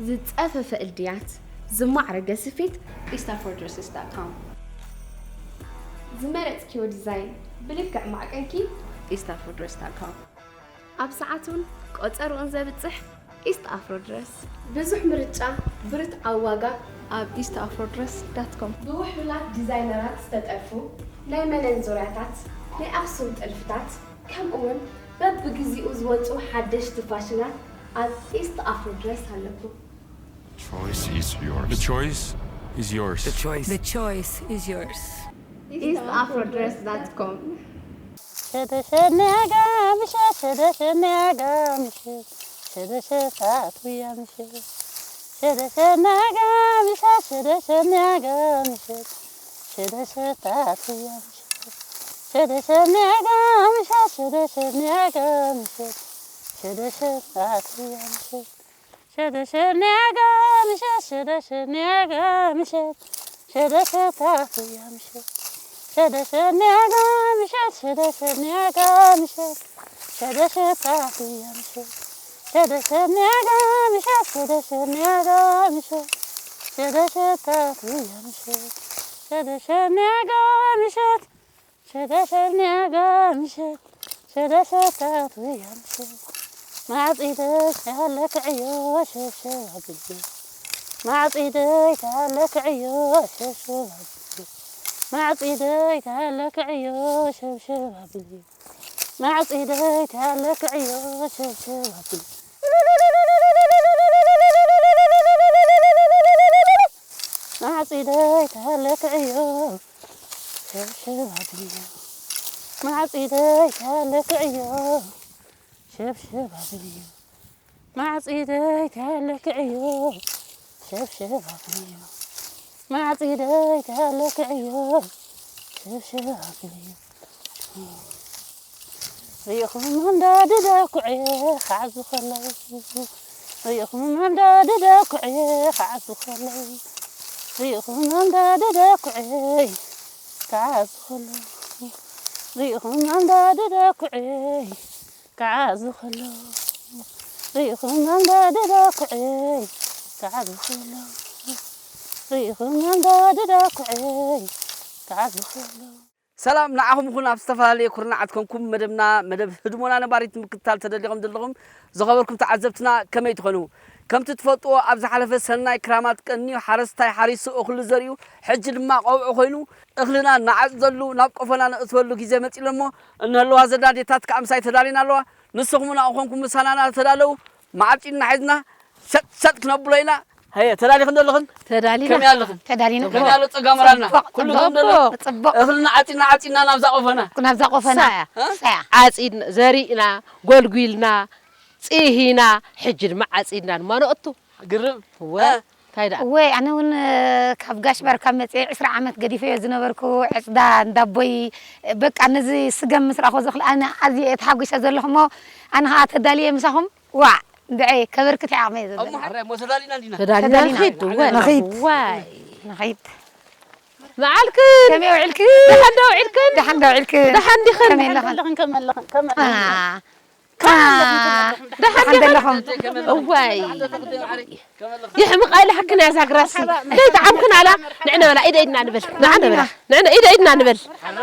ዝጸፈፈ እልድያት፣ ዝማዕረገ ስፌት፣ ኢስት ኣፍሮ ድረስስ ዳት ኮም። ዝመረጽክዮ ዲዛይን ብልክዕ ማዕቀንኪ፣ ኢስት ኣፍሮ ድረስ ዳት ኮም። ኣብ ሰዓቱን ቆጸርኡን ዘብጽሕ ኢስት ኣፍሮ ድረስ። ብዙሕ ምርጫ፣ ብርትዓዊ ዋጋ፣ ኣብ ኢስት ኣፍሮ ድረስ ዳት ኮም። ብውሕሉላት ዲዛይነራት ዝተጠልፉ ናይ መነን ዙርያታት፣ ናይ ኣኽሱም ጥልፍታት፣ ከምኡውን በብግዚኡ ዝወጹ ሓደሽቲ ፋሽናት ኣብ ኢስት ኣፍሮ ድረስ ኣለኩም። Choice is yours. The choice is yours. The choice. The choice is yours. ኢስት ኣፍሮ ድረስ ዳት ኮም። ሸደሸድ ናይ ኣጋ ምሸት ሸደሸድ ናይ ኣጋ ምሸት ሸደሸድ ታትውያ ምሸት ሸደሸድ ናይ ኣጋ ምሸት ሸደሸድ ናይ ኣጋ ምሸት ሸደሸድ ታትውያ ምሸት ሸደሸድ ናይ ኣጋ ምሸት ሸደሸድ ናይ ኣጋ ምሸት ሸደሸድ ታትውያ ምሸት ሸደሸድ ናይ ኣጋ ምሸት ሸደሸድ ናይ ኣጋ ምሸት ሸደሸድ ታትውያ ምሸት ሸደሸድ ናይ ኣጋ ምሸት ሸደሸድ ናይ ኣጋ ምሸት ሸደሸድ ታትውያ ምሸት ሸደሸድ ናይ ኣጋ ምሸት ሸደሸድ ናይ ኣጋ ምሸት ሸደሸድ ታትውያ ምሸት ሸደሸድ ናይ ኣጋ ምሸት ሸደሸድ ናይ ኣጋ ምሸት ሸደሸድ ታትውያ ምሸት ማዕጺደሽ ከለክዕዮ ሸብሸብ ኣብልዮ ማዕጺደይ ከለክዕዮ ሸብሸብ ኣብልዮ ማዕጺደይ ከለክዕዮ ሸብሸብ ኣብልዮ ማዕጺደይ ከለክዕዮ ሸብሸብ ኣብልዮ ማዕጺደይ ከለክዕዮ ሸብሸብ ኣብልዮ ማዕጺደይ ከለክዕዮ ሸብሸብ ኣብልዮ ማዕጺደይ ከለክዕዮ ሸብሸብ ኣብልዮ ማዕጺደይ ከለክዕዮ ሸብሸብ ኣብልዮ ርኢኹም ኣንዳዲ ደኩዐ ክዓዙ ከለዉ ርኢኹም ኣንዳዲ ደኩዐ ክዓዙ ከለዉ ርኢኹም ኣንዳዲ ደኩዐ ክዓዙ ከለዉ ርኢኹም ኣንዳዲ ደኩዐ ክዓዙ ከለዉ ርኢኹም ኣንዳዲ ደኩዐ ክዓዙ ከለዉ ርኢኹም ኣንዳዲ ደኩዐ ክዓዙ ከለዉ ሰላም ንዓኹም ይኹን ኣብ ዝተፈላለየ ኩርናዓት ኮንኩም መደብና መደብ ህድሞና ነባሪት ምክትታል ተደሊኹም ዘለኹም ዝኸበርኩም ተዓዘብትና ከመይ ትኾኑ? ከምቲ ትፈልጥዎ ኣብ ዝሓለፈ ሰናይ ክራማት ቀንዩ ሓረስታይ ሓሪሱ እኽሉ ዘሪኡ ሕጂ ድማ ቀውዒ ኮይኑ እኽልና ንዓጽደሉ ናብ ቆፎና ነእትወሉ ግዜ መጺኡ እሞ እነህልዋ ዘለና ኣዴታት ከዓ ምሳይ ተዳሊና ኣለዋ። ንስኹም እውን ኣብኡ ኮንኩም ምሳና ተዳለዉ። መዓብጺ እናሒዝና ሸጥ ሸጥ ክነብሎ ኢና። ሃየ ተዳሊኽን ዘለኽን? ተዳሊና ከመይ ኣለኽን? ተዳሊና ከመይ ኣሎ ጸጋ ሞራልና? ጽቡቕ፣ ኩሉ ጽቡቕ፣ ከም ዘሎ ጽቡቕ። እኽልና ዓጺና ዓጺና ናብዛ ቆፈና ናብዛ ቆፈና ሳያ እ? ሳያ ዓጺድና ዘሪእና ጎልጒልና ጽሂና ሕጂ ድማ ዓጺድና ድማ ነእቱ ግርም እወ እ? እንታይ ደኣ እወ ኣነ እውን ካብ ጋሽ ባርካ መፅአ ዕስራ ዓመት ገዲፈዮ ዝነበርኩ ዕፅዳ እንዳቦይ በቃ ነዚ ስገም ምስ ረኣኹ ዘኽል ኣነ ኣዝየ እየ ተሓጒሰ ዘለኹ እሞ ኣነ ከዓ ተዳልየ ምሳኹም ዋዕ እንድዐ ከበርክት ዓቕመ እየ ዘለና እሞ ሕራይ እሞ ተዳሊና እንዲና ተዳሊና ተዳሊና። ንኺድ እወ ንኺድ። ዋይ ንኸይድ መዓልክን ከመይ ውዕልክን ደሓን ዶ ውዒልክን ደሓን ዶ ውዕልክን ደሓን ዲኽን ከመይ ኣለኽን ከመይ ኣለኽን ከመይ አ፣ ኣለኽን አ፣ ደሓን ደሓን ዘለኹም እዋይ ይሕምቕ ኣይልሓክን እያ እዛ ግራሲ ዘይጠዓምክን ኣላ ንዕ ነበላ ኢደ ኢድና ንበል ንዓ ነበላ ንዕ ኢደ ኢድና ንበል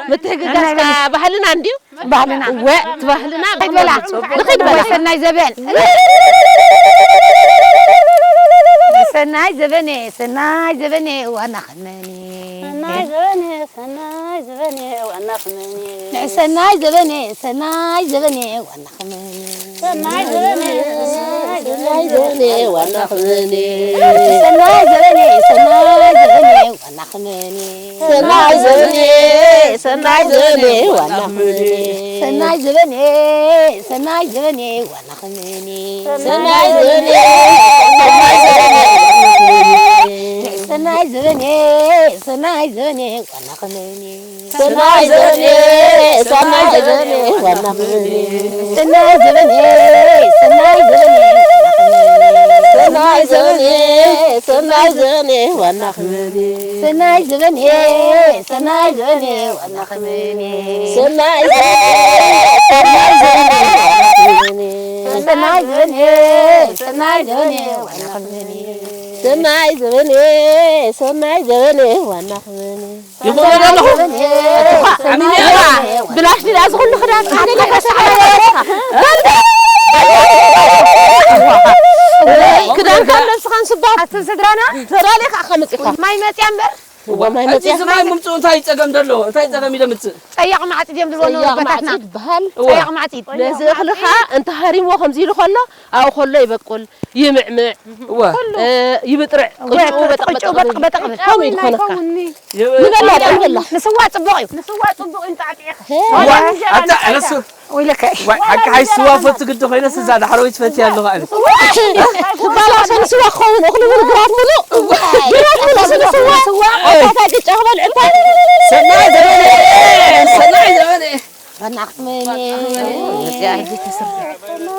ምትሕግጋዝ ባህልና እንድዩ ባህልና እወ እቲ ባህልና ንኸይድ በላ ንኸይድ በላ ሰናይ ዘበን ሰናይ ዘበነ ሰናይ ዘበነ ዋና ኸመኒ ሰናይ ዘበነ ሰናይ ዘበነ ዋና ኸመኒ ሰናይ ዘበነ ሰናይ ዘበነ ዋና ኸመኒ ሰናይ ዘበነ ሰናይ ዘበነ ዋና ኽመኒ ሰናይ ዘበነ ሰናይ ዘበነ ዋና ኸመኒ ሰናይ ዘበነ ሰናይ ዘበነ ዋና ኽመኒ ሰናይ ዘበነ ሰናይ ዘበነ ዋና ኸመኒ ሰናይ ዘበነ ሰናይ ዘበነ ሰናይ ዘበነ ዋና ኸመኒ ሰናይ ዘበነ ሰናይ ዘበነ ዋና ኽመኒ ሰናይ ዘበነ ሰናይ ዘበነ ሰናይ ዘበነ ሰናይ ዘበነ ዋና ኽመኒ ሰናይ ዘበነ ሰናይ ዘበነ ዋና ኸመኒ ሰናይ ዘበነ ሰናይ ዘበነ ዋና ኽመኒ ሰናይ ዘበነ፣ ሰናይ ዘበነ፣ ዋና ክብዘኔ። ሰናይ ዘበነ፣ ሰናይ ዘበነ፣ ዋና ክብዘኔ። ይኾነ ኣለኹ። ብላሽ ድኣ ዝኹሉ ክዳን ክዳንካ ኣለብስኻን ስባ። ኣቱም ስድራና? ተዳሊኻ ከመጽእካ? ማይ መጽያ እምበር። እዋ፣ ማይ መጽያ። እዚ ማይ ምምጽኡ እንታይ ጸገም ደሎ? እንታይ ጸገም ይደምጽእ? ጸያቕ ማዕጺድ እዮም ዝብሎ ጸያቕ ኣቦታትና። ማዕጺድ ይበሃል። እዋ። ጸያቕ ማዕጺድ። ነዚ እኽሊ ኸኣ እንተ ሃሪምዎ ከምዚ ኢሉ ከሎ፣ ኣብኡ ከሎ ይበቁል፣ ይምዕምዕ፣ እዋ። ኩሉ። እ፣ ይብጥርዕ፣ እዋ፣ ቅጭኡ በጥቕ ቅጭኡ በጥቕ በጥቕ በጥቕ ይብል። ከምኡ እዩ ዝኾነካ። ይኸውኒ። ይበ- ንበላ፣ ንበላ። ንስዋ ጽቡቕ እዩ። ንስዋ ጽቡቕ እዩ፣ እንጣዕጢዕኻ። ሄ። እዋ፣ ዋላ እንጀራ ኣታ፣ ንጣዕጣ። ረሱ። ወይለከ። ዋይ፣ ሓቂ ሓይ ስዋ ፈቱ ግዲ ኮይነስ እዛ ዳሕረወይ ትፈትያ ኣለኹ ኣነ። ክባላሶ ንስዋ ክኸውን እኽሊ እውን ግራት ምሉእ። ግራት ምሉእ ስለ ስዋ። ስዋ። ኣታ ግጫ ክበልዕ እኮ። ሰናይ ዘበነ፣ ሰናይ ዘበነ። በናኽመኒ።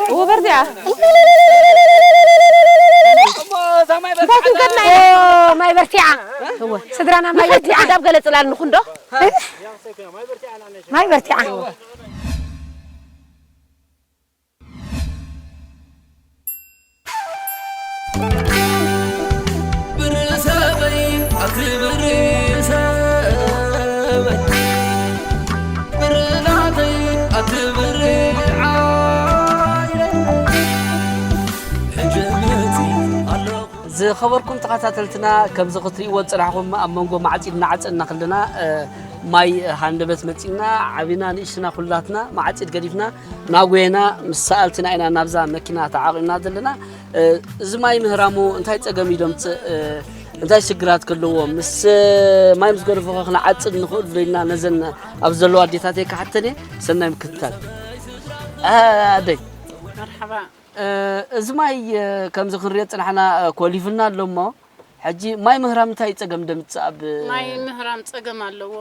እዎ በርቲዓ። እንታይ ክንገድና ኢና? ኦ፣ ማይ በርቲዓ። እዎ። ስድራና ማይ በርቲዓ። ኣዳብ ገለ ጽላል ንኹንዶ? ማይ በርቲዓ። ብርእሰበይ ኣቲ ብርእሰበይ ብርናተይ ኣቲ ብርዓይለይ ሕጂ መጺእ ኣለኹ። ዝኸበርኩም ተኸታተልትና፣ ከምዚ ክትርእይዎ ዝጸናሕኩም ኣብ መንጎ ማዕጺድና ዓጸድና ከለና፣ እ፣ ማይ ሃንደበት መጺእና፣ ዓቢና ንእሽትና ኩላትና ማዕጺድ ገዲፍና ናጎየና ምስ ሰኣልትና ኢና ናብዛ መኪና ተዓቒብና ዘለና። እ፣ እዚ ማይ ምህራሙ እንታይ ጸገም እዩ ደምጽእ? እ፣ እንታይ ሽግራት ከለዎ? ምስ፣ እ፣ ማይ ምስ ገደፎ ኸ ክንዓጽድ ንኽእል ዶ ኢልና ነዘን ኣብ ዘለዋ ኣዴታተይ ክሓተን እየ። ሰናይ ምክትታል። እ፣ ኣደይ። መርሓባ። እ፣ እዚ ማይ፣ እ፣ ከምዚ ክንሪኦ ዝጸናሕና፣ እ፣ ኮሊፍና ኣሎ እሞ፣ ሕጂ ማይ ምህራም እንታይ ጸገም ደምጽእ ኣብ ማይ ምህራም ጸገም ኣለዎ።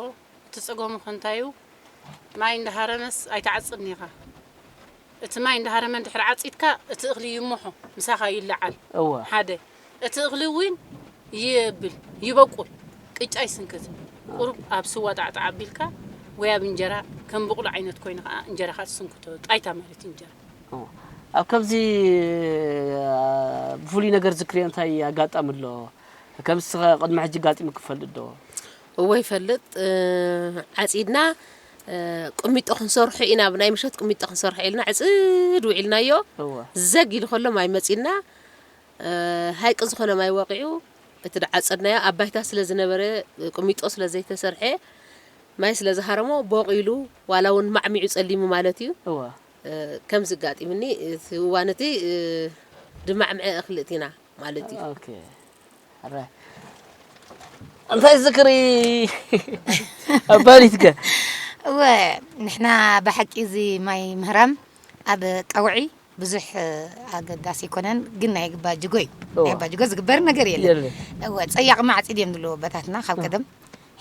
እቲ ጸገሙ ከ እንታይ እዩ? ማይ እንዳሃረመስ ኣይትዓጽድን ኢኻ። እቲ ማይ እንዳሃረመ እንድሕር ዓጺድካ፣ እቲ እኽሊ ይሞሖ፣ ምሳኻ ይለዓል። እወ። ሓደ። እቲ እኽሊ እውን ይብል፣ ይበቁል፣ ቅጫ ይስንክት። ቁሩብ ኣብ ስዋ ጣዕጣዕ ኣቢልካ ወይ ኣብ እንጀራ ከም ብቑሉ ዓይነት ኮይኑ ከኣ እንጀራኻ ትስንክቶ፣ ጣይታ ማለት እዩ እንጀራ። ኦ፣ ኣብ ከምዚ፣ አ፣ ብፍሉይ ነገር ዝክርዮ እንታይ ኣጋጣሚ ኣሎ? ከምዚ ቅድሚ ሕጂ ኣጋጢሙ ክፈልጥ ዶ? እወ ይፈልጥ። እ፣ ዓጺድና፣ እ፣ ቁሚጦ ክንሰርሖ ኢና፣ ብናይ ምሸት ቁሚጦ ክንሰርሖ ኢልና ዕጽድ ውዒልናዮ። እወ። ዘግ ኢሉ ከሎ ማይ መጺእና፣ እ፣ ሃይቂ ዝኾነ ማይ ወቒዑ፣ እቲ ዝዓጸድናዮ ኣብ ባይታ ስለ ዝነበረ፣ ቁሚጦ ስለ ዘይተሰርሐ፣ ማይ ስለ ዝሃረሞ፣ ቦቕ ኢሉ፣ ዋላ እውን ማዕሚዑ ጸሊሙ ማለት እዩ። እወ። እ፣ ከም ዝጋጢምኒ፣ እቲ እዋን እቲ፣ እ፣ ድማዕምዐ እኽሊ እቲና ማለት እዩ። ኦኬ። ሕራይ። እንታይ ዝክሪ ኣባዲትከ? እወ፣ ንሕና ብሓቂ እዚ ማይ ምህራም ኣብ ቀውዒ ብዙሕ ኣገዳሲ ኣይኮነን፣ ግን ናይ ባጅጎ እዩ። እወ። ናይ ባጅጎ ዝግበር ነገር የለን። የለን። እወ፣ ጸያቕ ማዕጺድ እዮም ዝብልዎ ኣቦታትና ካብ እወ። ቀደም።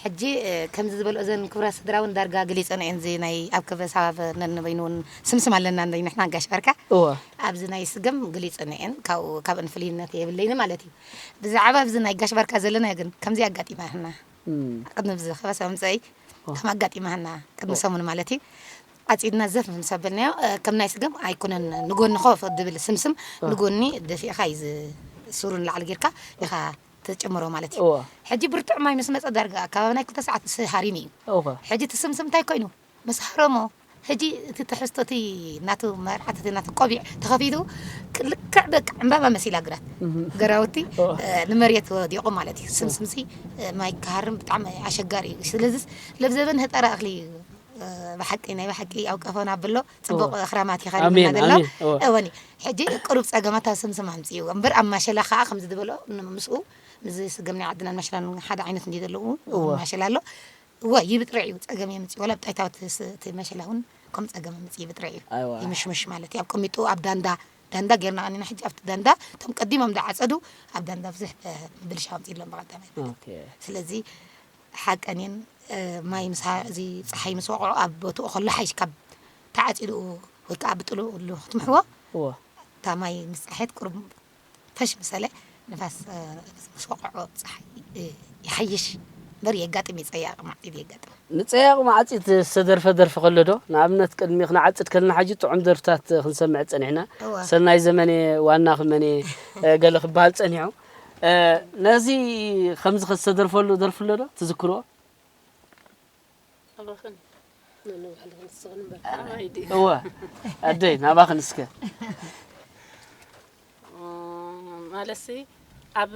ሕጂ፣ እ፣ ከምዚ ዝበልኦ እዘን ክቡራት ስድራ እውን ዳርጋ ገሊጸን እየን። እዚ ናይ ኣብ ከበሳ ነንበይኑ እውን ስምስም ኣለና፣ እንደ ንሕና ጋሽ ባርካ። እወ። ኣብዚ ናይ ስገም ገሊጸን እየን። ካብኡ፣ ካብአን ፍልይነት የብለይን ማለት እዩ። ብዛዕባ ኣብዚ ናይ ጋሽ ባርካ ዘለና ግን ከምዚ ኣጋጢማና። እም። ቅድሚ ብዚ ከበሳ ምምፀይ እወ። ከም ኣጋጢማና፣ ቅድሚ እወ። ሰሙን ማለት እዩ። ዓጺድና ዘፍ ምስ ኣበልናዮ፣ እ፣ ከም ናይ ስገም ኣይኮነን፣ ንጎኒ ኮፍ ድብል ስምስም፣ እወ። ንጎኒ ደፊእኻ እዩ ዝ-፣ ሱሩ ንላዕሊ ጌርካ ኢኻ ትጭምሮ ማለት እዩ። እወ። ሕጂ ብርቱዕ ማይ ምስ መጸ ዳርጋ ከባቢ ናይ ክልተ ሰዓት ምስ ሃሪሙ እዩ። እወ። ሕጂ እቲ ስምስም እንታይ ኮይኑ? ምስ ሃረሞ፣ ሕጂ እቲ ትሕዝቶ እቲ ናቱ መርዓት እቲ ናቱ ቆቢዕ ተኸፊቱ፣ ክ-፣ ልክዕ በቃ ዕምባባ መሲላ ግራት። እህ። ገራውቲ፣ እወ። እ፣ ንመሬት ወዲቑ ማለት እዩ። እወ። ስምስምሲ፣ እ፣ ማይ ክሃርም ብጣዕሚ ኣሸጋሪ እዩ። ስለዚስ ለብዘበን ህጠራ እኽሊ እዩ። እ፣ ብሓቂ፣ ናይ ብሓቂ ኣብ ቀፎና ብሎ ጽቡቕ እወ። ክራማት ይኸርምና ኣሜን፣ ዘሎ። ኣሜን። እወ። እወኒ፣ ሕጂ ቅሩብ ጸገማት ኣብ ስምስም ኣምጽእዎ እምበር፣ ኣብ ማሸላ ከኣ ከምዚ ዝበሎ ን-፣ ምስኡ፣ ምስዚ ስገም ናይ ዓድናን ማሸላን ሓደ ዓይነት እንዲ ዘለዉ፣ እወ። ማሸላ ኣሎ። እወ፣ ይብጥርዕ እዩ፣ ጸገም የምጽእ። ወላ ብጣይታዊ እቲ ስ-፣ እቲ ማሸላ እውን ከም ጸገም የምጽእ፣ ይብጥርዕ እዩ። ኣይዋ። ይምሽምሽ ማለት እዩ። ኣብ ቅሚጡ፣ ኣብ ዳንዳ፣ ዳንዳ ጌርና ቀኒና፣ ሕጂ ኣብቲ ዳንዳ፣ እቶም ቀዲሞም ዝዓጸዱ፣ ኣብ ዳንዳ ብዙሕ፣ እ፣ ብልሻው ኣምጽእሎም ብቐዳማይ ማለት። ኦኬ። ስለዚ፣ ሓቀን እየን። እ፣ ማይ ምስ ሃ-፣ እዚ ጸሓይ ምስ ወቕዖ ኣብ ቦትኡ ከሎ ሓይሽ ካብ ተዓጺዱ ወይ ከኣ ብጥልኡ እሉ ክትምሕዎ፣ እወ። እታ ማይ ምስ ጸሓየት ቁሩብ ፈሽ ምስ በለ ንፋስ፣ እ፣ ምስ ወቕዖ ጸሓይ፣ እ፣ ይሓይሽ። እምበር የጋጥም እዩ፣ ጸያቂ ማዕጺድ የጋጥም። ንጸያቂ ማዕጺድ ዝተደርፈ ደርፊ ከሎ ዶ? ንኣብነት ቅድሚ ክንዓጽድ ከለና ሕጂ ጥዑም ደርፍታት ክንሰምዕ ጸኒሕና። እወ። ሰናይ ዘመኔ ዋና ክመኔ እ፣ ገለ ክበሃል ጸኒሑ። እ፣ ነዚ ከምዚ ዝተደርፈሉ ደርፊ ኣሎ ዶ? ትዝክርዎ? ኣባኽን እወ ኣደይ ናባኽን እስከ ማለሲ ኣብ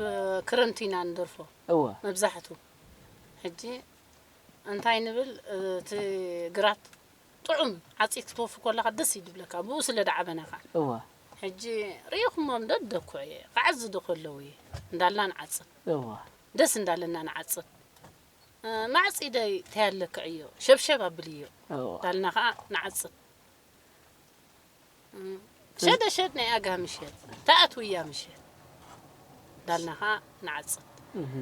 ክረምቲ ኢና ንደርፎ እወ መብዛሕቱ። ሕጂ እንታይ ንብል፣ እቲ ግራት ጥዑም ዓፂድ ክትወፊ ከለኻ ደስ እዩ ዝብለካ፣ ብኡ ስለ ዝዓበና ከዓ። እወ ሕጂ ርኢኹሞም ዶ ደኩዕ እየ፣ ክዓዚ ዶ ከለዉ እየ እንዳልና ንዓፅድ፣ እወ ደስ እንዳለና ንዓፅድ። ማዕፂደይ እንታይ ኣለክዕዮ፣ ሸብሸብ ኣብልዮ እወ እንዳልና ከዓ ንዓፅድ። ሸደ ሸድ ናይ ኣጋ ምሸት ተኣትውያ ምሸት እንዳልና ከዓ ንዓፅድ። እህ።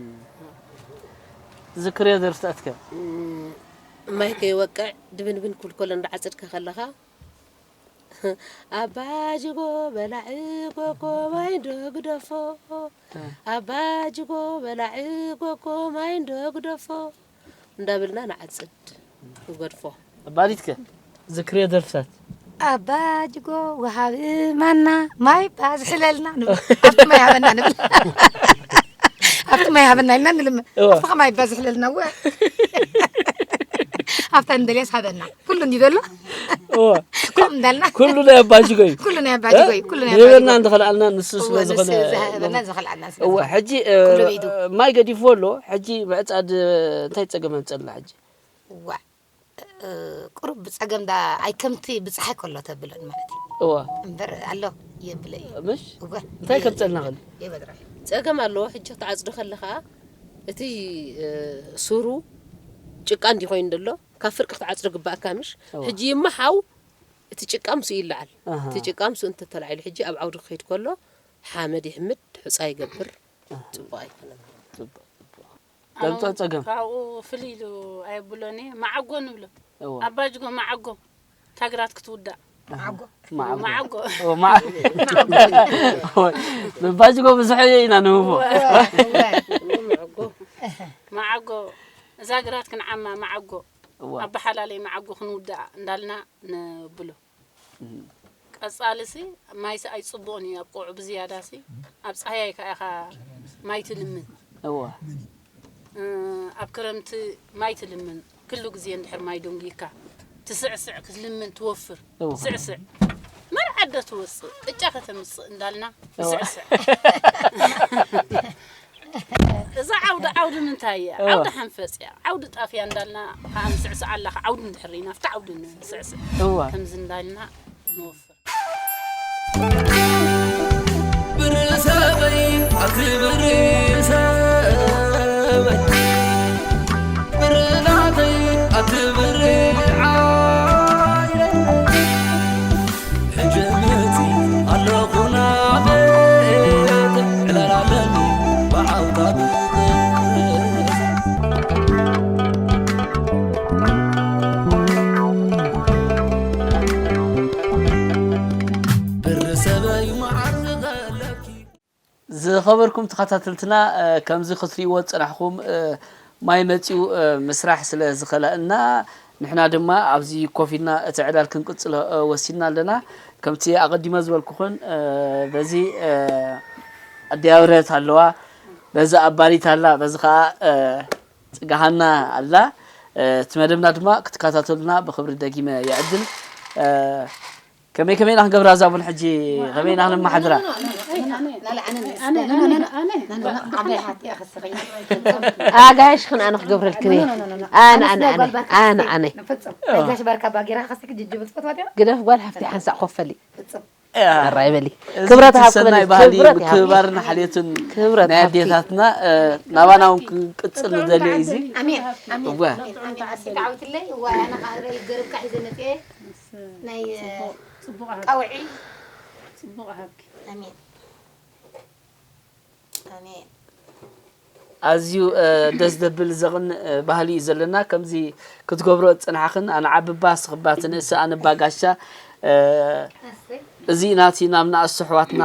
ዝክርዮ ደርፍታትከ ማይ ከይወቅዕ ድብንብን ክብል ከሎ እንዳዓፀድካ ከለኻ ኣባ ጅጎ በላዒ ጎጎ ማይ እንዶ ግደፎ ኣባ ጅጎ በላዒ ጎጎ ማይ እንዶ ግደፎ እንዳበልና ንዓፅድ ንገድፎ። ኣባዲትከ ዝክርዮ ደርፍታት ኣባ ጅጎ ወሃቢ ማና ማይ ባዝሕለልና ንብል። ኣብቲ ማይ ሃበና ንብል። ኣብቲ ማይ ሃበና ኢልና ንልምን። እወ። ኣብቲ ማይ ባዝሕለልና እወ። ኣብታ እንደልያስ ሃበና። ኩሉ እንዲ ዘሎ እወ ኮም እንዳልና ኩሉ ናይ ኣባጅጎ እዩ ኩሉ ናይ ኣባጅጎ እዩ። ኩሉ ናይ ንህበና ኣባጅጎ። እንተኸልኣልና ንሱ ስለ እወ፣ ንሱ ዝኾነ ዝሃበና ዝኸልኣና ስለ እወ ዝኾነ። ሕጂ እ፣ ኩሉ ብኢዱ። ማይ ገዲፍዎ ኣሎ። ሕጂ ምዕፃድ እ፣ እንታይ ፀገም የምፀልና ሕጂ እዋ እ፣ ቁሩብ ብፀገም ዳ ኣይ ከምቲ ብፀሓይ ከሎ ተብሎን ማለት እዩ እወ እምበር ኣሎ የብለ እዩ። ምሽ እወ እንታይ ከምፀልና ኸል የበድራል። ፀገም ኣለዎ። ሕጂ ክትዓፅዶ ከለኻ እቲ እ፣ ሱሩ ጭቃ እንዲ ኮይኑ ዘሎ ካብ ፍርቂ ክትዓፅዶ ግባእካ ምሽ እወ። ሕጂ ይመሓው እቲ ጭቃ ምስኡ ይለዓል። ኣሃ። እቲ ጭቃ ምስኡ እንተተላዒሉ ሕጂ ኣብ ዓውዲ ክኸይድ ከሎ ሓመድ ይሕምድ፣ ሑፃ ይገብር፣ ፅቡቅ ኣይኮነን። ፅቡቅ ፅቡቅ ከምፅኦ ፀገም ካብኡ ፍልይ ኢሉ ኣየብሎን እየ። ማዓጎ ንብሎ እወ ኣባጅጎ ማዓጎ ታግራት ክትውዳእ ማዓጎ ማዓጎ እወ፣ ማዓ- እወ፣ ንባጅጎ ብዙሕ ኢና ንህቦ ማዓጎ እዛ ግራት ክንዓማ ማዓጎ እወ ኣበሓላለይ ማዓጎ ክንውዳእ እንዳልና ንብሎ። ቀጻልሲ ማይሲ ኣይጽቡቕን እዩ ኣብ ቆዑ ብዝያዳሲ ኣብ ጻህያይ ከኣ ኢኻ ማይ ትልምን። እወ እ፣ ኣብ ክረምቲ ማይ ትልምን። ክሉ ግዜ እንድሕር ማይ ደንጉይካ ትስዕስዕ ክትልምን ትወፍር። እወ ስዕስዕ መርዓት ዶ ትወጽእ ቅጫ ከተምጽእ እንዳልና እወ። ስዕስዕ። እዛ ዓውዲ ዓውዲ ምንታይ እያ? እወ። ዓውዲ ሓንፈጽ እያ። ዓውዲ ጣፍያ እንዳልና ከዓ ንስዕስዕ ኣላ። ዓውዲ እንድሕር ኢና ኣብቲ ዓውዲ ንስዕስዕ። እወ ከምዚ እንዳልና ንወፍር። ብርሰበይ ኣቲ ብርሰበይ ብርናተይ ኣቲ ብርዓይለይ ሕጂ መፂ ኣለኹ ናበይ ዕላል ኣለኒ ብዓውታ ብቕሳ ብርሰበይ መዓር ዝቐለብኪ ዝኸበርኩም ተኸታተልትና እ፣ ከምዚ ክትርእይዎ ዝጸናሕኩም እ፣ ማይ መጺኡ እ፣ ምስራሕ ስለ ዝኸለእና ንሕና ድማ ኣብዚ ኮፍ ኢልና እቲ ዕላል ክንቅጽሎ እ፣ ወሲንና ኣለና። ከምቲ ኣቐዲመ ዝበልኩኹን እ፣ በዚ እ፣ ኣደይ ኣብርሀት ኣለዋ፣ በዚ ኣባዲት ኣላ፣ በዚ ኸኣ እ፣ ጽጋሃና ኣላ። እ፣ እቲ መደብና ድማ ክትከታተሉና ብኽብሪ ደጊመ ይዕድም። እ፣ ከመይ ከመይ ኢና ክንገብራ እዛ ቡን ሕጂ ከመይ ኢና ክነመሓድራ? ኣጋይሽ ክን ኣነ ክገብረልክን እየ። ኣነ ኣነ ኣነ ኣነ ኣነ ኣነ ጋሽ ባርካ ባጌራ ከስቲ ጅጅ ብጽፈት ዋዲያ ግደፍ ጓል ሓፍቲ ሓንሳእ ኮፈሊ ፍጽም ራይ በሊ እዚ ክብረት ሃብኩ ሰናይ በሊ ባህሊ ክብረት ይሃብኩ ምክብባርን ሓልዮትን ክብረት ናይ ሃብኪ ኣዴታትና እ፣ ናባና እውን ክንቅጽል ንደሊ እዩ እዚ ኣሜን ኣሜን እወ ኣሜን ኣሜን ኣስቲ ዓውትለይ እዋ ኣነ ከዓ ርእይ ገርብካ ሒዘ መፅኤ ናይ ጽቡቕ ቀውዒ ጽቡቕ ሃብኪ ኣሜን ኣሜን ኣዝዩ እ፣ ደስ ዘብል ዘቕንእ እ፣ ባህሊ እዩ ዘለና። ከምዚ ክትገብሮ ዝጸናሕክን ኣነ ዓቢ እባ ስኽባ ትንእስ ኣነ እባ ጋሻ እ፣ ኣሰይ እዚ ናቲ ናብ ንኣስ ኣሕዋትና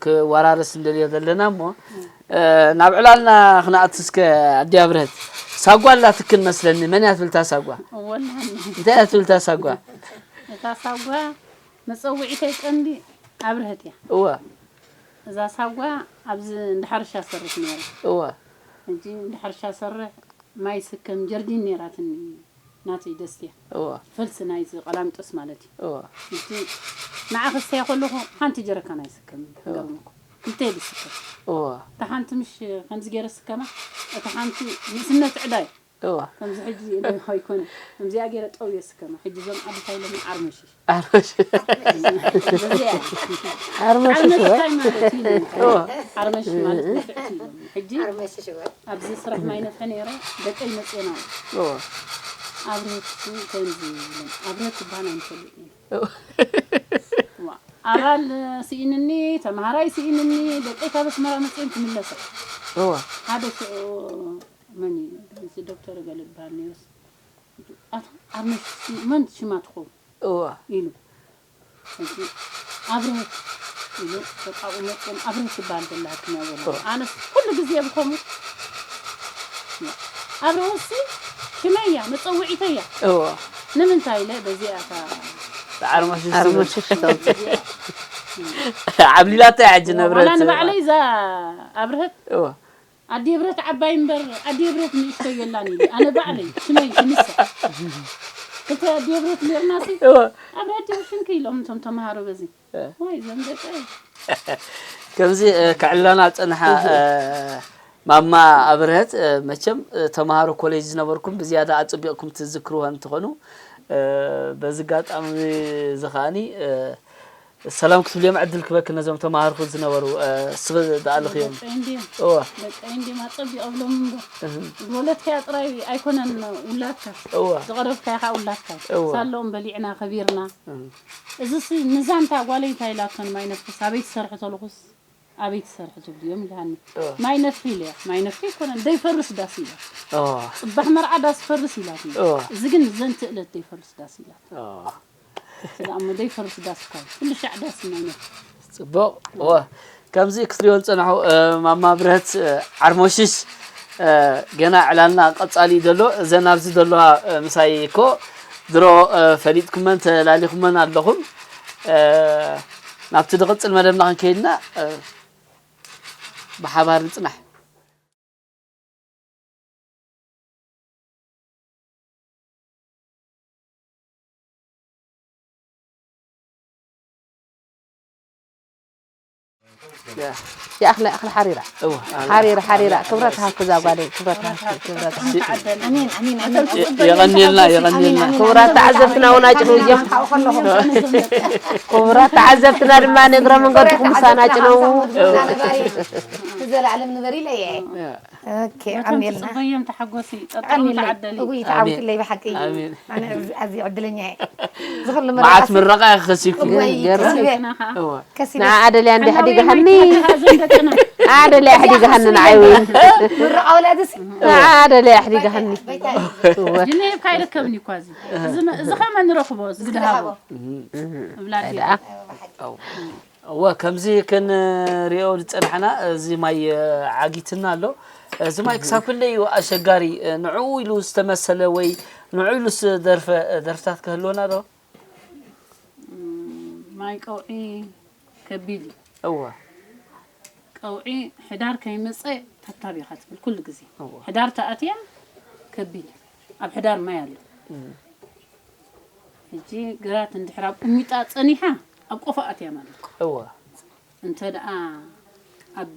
ክወራርስ እንደልዮ ዘለና እሞ ናብ ዕላልና ክነኣቱ እስከ ኣዲ ኣብርሀት። ሳጓ ኣላትክን መስለኒ፣ መን እያ ትብልታ ሳጓ? ወላሂ እንታይ እያ ትብልታ ሳጓ? እታ ሳጓ መፀውዒተይ ቀንዲ ኣብርሀት እያ። እወ እዛ ሳጓ ኣብዚ እንዳ ሕርሻ ሰርሕ ነይረ። እወ ሕጂ እንዳ ሕርሻ ሰርሕ ማይ ስከም ጀርዲን ነይራትኒ ናተይ ደስትያ እወ ፈልሲ ናይዚ ቀላምጦስ ማለት እዩ። እወ ሕጂ ንዓ ክስተያ ከለኹ ሓንቲ ጀረካን ኣይስከምን። ገርመኩም ክልተ እየ ዝስከም። እወ እታ ሓንቲ ምሽ ከምዚ ገይረ ስከማ እታ ሓንቲ ንእስነት ዕዳይ እወ ከምዚ ሕጂ ኢለ ኣይኮነ ከምዚኣ ገይረ ጠው እየ ስከማ። ሕጂ እዞም ዓዲ እንታይ ኢሎምኒ ዓርመሽሽ ኣርመሽ በዚኣ ኣርመሽሽ ወይ ዓርመሽሽ ማለት እዩ። እወ ዓርመሽ ማለት ንፍዕቲ እዮም። ሕጂ ኣርመሽሽ ወይ ኣብዚ ስራሕ ማይ ነፍሐ ነይረ ደቀይ መፅና እወ ኣብረት ከምዚ ይብለን ኣብረት ዝበሃል ኣይንፈልጥ ኢና። እወ ዋ፣ ኣባል ስኢንኒ ተምሃራይ ስኢንኒ ደቀይ ካብ ኣስመራ መፅኦም ክምለሰ እወ ሓደ ሽዑ መን እዩ እዚ ዶክተር ገለ ዝበሃል ነይሩስ ኣቶ ኣርመሽ መን ሽማ ትኸውን እወ ኢሉ ሕጂ ኣብርሀት ኢሉ በቃ መፅኦም ኣብርሀት ትበሃል ዘላ ሕክምና ዘሎ ኣነስ ኩሉ ግዜ ብኸምኡ ኣብርሀትሲ ሽመይ እያ መፀውዒተይ እያ እወ ንምንታይ ኢለ በዚኣ እታ ኣርመሽሽ ኣርመሽሽ ዓብሊላታ እያ ሕጂ ዋላ ነብረት ንባዕለይ እዛ ኣብርሀት እወ ኣዴ ብረት ዓባይ እምበር ኣዴ ብረት ንእሽቶ የላን ኢሉ ኣነ ባዕለይ ሽመይ ክንሳ ክልተ ኣዴ ብረት ኔርናሲ እወ ኣብ ራድዮ ሽንክ ኢሎም እቶም ተምሃሮ በዚ እ። ዋይ ዘም ደቀ ከምዚ እ፣ ክዕለና ዝጸንሓ እ፣ ማማ ኣብርሀት እ፣ መቸም እ፣ ተምሃሮ ኮሌጅ ዝነበርኩም ብዝያዳ ኣጸቢቕኩም ትዝክርዎ እንትኾኑ እ፣ በዚ ኣጋጣሚ እዚ ከዓኒ እ፣ ሰላም ክትብልዮም ዕድል ክበክ ነዞም ተምሃርኹ ዝነበሩ እ፣ ስብ ዝኣልኽዮም ደቀይ እንድዮም እወ ደቀይ እንድዮም ኣጸቢቕ ኣብሎም እምበር ዝወለድካያ ጥራይ ኣይኮነን ውላድካ እወ ዝቐረብካያ ከዓ ውላድካ እወ። ሳሎም በሊዕና ከቢርና እም። እዚ ሲ ንዛንታ ጓለይ እንታይ ኢላቶን ማይ ነፍስ ኣበይ ትሰርሒ ተለኹስ ኣበይ ትሰርሒ ትብልዮም ኢልሃኒ እወ ማይ ነፍሒ ኢለያ ማይ ነፍሒ ኣይኮነን ደይፈርስ ዳስ ኢላ እወ ፅባሕ መርዓ ዳስ ፈርስ ኢላትኒ እወ እዚ ግን ዘንቲ እለት ደይፈርስ ዳስ ኢላት እወ ስለ እሞ ደይፈርስ ዳስ እኳ እዩ ኩሉ ሻዕ ዳስ ማይ ነፍሒ ጽቡቕ እወ ከምዚ ክትሪኦ ዝጸናሑ እ፣ ማማ ብርሀት እ፣ ዓርሞሽሽ እ፣ ገና ዕላልና ቀጻሊ እዩ ዘሎ እዘን ኣብዚ ዘለዋ እ፣ ምሳይ እኮ ድሮ እ፣ ፈሊጥኩመን ተላሊኹመን ኣለኹም እ፣ ናብቲ ዝቕጽል መደብና ክንከይድና እ፣ ብሓባር ንጽናሕ يا أخلى أخلى حريرة እወ حريرة حريرة ክብረት ሃብቲ እዛ ጓለይ ክብረት ሃብቲ ክብረት ሃብቲ ኣሜን ኣሜን ኣሜን የቐንየልና የቐንየልና ክቡራት ተዓዘብትና እውን ኣጭንው እዮም ክቡራት ተዓዘብትና ድማ ንእግረ መንገድኩም ምሳና ኣጭንው ዘላለም ንበር ኢለ እየ ኦኬ ኣሜልና ጽበዮም ተሓጎሲ ጠጠው ኣሜን ተዓደሊ እጉይ ተዓዊትለይ ብሓቂ ኣሜን ኣነ ኣብዚ ዕድለኛ እየ ዝኽሉ መዓት ምረቃ ይኸሲኩ ወይ ገርም ከሲበ ናኻ እወ ከሲበ ንዓ ደልያ እንዲ ኣሕዲጋሃኒ ሓዘን ደቅና ንዓ ደልያ ኣሕዲጋሃኒ ንዓይ እውን ምርቃ ወላድስ ንዓ ደልያ ኣሕዲጋሃኒ ጅኔቭ ካይርከብኒ እኳ እዚ እዚ መ- እዚ ኸመ ንረኽቦ ዝግድሃቦ እብላ ኣዴ። ደኣ እወ ከምዚ ክንሪኦ ዝጸናሕና እዚ ማይ ዓጊትና ኣሎ እዚ ማይ ክሳብ ክንደይ እዩ ኣሸጋሪ ንዕኡ ኢሉ ዝተመሰለ ወይ ንዕኡ ኢሉ ዝደርፈ ደርፍታት ክህልወና ዶ ማይ ቀውዒ ከቢድ እዩ እወ ቀውዒ ሕዳር ከይመፀ ተብታብ ኢኻ ትብል ኩሉ ግዜ እወ ሕዳር ተኣትያ ከቢድ እዩ ኣብ ሕዳር ማይ ኣሎ ሕጂ ግራት እንድሕር ኣብ ቁሚጣ ፀኒሓ ኣብ ቆፎ ኣትያ ማለት እዩ እወ እንተ ደኣ ኣብ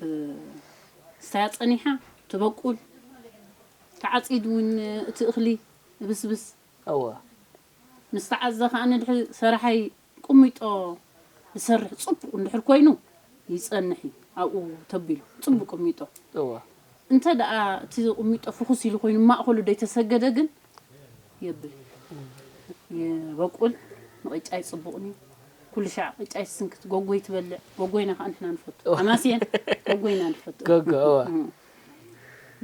ስታያ ጸኒሓ ትበቁል ተዓጺዱ እውን እቲ እኽሊ ብስብስ እወ ምስ ተዓዘ ከኣ ንድሕሪ ሰራሓይ ቁሚጦ ዝሰርሕ ጽቡቕ እንድሕር ኮይኑ ይጸንሕ እዩ ኣብኡ ተቢሉ ጽቡቕ ቁሚጦ እወ እንተ ደኣ እቲ ቁሚጦ ፍኹስ ኢሉ ኮይኑ ማእኸሉ ደይተሰገደ ግን የብል ይበቁል ንቕጫ ይጽቡቕኒ ኩሉ ሻዕ ቅጫ ይስንክት ጎጎይ ትበልዕ ጎጎይና ከዓ ንሕና ንፈቱ ኣማስየን ጎጎይና ንፈቱ ጎጎ እወ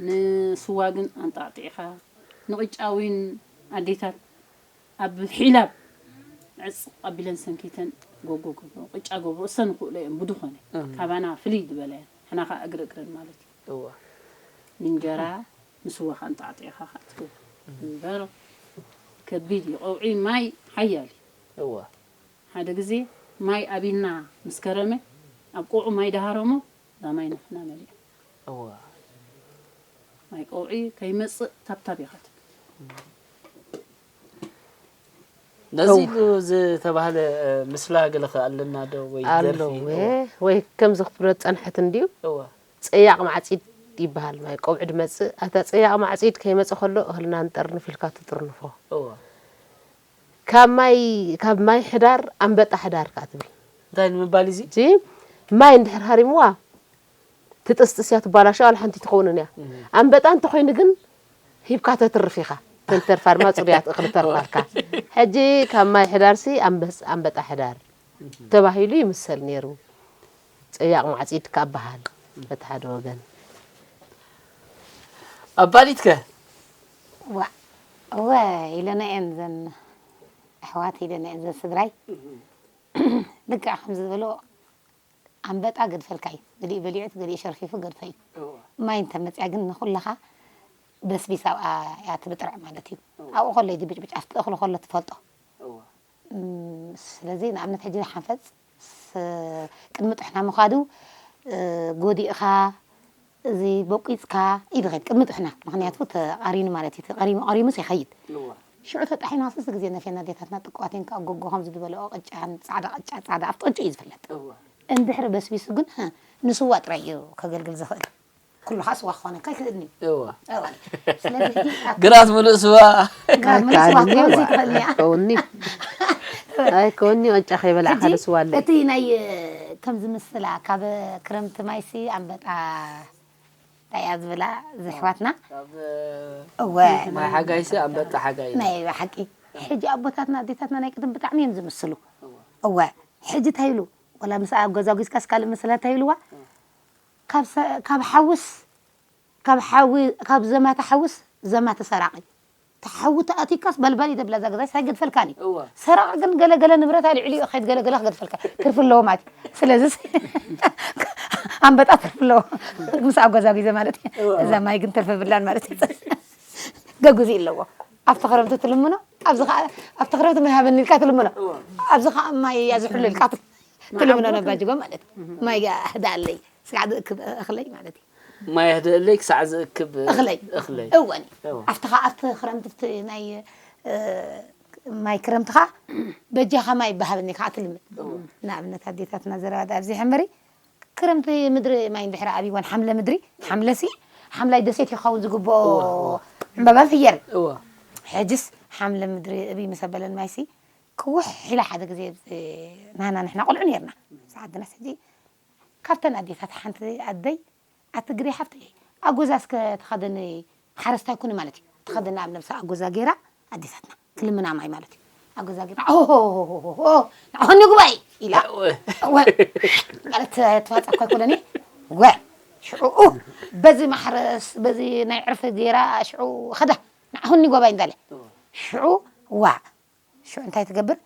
ንስዋ ግን ኣንጣዕጢዕኻ ንቕጫ እውን ኣዴታት ኣብ ሒላብ ዕፅቕ ኣቢለን ሰንኪተን ጎጎ ገብሮ፣ ቅጫ ገብሮ፣ እሰን ክእሎ እየን ብድኾነ። ካባና ፍልይ ዝበለ እየን። ሕና ኸዓ እግሪ እግረን ማለት እዩ። እዋ። ንእንጀራ ንስዋ ኸዓ እንጣዕጢዕኻ ኸዓ ትገብሮ። እምበር ከቢድ እዩ። ቀውዒ ማይ ሓያል እዩ። እዋ። ሓደ ግዜ ማይ ኣቢልና ምስ ከረመ፣ ኣብ ቀውዒ ማይ ደሃረሞ፣ እዛ ማይ ነፍና መሊኣ። እዋ። ማይ ቀውዒ ከይመጽእ ታብታብ ኢኻ ትብል። ነዚ እው። ኢሉ ዝተባህለ፣ እ፣ ምስላ ገለ ከ ኣለና ዶ? ወይ ኣሎ ደርፊ? እወ። እዋ። ወይ ከምዚ ክትብሎ ዝጸንሐት እንድዩ። እዋ። ጸያቕ ማዕጺድ ይበሃል። ማይ ቀውዒ ድመጽእ፣ ኣታ ጸያቕ ማዕጺድ ከይመጸ ከሎ እኽልና ንጠርንፍ ኢልካ ትጥርንፎ። እዋ። ካብ ማይ፣ ካብ ማይ ሕዳር ኣንበጣ ሕዳር ከኣ ትብል። እንታይ ንምባል እዚ? እዚ ማይ እንድሕር ሃሪምዋ፣ ትጥስጥስ እያ፣ ትባላሾ፣ ዋላ ሓንቲ ትኸውንን እያ። እህ። ኣንበጣ እንተኾይኑ ግን ሂብካ ተትርፍ ኢኻ። ተንተርፋ ድማ ጽሩያት እኽሊ ተርፋልካ። ሕጂ ካብ ማይ ሕዳርሲ ኣንበስ-፣ ኣንበጣ ሕዳር እህ። ተባሂሉ ይምሰል ነይሩ። ጸያቕ ማዕጺድ ካብ በሃል በቲ ሓደ ወገን። ኣባዲትከ? ዋ፣ እወ፣ ኢለና እየን ዘን ኣሕዋት፣ ኢለና እየን ዘን ስድራይ። እህ። ልክዕ ከምዚ ዝበሎ ኣንበጣ ገድፈልካ እዩ። ገሊኡ በሊዑ፣ ገሊኡ ሸርፊፉ ገድፈ እዩ። እዋ። ማይ እንተ መጽያ ግን ንኹልኻ በስቢስ ኣብኣ እያ ትብጥርዕ ማለት እዩ። እዋ። ኣብኡ ከሎ እዩ ድብጭብጭ፣ ኣብቲ እኽሊ ከሎ ትፈልጦ። እዋ። እም፣ ስለዚ ንኣብነት ሕጂ ሓንፈጽ ስ-፣ ቅድሚ ጥሕና ምኻዱ፣ እ፣ ጎዲእኻ፣ እዚ ቦቂጽካ ኢሉ ይኸይድ ቅድሚ ጥሕና። ምኽንያቱ ተቓሪኑ ማለት እዩ። ተቐሪሙ፣ ቀሪሙስ ይኸይድ። እዋ። ሽዑ ተጣሒኑ ሃስስ ግዜ ነፍየን ኣዴታትና ጥቁዋት እየን፣ ካብ ጎጎ ከምዚ ዝበልኦ ቅጫን ጻዕዳ ቅጫ፣ ጻዕዳ ኣብቲ ቅጭ እዩ ዝፍለጥ። እዋ። እንድሕሪ በስቢሱ ግን፣ ህ፣ ንስዋ ጥራይ እዩ ከገልግል ዝኽእል። ኩሉ ኸዓ ስዋ ክኾነካ ኣይክእልን እዩ። እዋ። እዋ። ስለዚ ሕጂ ኣብ ግራት ምሉእ ስዋ። ግራት ምሉእ ስዋ ኣይከኣልን እዩ። ክትወስድ ትኽእል እያ። ኣይከውን'ዩ። ኣይከውን'ዩ፣ ቅጫ ከይበላዕካ ሕጂ ዶ ስዋ ኣለይ? እቲ ናይ፣ ከምዚ ምስላ፣ ካብ ክረምቲ ማይሲ ኣንበጣ እንታይ እያ ዝብላ ዝሕዋትና? ካብ እወ። ማይ ሓጋይሲ ኣንበጣ ሓጋይ እዩ። ናይ ብሓቂ። ሕጂ ኣቦታትና ኣዴታትና ናይ ቅድም ብጣዕሚ እዮም ዝምስሉ። እወ። ሕጂ እንታይ ኢሉ? ወላ ምስ ኣብ ገዛ ጒዝካስ ካልእ ምስላ እንታይ ኢልዋ? ካብ ሰ-፣ ካብ ሓውስ፣ ካብ ሓዊ፣ ካብ ዘማተ ሓውስ ዘማተ ሰራቒ። እቲ ሓዊ ተኣቲካስ በልባል ይደብላ እዛ ገዛይ ሳይገድፈልካን እዩ። እወ። ሰራቒ ግን ገለገለ ንብረት ኣልዒሉ እዩ፣ ከይድ ገለገለ ክገድፈልካ። ትርፊ ኣለዎ ማለት እዩ። ስለዚ ኣንበጣ ትርፊ ኣለዎ። ምስ ኣብ ገዛ ጒዘ ማለት እዩ። እወ፣ እወ። እዛ ማይ ግን ትርፊ ብላን ማለት እዩ። ገጉዚ ኣለዎ። ኣብቲ ክረምቲ ትልምኖ፣ ኣብዚ ኸዓ፣ ኣብቲ ክረምቲ ማይ ሃበኒ ኢልካ ትልምኖ። እወ። ኣብዚ ኸዓ ማይ እያ ዝሕሉ ኢልካ ትልምኖ ማይ ነባጅጎ ማለት እዩ። እህ። ማይ እያ ህዳኣለይ፣ ስጋዕ ዝእክብ እኽለይ ማለት እዩ። ማይ ህደእለይ ክሳዕ ዝእክብ እኽለይ። እኽለይ። እወኒ። እወ። ኣብቲ ኸዓ ኣብቲ ክረምቲ ኣብቲ ናይ፣ እ፣ ማይ ክረምቲ ኸዓ በጃኻ ማይ ይበሃበኒ ከዓ ትልምን። እወ። ንኣብነት ኣዴታትና ዘረባ ዳ ኣብዚ ሕምሪ ክረምቲ ምድሪ ማይ እንድሕር ኣብይወን ሓምለ ምድሪ፣ ሓምለሲ ሓምላይ ደሴት ይኸውን ዝግብኦ እወ፣ እወ። ዕምባባን ፍየል። እወ። ሕጅስ ሓምለ ምድሪ እብይ ምስ ኣበለን ማይሲ ክውሕ ኢላ ሓደ ግዜ፣ እ፣ ናና ንሕና ቆልዑ ነርና። ሰዓት ግናስ ሕጂ ካብተን ኣዴታት ሓንቲ ኣደይ ኣትግሪ ሓፍተይ ኣጎዛ እስከ ተኸደኒ ሓረስታይ ኩኒ ማለት እዩ። ተኸደኒ ኣብ ነብሳ ኣጎዛ ገይራ ኣዴታትና ክልምና ማይ ማለት እዩ። ኣጎዛ ገይራ ኦሆሆሆሆ ንዓኹኒ ጉባኤ ኢላ እወ። እወ ማለት ተዋጻ እኳ ኣይኮነኒ ወ ሽዑ በዚ ማሕረስ በዚ ናይ ዕርፊ ገይራ ሽዑ ኸዳ ንዓኹኒ ጉባኤ እንዳለ ሽዑ ዋ ሽዑ እንታይ ትገብር?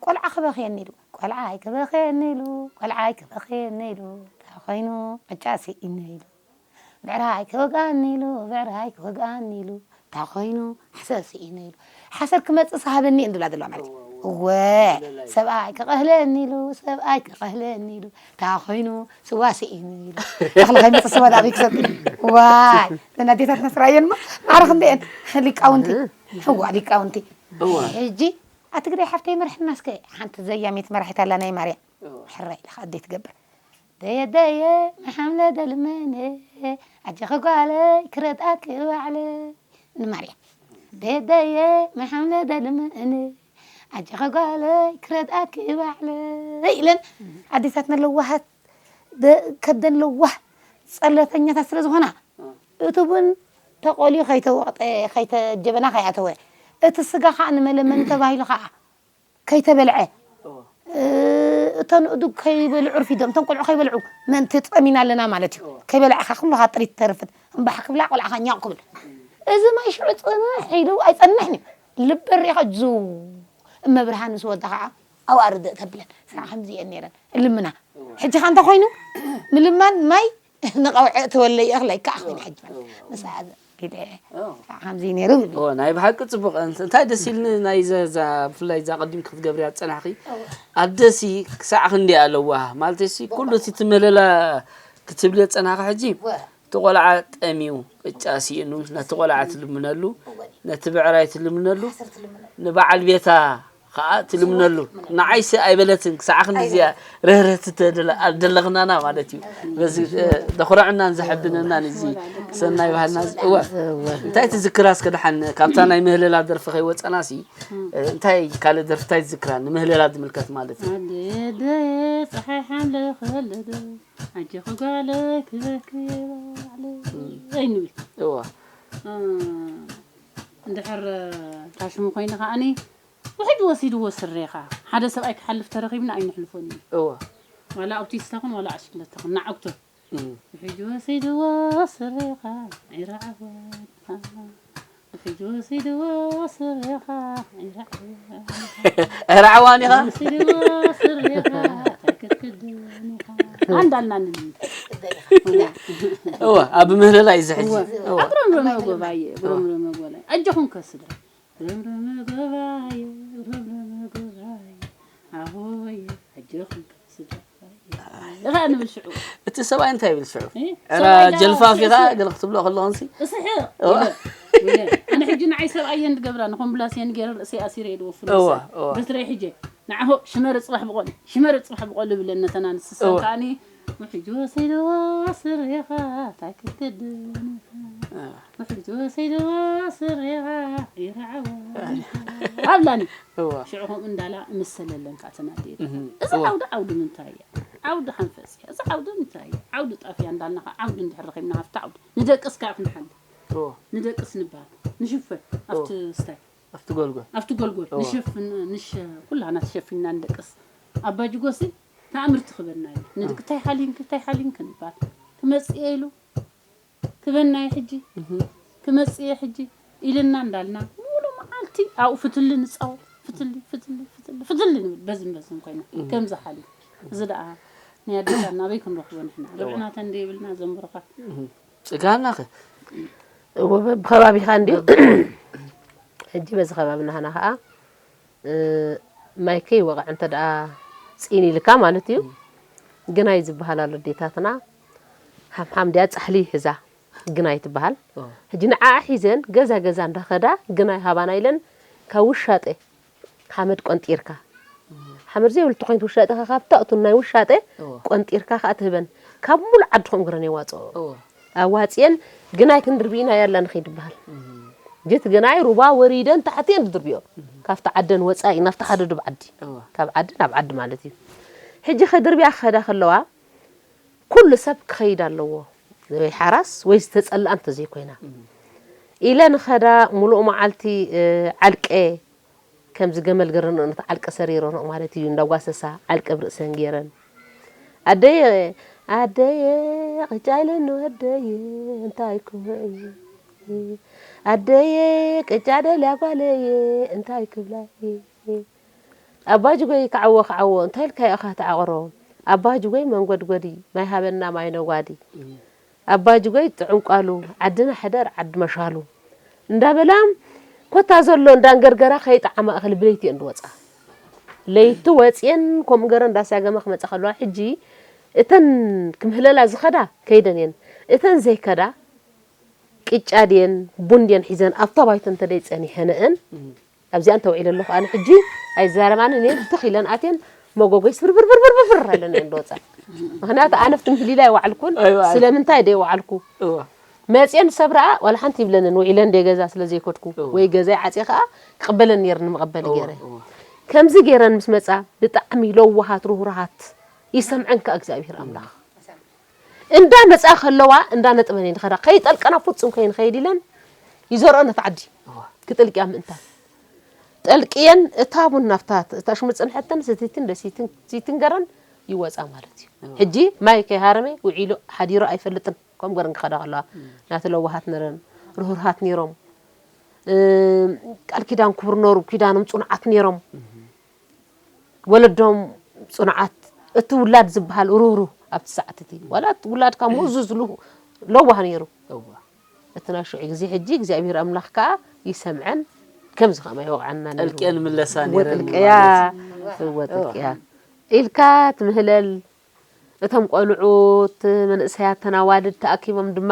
ቆልዓ ክበኽየኒ ኢሉ፣ ቆልዓይ ክበኽየኒ ኢሉ፣ ቆልዓይ ክበኽየኒ ኢሉ፣ እንታይ ኮይኑ ዕጫ ስኢነ ኢሉ፣ ብዕራይ ክወግኣኒ ኢሉ፣ ብዕራይ ክወግኣኒ ኢሉ፣ እንታይ ኮይኑ ሓሰር ስኢነ ኢሉ፣ ሓሰር ክመጽእ ሃበኒ እንድላ ዘለዋ ማለት እዩ። እወ፣ እወ፣ እወ። እወ፣ ሰብኣይ ክቐህለኒ ኢሉ፣ ሰብኣይ ክቐህለኒ ኢሉ፣ እንታይ ኮይኑ ስዋ ስኢነ ኢሉ፣ እኽሊ ከይመጽእ ስዋ ዳበይ ክሰቲ? ዋይ፣ እዘን ኣዴታትና ስራየን እሞ ማዕረ ክንደየን ሊቃውንቲ። እዋ፣ ሊቃውንቲ። እዋ። ሕጂ ኣቲ ግዳይ ሓፍተይ መርሕና እስከ ሓንቲ ዘያሚት መራሒት ኣላ ናይ ማርያ። እዋ። ሕራይ ኢልኻ ኣደይ ትገብር። ደየ ደየ መሓምለ ደልመነ ኣጀኺ ጓለይ ክረድኣኪ ባዕለይ ንማርያ። ደየ ደየ መሓምለ ደልመነ ኣጀኺ ጓለይ ክረድኣኪ ባዕለይ ኢለን ኣዴታትና ለዋሃት ደ-፣ ከብደን ለዋህ ጸለተኛታት ስለ ዝኾና፣ እ። እቲ ቡን ተቆልዩ ከይተወቕጠ፣ ከይተ-፣ ጀበና ከይኣተወ፣ እቲ ስጋ ኸዓ ንመለመኒ ተባሂሉ ኸዓ ከይተበልዐ፣ እ። እ፣ እተን እዱግ ከይበልዑ ርፊዶም፣ እተን ቆልዑ ከይበልዑ፣ ምእንቲ ጸሚና ኣለና ማለት እዩ። እ። ከይበላዕኻ ኩልኻ ጥሪት ተርፍት፣ እምባሕ ክብላ ቆልዓኻ ኛቕ ክብል። እዚ ማይ ሽዑ ጽንሕ ኢሉ ኣይጸንሕን እዩ። ልበ ሪኻ ጅው፣ እመብርሃን ምስ ወዳ ኸዓ ኣብኣ ርድእ ተብለን። ስራዕ ከምዚ እየን ነይረን። እልምና። ሕጂ ኸ እንታይ ኮይኑ? ምልማን ማይ ንቐውዒ እተወለይ እኽላይ ከዓ ኮይኑ ሕጂ ማለት። ንስሓ ኢለ እየ። ስራዕ ከምዚ እዩ ነይሩ ዝብል። እወ፣ ናይ ብሓቂ ጽቡቕ። እንት-፣ እንታይ ደስ ኢልኒ ናይ ዘ-፣ ዛ-፣ ብፍላይ እዛ ቀዲም ክትገብርያ ዝጸናሕኺ። ኣደሲ ክሳዕ ክንደይ ኣለዋ? ማለተሲ ኩሉ እቲ ትምህለላ ክትብልዮ ዝጸናሕኺ ሕጂ፣ እቲ ቆልዓ ጠምዩ፣ ቅጫ ስኢኑ፣ ነቲ ቆልዓ ትልምነሉ፣ ነቲ ብዕራይ ትልምነሉ፣ ንበዓል ቤታ ኸዓ ትልምነሉ። ንዓይሲ ኣይበለትን፣ ክሳዕ ክንድዚኣ ርህርህቲ ተደለ-፣ ደለኽናና ማለት እዩ። በዚ፣ እ፣ ዘኹርዐናን ዘሐብነናን እዚ ሰናይ ባህልና እዚ። እወ። እንታይ ትዝክራ እስከ ደሓን ካብታ ናይ ምህለላ ደርፊ ከይወጸናሲ፣ እ፣ እንታይ ካልእ ደርፊ እንታይ ትዝክራ ንምህለላ ዝምልከት ማለት እዩ? ኣደ፣ ኣደ፣ ፀሓይ ሓምለ ከለደ፣ ኣጆኺ ጓለይ ክበኪ ባዕለይ ንብል። እወ። እ፣ እንድሕር ታሽሙ ኮይኑ ከዓኒ ውሕጅ ወሲድዎ ስሬኻ። ሓደ ሰብኣይ ክሓልፍ ተረኺብና ኣይንሕልፎን እዩ። እወ። ዋላ ኣውቲስታ ኹን ዋላ ኣሽክለታ ኹን ንዓግቶ። እም። ውሕጅ ወሲድዎ ስሬኻ፣ ዒራ ዓዋንኻ። ውሕጅ ወሲድዎ ስሬኻ፣ ዒራ ዓዋንኻ። ዒራ ዓዋኒኻ? ወሲድዎ ስሬኻ፣ እንታይ ክትክደን ኢኻ? ኣንዳልና ንብል። እወ፣ ኣብ ምህለላ እዩ ዝሕጂ። እወ። እወ። ኣብ ረምረመ ጎባየ፣ ረምረመ ጎባየ። ኣጆኹም ከስዳ። ረምረመ ጎባየ፣ ረምረመ ጎባየ፣ ኣሆየ፣ ኣጆኹም ከስዳ። እኻ ንብል ሽዑ። እቲ ሰብኣይ እንታይ ይብል ሽዑ? እ? ዕራ ሰብኣይ ደኣ ጀልፋፍ ኢኻ ስዕስዕ። ገለ ክትብሎ ከለኹንሲ? እስሕቕ እዋ። ኢለ፣ ኢለ። ኣነ ሕጂ ንዓይ ሰብኣየን ዝገብራ ንኾምብላስየን ገይረ ርእሰይ ኣሲረ እየ ዝወፍር እዋ፣ ምሳይ። እዋ። በትረይ ሕጂ ንዓኹ ሽመሪ ጽባሕ ብቖል፣ ሽመሪ ጽባሕ ብቖል ይብለን ነተን ኣንስቲ። እዋ። ከኣኒ ውሕጅ ወሰድዎ ስሬኻ፣ እንታይ ክትክደን ኢኻ? እዋ። ውሕጅ ወሰድዎ ስሬኻ፣ ይርዓዋ። ኣብላኒ። እዋ። ሽዑ ከምኡ እንዳላ እምሰለለን ከኣ ተናደየት። እህ፣ እዚ እዋ። ዓውዲ ዓውዲ ምንታይ እያ? ዓውዲ ከንፈጽ እያ። እዚ ዓውዲ ምንታይ እያ? ዓውዲ ጣፍ እያ እንዳልና ከኣ ዓውዲ እንድሕር ረኺብና ካብቲ ዓውዲ። ንደቅስ ከኣ ክንሓሊ። እዋ። ንደቅስ ንበሃል። ንሽፈን። ኣብቲ እዋ። ስታይ። ኣብቲ ጎልጎል። ኣብቲ ጎልጎል። እዋ። ንሸፍን፣ ንሸ-፣ ኩላና ተሸፊንና ንደቅስ። ኣባ ጅጎሲ ተኣምር ትኽበና እዩ። ንደቂ እዋ። እንታይ ሓሊንክ፣ እንታይ ሓሊንክ ንበሃል። ክመጽእ እየ ኢሉ። ክበና እየ ሕጂ። እህ። ክመጽእ እየ ሕጂ። ኢልና እንዳልና ሙሉ መዓልቲ ኣብኡ ፍትሊ ንጻወት። ፍትሊ፣ ፍትሊ፣ ፍትሊ፣ ፍትሊ ንብል። በዝን በዝን ኮይና። እህ። ከምዚ ሓሊፍ። እዚ ደኣ ናይ ኣዴታትና ኣበይ ክንረኽቦ ንሕና? እዋ። ርብዕናተን ደይብልና ዘንብሩኻ። እህ። ጽጋናኸ? እዎ፣ በብኸባቢኻ እንድዩ። ሕጂ በዚ ከባቢ ናህና ኸኣ፣ እ፣ ማይ ከይወቕዐ እንተ ደኣ ጽን ኢልካ ማለት እዩ። ግናይ ዝበሃል ኣሎ ኣዴታትና፣ ሓምሓም ድያ ጻሕሊ ሒዛ ግናይ ትበሃል። ኦ። ሕጂ ንዓኣ ሒዘን ገዛ ገዛ እንዳኸዳ ግናይ ሃባና ኢለን ካብ ውሻጠ ሓመድ ቆንጢርካ። ሓመድ ዘይብሉ ተኾይኑ ውሻጠ ከ ካብ ታእቱ ናይ ውሻጠ እዎ። ቆንጢርካ ከኣ ትህበን። ካብ ሙሉእ ዓዲ ከምኡ ግረን የዋጽኦ። እዎ። ኣዋጽየን ግናይ ክንድርቢ ኢና ያላ ንኸይድ ይበሃል። እም። ጅት ግናይ ሩባ ወሪደን ታሕቲ እየን ዝድርብዮ። እም። ካብቲ ዓደን ወጻኢ ናብቲ ሓደ ዱብ ዓዲ። እዎ። ካብ ዓዲ ናብ ዓዲ ማለት እዩ። ሕጂ ከድርብያ ክኸዳ ከለዋ ኩሉ ሰብ ክኸይድ ኣለዎ። ወይ ሓራስ ወይ ዝተጸልኣ እንተዘይኮይና። እም። ኢለ ንኸዳ ሙሉእ መዓልቲ፣ እ፣ ዓልቀ ከምዚ ገመል ገረንኦ ነቲ ዓልቀ ሰሪረንኦ ማለት እዩ፣ እንዳጓሰሳ ዓልቀ ኣብ ርእሰን ገይረን። ኣደየ፣ ኣደየ፣ ቅጫ ኢለኒ ወደየ፣ እንታይ ክብሎ እየ? ኣደየ፣ ቅጫ ደልያ ጓለየ፣ እንታይ ክብላ እየ? ኣባ ጅጎይ ክዓዎ፣ ክዓዎ፣ እንታይ ኢልካዮ ኢኻ ትዓቕሮ? ኣባ ጅጎይ መንጎድጎዲ፣ ማይ ሃበና ማይ ነጓዲ። ኣባ ጅጎይ ጥዑም ቃሉ፣ ዓድና ሕደር ዓዲ መሻሉ እንዳበላ፣ ኮታ ዘሎ እንዳንገርገራ ከይጠዓማ እኽሊ ብለይቲ እየን ዝወፃ። ለይቲ ወፅየን ከምኡ ገረን እንዳሳገማ ክመፃ ከለዋ፣ ሕጂ እተን ክምህለላ ዝኸዳ ከይደን እየን። እተን ዘይከዳ ቅጫ ድየን ቡን ድየን ሒዘን ኣብታ ባይቶ እንተደይ ፀኒሐንአን፣ ኣብዚኣ እንተውዒለ ኣለኹ ኣነ ሕጂ ኣይዛረባንን እየን። ትኽ ኢለን ኣትየን መጎጎይ ስብርብርብርብርብር ኢለን እየን ዝወፃ። ምኽንያቱ ኣነ ኣብቲ ምህሊላ ኣይወዓልኩን። ኣይወዓል-፣ ስለምንታይ ደይ ወዓልኩ? እዋ። መፅየን ሰብ ረኣ ዋላ ሓንቲ ይብለንን፣ ውዒለ እንደ ገዛ ስለ ዘይከድኩ እዋ። ወይ ገዛይ ዓፅየ ከዓ ክቕበለን ነይረን መቐበሊ እዋ፣ ገይረ። እዋ። ከምዚ ገይረን ምስ መፃ ብጣዕሚ ለዋሃት ርሁራሃት ይሰምዐን ከዓ እግዚኣብሔር ኣምላኽ። እንዳ መጻ ከለዋ እንዳ ነጥበን እየን ዝኸዳ። ከይጠልቀና ፍጹም ከይንኸይድ ኢለን ይዘርኦ ነቲ ዓዲ። እዋ። ክጥልቅያ ምእንታን። ጠልቅየን እታ ቡን ናብታ እታ ሽሙ ጽንሐተን ሰቲትን ደሲትን ሲትን ገረን ይወጻ ማለት እዩ። እዋ። ሕጂ ማይ ከይሃረመ ውዒሉ ሓዲሩ ኣይፈልጥን። ከም ገረን ክኸዳ ከለዋ እም። ናቲ ለዋሃት ነረን ርህሩሃት ነይሮም። እም፣ ቃል ኪዳን ክቡር ነሩ፣ ኪዳኖም ጽኑዓት ነይሮም። እም። ወለዶም ጽኑዓት፣ እቲ ውላድ ዝበሃል ርህሩህ ኣብቲ ሰዓት እቲ፣ ዋላ እቲ ውላድካ ምእዙዝ ሉ-፣ ለዋህ ነይሩ። እዋ። እቲ ናይ ሽዑ ግዜ ሕጂ እግዚኣብሔር ኣምላኽ ከኣ ይሰምዐን ከምዚ ከኣ ይወቕዓና ነይሩ። ጥልቅየን ምለሳ እወ ነይረን ጥልቅያ፣ ማለት። እወ ጥልቅያ ኢልካ ትምህለል። እቶም ቆልዑት መንእሰያት ተናዋድድ ተኣኪቦም ድማ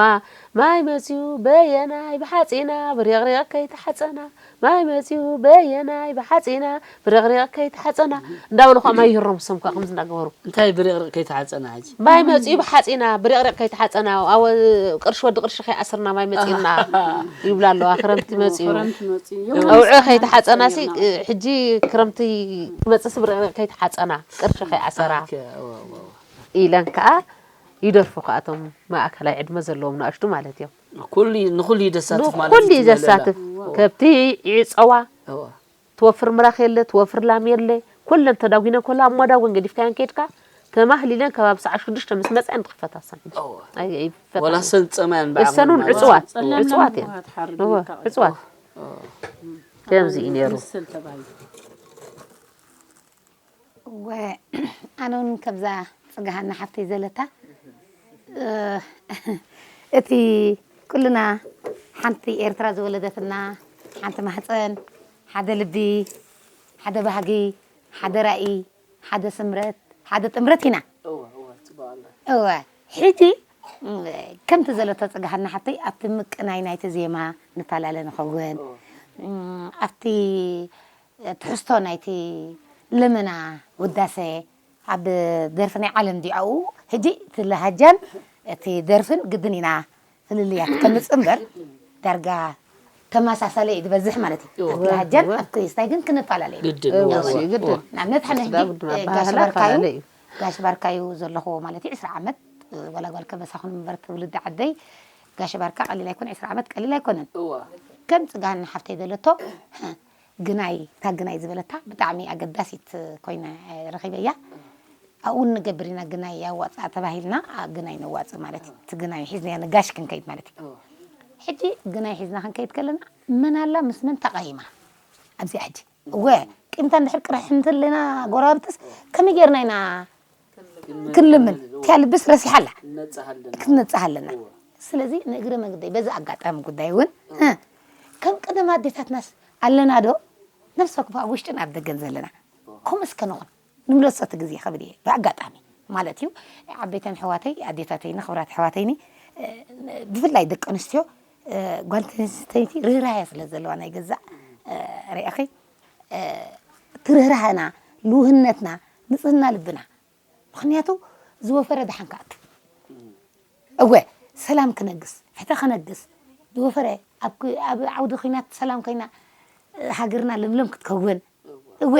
ማይ መጽዩ በየናይ ብሓጺና ብሪቕሪቕ ከይተሓጸና፣ ማይ መጽዩ በየናይ ብሓጺና ብሪቕሪቕ ከይተሓጸና እንዳበሉ ከኣ ማይ ይህረሙ፣ እሶም ከኣ ከምዚ እንዳገበሩ። እንታይ ብሪቕሪቕ ከይተሓጸና ሕጂ? ማይ መጽዩ ብሓጺና ብሪቕሪቕ ከይተሓጸና፣ ኣወ ቅርሺ ወዲ ቅርሺ ከይኣሰርና ማይ መጽዩና ይብላ ኣለዋ። ክረምቲ መጽዩ። ክረምቲ መጽዩ። ቀውዒ ከይተሓጸናሲ፣ ሕጂ ክረምቲ ክመጽእሲ ብሪቕሪቕ ከይተሓጸና፣ ቅርሺ ከይኣሰራ ኣከ-፣ እወ፣ እወ፣ እወ። ኢለን ከኣ ይደርፉ ከኣ እቶም ማእከላይ ዕድመ ዘለዎም ንኣሽቱ ማለት እዮም። ኩሉ፣ ንኹሉ እዩ ዘሳትፍ ማለት ንኹሉ እዩ እዩ ትብለላ። ዘሳትፍ። ከብቲ ይዕጸዋ፣ እወ። ትወፍር ምራኽ የለ፣ ትወፍር ላም የለ፣ ኩለን ተዳጒነን ከሎ ኣብ መዳጎን ገዲፍካየን ከይድካ፣ ተማህሊለን ከባቢ ሰዓት ሽዱሽተ ምስ መጻ እየን ዝኽፈታ እሰን። እወ። ኣይ-፣ ኣይፈታን። ወላ ሰን ጸማ እየን ብዓቕመን እሰን እውን ማለት እዩ። ዕጽዋት፣ ጸላም ዕጽዋት ላም እየን። ውሃ ትሓርድ እወ፣ እየን ካብ ዕጽዋት። እወ። ከምዚ እዩ ነይሩ። ምስል ተባሂሉ። እወ፣ ኣነ እውን ከምዛ ጽጋሃና ሓፍተይ ዘለታ፣ እ፣ እቲ ኩልና ሓንቲ ኤርትራ ዝወለደትና፣ ሓንቲ ማህጸን፣ ሓደ ልቢ፣ ሓደ ባህጊ፣ ሓደ ራኢ፣ ሓደ ስምረት፣ ሓደ ጥምረት ኢና። እወ፣ እወ፣ ጽቡቕ ኣሎ። እወ፣ ሕጂ፣ እ፣ ከምቲ ዘለቶ ጽጋሃና ሓፍተይ ኣብቲ ምቅናይ ናይቲ ዜማ ንፈላለ ንኸውን። እወ። እ፣ ኣብቲ ትሕዝቶ ናይቲ ልመና ውዳሰ ኣብ ደርፊ ናይ ዓለም ድዩ ኣብኡ? ሕጂ እቲ ለሃጃን እቲ ደርፍን ግድን ኢና ፍልልያት ከምጽእ እምበር፣ ዳርጋ ተመሳሳሊ እዩ ዝበዝሕ ማለት እዩ። እወ። ኣብቲ ለሃጃን እወ። ኣብቲ ስታይ ግን ክንፈላለ ኢና። ግድን፣ እወ፣ እወ፣ እወ፣ እወ። ግድን። ንኣብነት፣ ሓነ ሕጂ ስዳ ብድማ ጋሽ ባህላ ባርካዩ፣ ፈላለ እዩ። ጋሽ ባርካዩ ዘለኹዎ ማለት እዩ፣ ዕስራ ዓመት፣ ዋላ ጓል ከበሳ ኹን እምበር፣ ትውልዲ ዓደይ፣ ጋሽ ባርካ ቀሊል ኣይኮነ፣ ዕስራ ዓመት ቀሊል ኣይኮነን። እወ። ከም ጽጋሃና ሓፍተይ ዘለቶ፣ ግናይ፣ እታ ግናይ ዝበለታ ብጣዕሚ ኣገዳሲት ኮይና፣ እ፣ ረኺበያ። ኣብኡ ንገብር ኢና ግናይ ኣዋጽኣ ተባሂልና፣ ኣ፣ ግናይ ነዋጽእ ማለት እዩ። እቲ ግናይ ሒዝናዮ ንጋሽ ክንከይድ ማለት እዩ። እወ። ሕጂ ግናይ ሒዝና ክንከይድ ከለና፣ መን ኣላ ምስ መን ተቓይማ? ኣብዚኣ ሕጂ። እወ፣ ቂምታ እንድሕር ቅርሕ እንተለና ጎረባብትስ፣ ከመይ ጌርና ኢና ክንልምን? እቲኣ ልብስ ረሲሓ ኣላ። ነጻህ ኣለና። ክንነጻህ ኣለና። እወ። ስለዚ ንእግረ መግደይ በዚ ኣጋጣሚ ጉዳይ እውን፣ እ፣ ከም ቀደም ኣዴታትናስ ኣለና ዶ? ነፍሲ ወከፍ ኣብ ውሽጥን ኣብ ደገን ዘለና። ከምኡ እስከ ንኹን። ንምለሶ እቲ ግዜ ክብል እየ። ብኣጋጣሚ ማለት እዩ። ዓበይተን ኣሕዋተይ፣ ኣዴታተይኒ፣ ክቡራት ኣሕዋተይኒ፣ እ፣ ብፍላይ ደቂ ኣንስትዮ፣ እ፣ ጓል ኣንስተይቲ ርህራሄ ስለ ዘለዋ ናይ ገዛእ፣ እ፣ ርኢኺ፣ እ፣ እቲ ርህራሄና፣ ልውህነትና፣ ንጽህና ልብና፣ ምኽንያቱ ዝወፈረ ደሓን ክኣቱ። እወ፣ ሰላም ክነግስ፣ ፍትሒ ክነግስ፣ ዝወፈረ ኣብ ክ-፣ ኣብ ዓውዲ ኲናት ሰላም ኮይና፣ ሃገርና ለምለም ክትከውን። እወ፣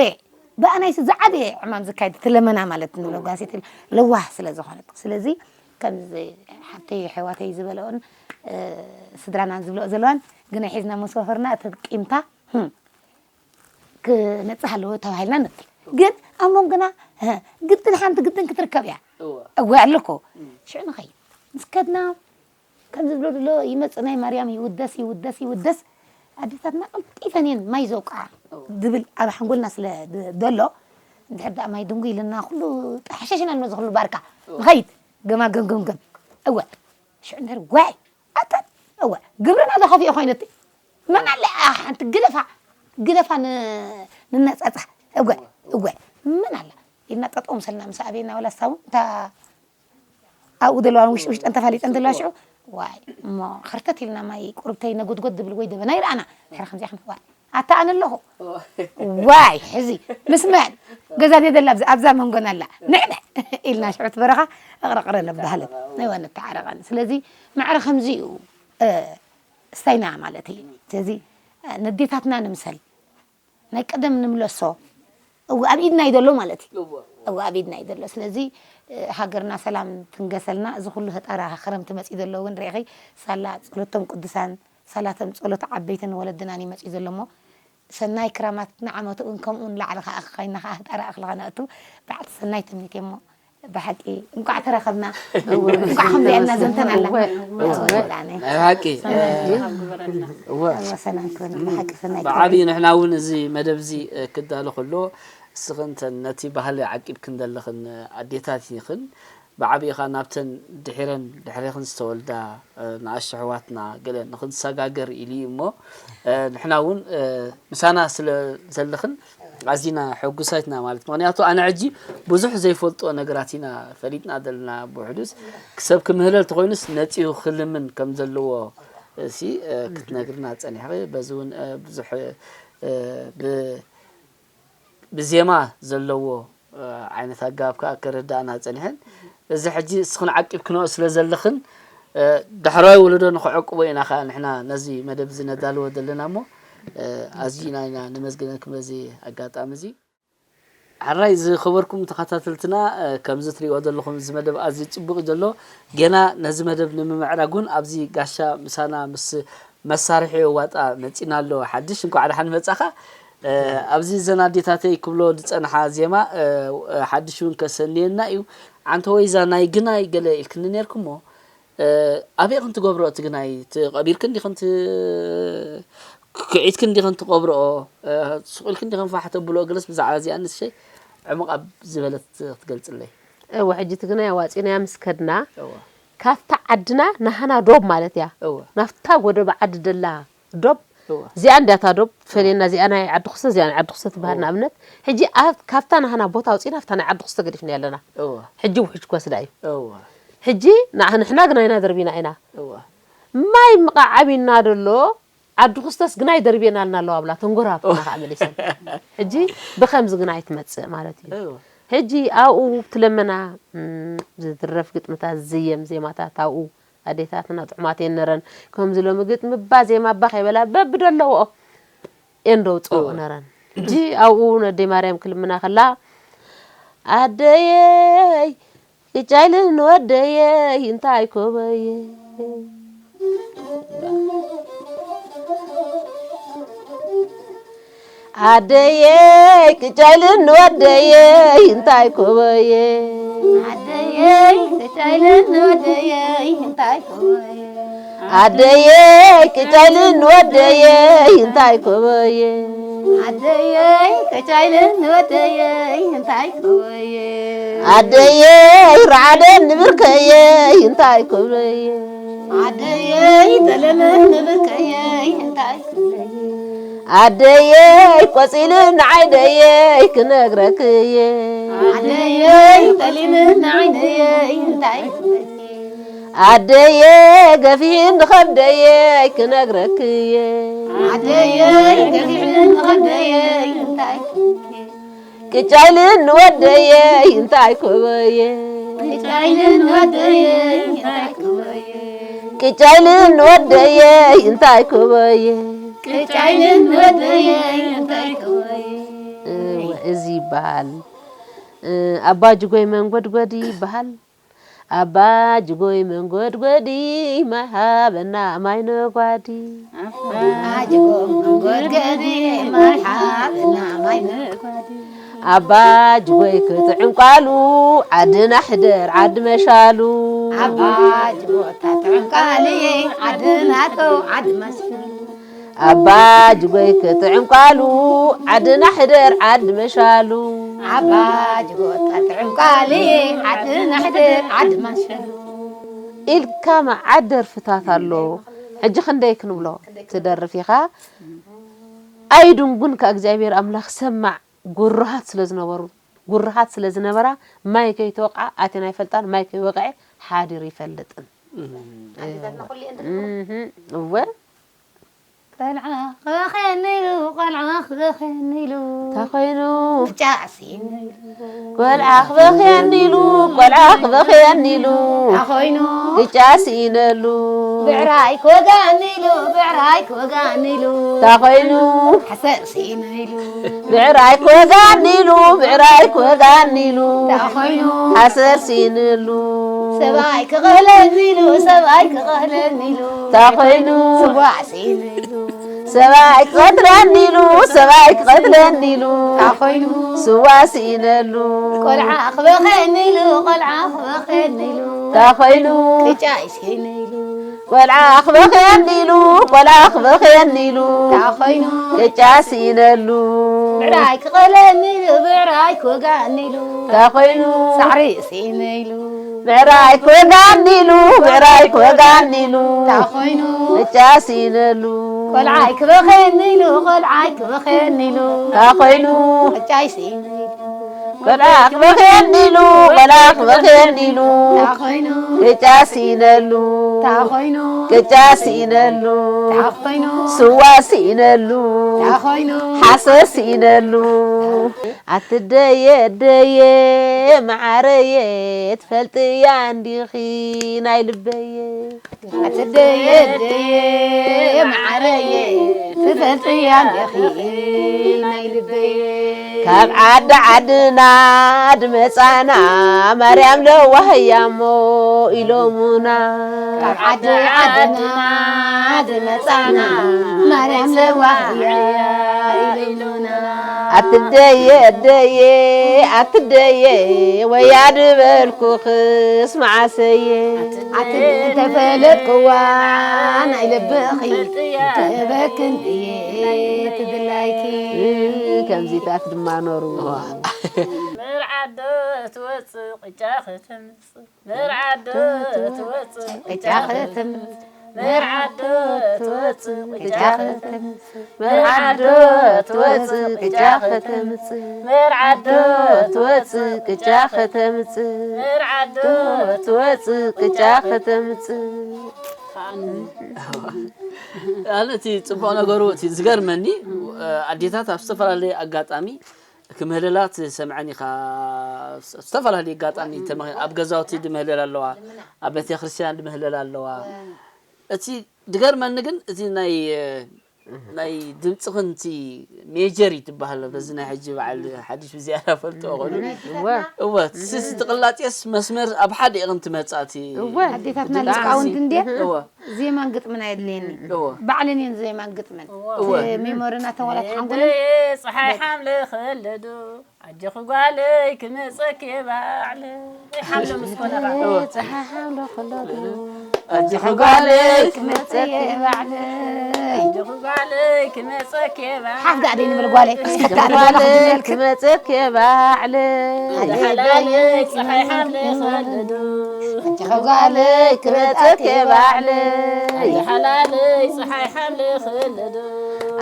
ብኣናይስ ዝዓበየ ዕማም ዝካየድ እቲ ለመና ማለት ንብሎ ጓል ኣንስተይቲ ለዋህ ስለ ዝኾነት። ስለዚ ከምዚ ሓብተይ ኣሕዋተይ ዝበለኦን፣ እ፣ ስድራናን ዝብለኦ ዘለዋን ግናይ ሒዝና ምስ ወፈርና እቲ ቂምታ፣ ህም፣ ክነጽህ ኣለዎ ተባሂልና ንብል። ግን ኣብ መንጎና፣ እ፣ ግድን ሓንቲ ግድን ክትርከብ እያ። እወ። እወ ኣሎ እኮ። እም። ሽዑ ንኸይድ። ምስ ከድና፣ ከምዚ ዝብሎ ዘሎ ይመጽእ ናይ ማርያም ይውደስ፣ ይውደስ፣ ይውደስ። ኣዴታትና ቀልጢፈን እየን ማይ ዘውቅዓ እወ። ዝብል ኣብ ሓንጎልና ስለ ድ-፣ ዘሎ፣ እንድሕር ደኣ ማይ ድንጉ ኢልና ኩሉ ጠሓሸሽና ንመዚ ኩሉ ባርካ። እወ። ንኸይድ። ገማገም ገምገም። እወ። ሽዑ እንድሕር ጓይ ኣታ፣ እወ፣ ግብርና ዶ ከፊኡ ኮይነቲ? መን ኣለ? ኣሕ፣ ሓንቲ ግደፋ፣ ግደፋ ን-፣ ንነጻጻ። እወ፣ እወ፣ መን ኣለ? ኢልና ጠጠው ምሰልና ምስ ኣበየና፣ ወላ ሳቡ፣ እንታ ኣብኡ ዘለዋ ውሽጢ ውሽጠን ተፋሊጠን ዘለዋ ሽዑ፣ ዋይ፣ እሞ ኸርተት ኢልና ማይ ቁርብተይ ነጎድጎድ ዝብል ወይ ደበና ይረኣና። ድሕሪ ከምዚኣ ክንፍዋል። ኣታ ኣነ ኣለኹ። ዋይ፣ ሕዚ ምስ መን? ገዛ ደደላ ኣብዛ፣ ኣብዛ መንጎና ኣላ። ንዕመ ኢልና ሽዑ እቲ በረኻ እቕረቕረ ነባህልን። እወ፣ ንተዓረቐን። ስለዚ ማዕረ ከምዚ እዩ፣ እ፣ ስታይና ማለት እዩ። ስለዚ፣ እ፣ ነዴታትና ንምሰል። ናይ ቀደም ንምለሶ። እወ፣ ኣብ ኢድና እዩ ዘሎ ማለት እዩ። እወ። እወ፣ ኣብ ኢድና እዩ ዘሎ። ስለዚ፣ እ፣ ሃገርና ሰላም ትንገሰልና። እዚ ኩሉ ህጣራ ክረምቲ መጺኡ ዘሎ እውን ርኢኺ፣ ሳላ ጸሎቶም ቅዱሳን፣ ሳላቶም ጸሎት ዓበይትን ወለድናን እዩ መጺኡ ዘሎ እሞ፣ ሰናይ ክራማት ንዓመቱ እውን ከምኡ ንላዕሊ ከኣ ኸይና ከኣ ህጣራ እኽሊ ከነእቱ በዓልቲ ሰናይ ትምኒት እየ እሞ፣ ብሓቂ እንቋዕ ተራኸብና። እወ፣ እንቋዕ ከምዚኣ ኢልና ዘንተናላ። እወ፣ እወ። እወ፣ ዳነ። ናይ ብሓቂ። ሰናይ እወ። ግበረልና። እወ። እወ፣ ሰላም ክበረልና። ብሓቂ ሰናይ ብዓብዪ ግበረልና። ንሕና እውን እዚ መደብ እዚ፣ እ፣ ክዳሎ ከሎ፣ ንስኽን እተን ነቲ ባህሊ ዓቂብክን ዘለኽን ኣዴታት ኢኽን፣ ብዓቢኻ ናብተን ድሒረን ድሕሬኽን ዝተወልዳ፣ እ፣ ንኣሽቱ ኣሕዋትና ገለ ንኽንሰጋገር ኢሉ እዩ እሞ፣ እ፣ ንሕና እውን፣ እ፣ ምሳና ስለ ዘለኽን ኣዚና ሕጉሳት ኢና ማለት። ምኽንያቱ ኣነ ሕጂ ብዙሕ ዘይፈልጦ ነገራት ኢና ፈሊጥና ዘለና ብውሕዱስ። ክሰብ ክምህለል ተኾይኑስ ነጺሁ ክልምን ከም ዘለዎ፣ እሲ፣ እ፣ ክትነግርና ጸኒሕኺ። በዚ እውን፣ እ፣ ብዙሕ፣ እ፣ ብ-፣ ብዜማ ዘለዎ፣ እ፣ ዓይነት ኣገባብ ከኣ ክርድኣና ጸኒሐን። እዚ ሕጂ እስኽን ዓቂብክንኦ ስለ ዘለኽን፣ እ፣ ዳሕረዋይ ወለዶ ንኽዕቅቦ ኢና ከኣ ንሕና ነዚ መደብ እዚ ነዳልዎ ዘለና እሞ፣ እ፣ ኣዝዩ ኢና፣ ኢና ነመስግነክን በዚ ኣጋጣሚ እዚ። ሕራይ ዝኸበርኩም ተኸታተልትና፣ እ፣ ከምዚ ትሪእዎ ዘለኹም እዚ መደብ ኣዝዩ ጽቡቕ እዩ ዘሎ። ጌና ነዚ መደብ ንምምዕራግ እውን ኣብዚ ጋሻ ምሳና ምስ መሳርሒ ዋጣ መጺና ኣሎ። ሓድሽ እንኳዕ ደሓን መጻኻ። እ፣ ኣብዚ እዘን ኣዴታተይ ክብሎ ዝጸንሓ ዜማ፣ እ፣ ሓድሽ እውን ከሰንየና እዩ። ዓንተ ወይዛ ናይ ግናይ ገለ ኢልክኒ ኔርኩሞ። እ፣ ኣበይ ክንትገብሮ እቲ ግናይ? ት-፣ ቀቢርክን ዲኽን ት-፣ ክዒትክን ዲኽን ትቐብርኦ? እ፣ ስቕ ኢልክን ዲኽን ፋሕ ተብልኦ? ገለስ ብዛዕባ እዚኣ ንእሽተይ ዕምቕ ኣብ ዝበለት ክትገልጽለይ። እወ፣ ሕጂ እቲ ግናይ ኣዋጺናያ ምስ ከድና፣ እወ። ካብታ ዓድና ናህና ዶብ ማለት እያ። እወ። ናብታ ጎደባ ዓዲ ደላ ዶብ፣ እወ። እዚኣ እንድያ እታ ዶብ፣ ፈለየና፣ እዚኣ ናይ ዓዲ ኹስተ፣ እዚኣ ናይ ዓዲ ኹስተ ትበሃል። እወ። ንኣብነት፣ ሕጂ ኣብ፣ ካብታ ናህና ቦታ ኣውጺና፣ ኣብታ ናይ ዓዲ ኹስተ ገዲፍና ኣለና። እወ። ሕጂ ውሕጅ ክወስዳ እዩ። እወ። ሕጂ ንዓ-፣ ንሕና ግናይና ደርቢና ኢና። እወ። ማይ ምቓ ዓቢና ደሎ፣ ዓዲ ኹስተስ ግናይ ደርብየናልና ኣለዋ ብላ ተንጎራብኩና ከኣ መሊሰን። ሕጂ ብኸምዚ ግናይ ትመጽእ ማለት እዩ። እወ። ሕጂ ኣብኡ ትለመና፣ እም፣ ዝድረፍ ግጥምታት፣ ዝዝየም ዜማታት ኣብኡ ኣዴታትና ጥዑማት እየን ነረን። ከምዚ ሎሚ ግጥሚ እባ ዜማ እባ ከይበላ በብደለዎኦ እየን ደውፅኦ እወ። ነረን። ሕጂ ኣብኡ ነደይ ማርያም ክልምና ከላ፣ ኣደየይ ቅጫ ኢልኒ ወደየይ እንታይ ኮበየ። ኣደየይ ቅጫ ኢልኒ ወደየይ እንታይ ኮበየ። ኣደየይ ቅጫ ኢልኒ ወደየይ እንታይ ኮበየ። ኣደየይ ቅጫ ኢልኒ ወደየይ እንታይ ኮበየ። ኣደየይ ቅጫ ኢልኒ ወደየይ እንታይ ኮበየ። ኣደየይ ርዓደኒ ብርከየይ እንታይ ኮበየ። ኣደየይ ጠለመኒ ብርከየይ እንታይ ኮበየ። ኣደየይ ቆጺልኒ ዓይነየይ ክነግረክየ። ኣደየይ ጠሊምኒ ዓይነየይ እንታይ ኮበየ። ኣደየ ገፊሕኒ ኸብደየ ክነግረክየ። ኣደየይ ገፊሕኒ ኸብደየ እንታይ ኮበየ። ቅጫ ኢልኒ ወደየ እንታይ ኮበየ። ቅጫ ኢልኒ ወደየ እንታይ ኮበየ። ቅጫ ኢልኒ ወደየ እንታይ ኮበየ። ቅጫ ኢልኒ ወደየ እንታይ ኮበየ። እወ፣ እዚ ይበሃል። እ፣ ኣባ ጅጎይ መንጎድጎዲ ይበሃል። ኣባ ጅጎይ መንጎድጎዲ ማይ ሃበና ማይ ነጓዲ። ኣባ ጅጎይ መንጎድጎዲ ማይ ሃበና ማይ ነጓዲ። ኣባ ጅጎይ ክጥዕም ቃሉ ዓድና ሕደር ዓዲ መሻሉ። ኣባ ጅጎይ ክጥዕም ቃሉ ዓድና ተው ዓዲ መሻሉ። ኣባ ጅጎይ ክጥዕም ቃሉ ዓድና ሕደር ዓዲ መሻሉ። ኣባ ጅጎይ ክጥዕም ቃሉ ዓድና ሕደር ዓዲ መሻሉ። ኢልካ መዓት ደርፍታት ኣሎ። ሕጂ ክንደይ ክንብሎ ትደርፍ ኢኻ። ኣይድንጉን ከ እግዚኣብሔር ኣምላኽ ሰማዕ ጉሩሃት ስለ ዝነበሩ፣ ጉሩሃት ስለ ዝነበራ ማይ ከይተወቕዓ ኣቴን ኣይፈልጣን፣ ማይ ከይወቕዐ ሓዲሩ ይፈልጥን። ኣዴታትና ኩሉ እየን ድሕሪ እህ፣ እወ። ቆልዓ ክበኽየኒ ኢሉ፣ ቆልዓ ክበኽየኒ ኢሉ። እንታይ ኮይኑ? ጫዕሲ ቆልዓ ክበኽየኒ ኢሉ፣ ቆልዓ ክበኽየኒ ኢሉ። እንታይ ኮይኑ? ግጫ ስኢነሉ። ብዕራይ ክወጋኒ ኢሉ፣ ብዕራይ ክወጋኒ ኢሉ። እንታይ ኮይኑ? ሕሰር ስኢነ ኢሉ። ብዕራይ ክወጋኒ ኢሉ፣ ብዕራይ ክወጋኒ ኢሉ። እንታይ ኮይኑ? ሓሰር ስኢነሉ። ሰብኣይ ክቐህለኒ ኢሉ፣ ሰብኣይ ክቐህለኒ ኢሉ። እንታይ ኮይኑ? ስዋ ስኢነ ኢሉ። ሰብኣይ ክቐትለኒ ኢሉ፣ ሰብኣይ ክቐትለኒ ኢሉ። እንታይ ኮይኑ? ስዋ ስኢነሉ። ቆልዓ ክበኽየኒ ኢሉ፣ ቆልዓ ክበኽየኒ ኢሉ። እንታይ ኮይኑ? ቅጫ ይስኢነ ኢሉ። ቆልዓ ክበኽየኒ ኢሉ፣ ቆልዓ ክበኽየኒ ኢሉ፣ እንታይ ኮይኑ? ቅጫ ስኢነሉ። ብዕራይ ክቐለኒ ኢሉ፣ ብዕራይ ክወጋኒ ኢሉ፣ እንታይ ኮይኑ? ሳዕሪ ስኢነ ኢሉ። ብዕራይ ክወጋኒ ኢሉ፣ ብዕራይ ክወጋኒ ኢሉ፣ እንታይ ኮይኑ? ቅጫ ስኢነሉ። ቆልዓይ ክበኽየኒ ኢሉ፣ ቆልዓይ ክበኽየኒ ኢሉ፣ እንታይ ኮይኑ? ቅጫይ ስኢነ ኢሉ። ቆልዓ ክበኽየኒ ኢሉ፣ ቆልዓ ክበኽየኒ ኢሉ፣ እንታይ ኮይኑ? ቅጫ ስኢነሉ። እንታይ ኮይኑ? ቅጫ ስኢነሉ። እንታይ ኮይኑ? ስዋ ስኢነሉ። እንታይ ኮይኑ? ሓሰ ስኢነሉ። ኣትደየ ደየ መዓረየ ትፈልጥያ እንዲኺ ናይ ልበየ። ኣትደየ ደየ መዓረየ ትፈልጥያ እንዲኺ ናይ ልበየ። ካብ ዓዲ ዓድና ድመጻና ማርያም ለዋህያሞ ኢሎሙና። ካብ ዓዲ ዓድና ድመጻና ማርያም ለዋህያ ኢሎሙና። ኣትደየ ደየ ኣትደየ ወያ ድበልኩኽስ መዓሰየ። ኣቲ እንተፈለጥክዋ ናይ ልብኺ ትህበክን እየ ትድላይኪ። ከምዚታት ድማ ኖሩ። መርዓዶ ትወፅእ ቅጫ ከተምፅእ። መርዓዶ ትወፅእ ቅጫ ከተምፅእ። መርዓዶ ትወፅእ ቅጫ ከተምፅእ። መርዓዶ ትወፅእ ቅጫ ከተምፅእ። መርዓዶ ትወፅእ ቅጫ ከተምፅእ። መርዓዶ ትወፅእ ቅጫ ከተምፅእ። ኣነ እቲ ፅቡቕ ነገሩ እቲ ዝገርመኒ ኣዴታት ኣብ ዝተፈላለየ ኣጋጣሚ ክምህለላ ትሰምዐን ኢኻ። ኣብ ዝተፈላለየ ኣጋጣሚ ተመ- ኣብ ገዛውቲ ድምህለላ ኣለዋ፣ ኣብ ቤተክርስትያን ድምህለላ ኣለዋ። እቲ ድገርመኒ ግን እቲ ናይ ናይ ድምፅኽን እቲ ሜጀር ትበሃል በዚ ናይ ሕጂ በዓል ሓድሽ ብዝያዳ ፈልጥኦ ኮይኑ እወ። እወ ስስ ትቕላጤስ መስመር ኣብ ሓደ ኢኽን ትመፃ እቲ እወ። ኣዴታትና ብጣዕሚ። ሊቃውንቲ እንድየ እወ ዜማን ግጥምን ኣየድልየኒ እወ ባዕለን እየን ዜማን ግጥምን እወ ሜሞርና ተዋላት ሓንጎለን ፀሓይ ሓምለ ከለዶ ኣጆኺ ጓለይ ክመፀኪ ባዕለ ሓምለ ምስ ኮነ ከዓ እወ ፀሓይ ሓምለ ከለዶ ኣጆኺ ጓለይ ክመፀኪ ባዕለ ኣጆኺ ጓለይ ክመፀኪ ባዕለ ሓፍ ዳኣ ደይ ንብል ጓለይ እስከታ ጓለይ ክመፀኪ ባዕለ ኣደ ሓላለይ ፀሓይ ሓምለ ከለዶ ኣጆኺ ጓለይ ክመፀኪ ባዕለ ኣደ ሓላለይ ፀሓይ ሓምለ ከለዶ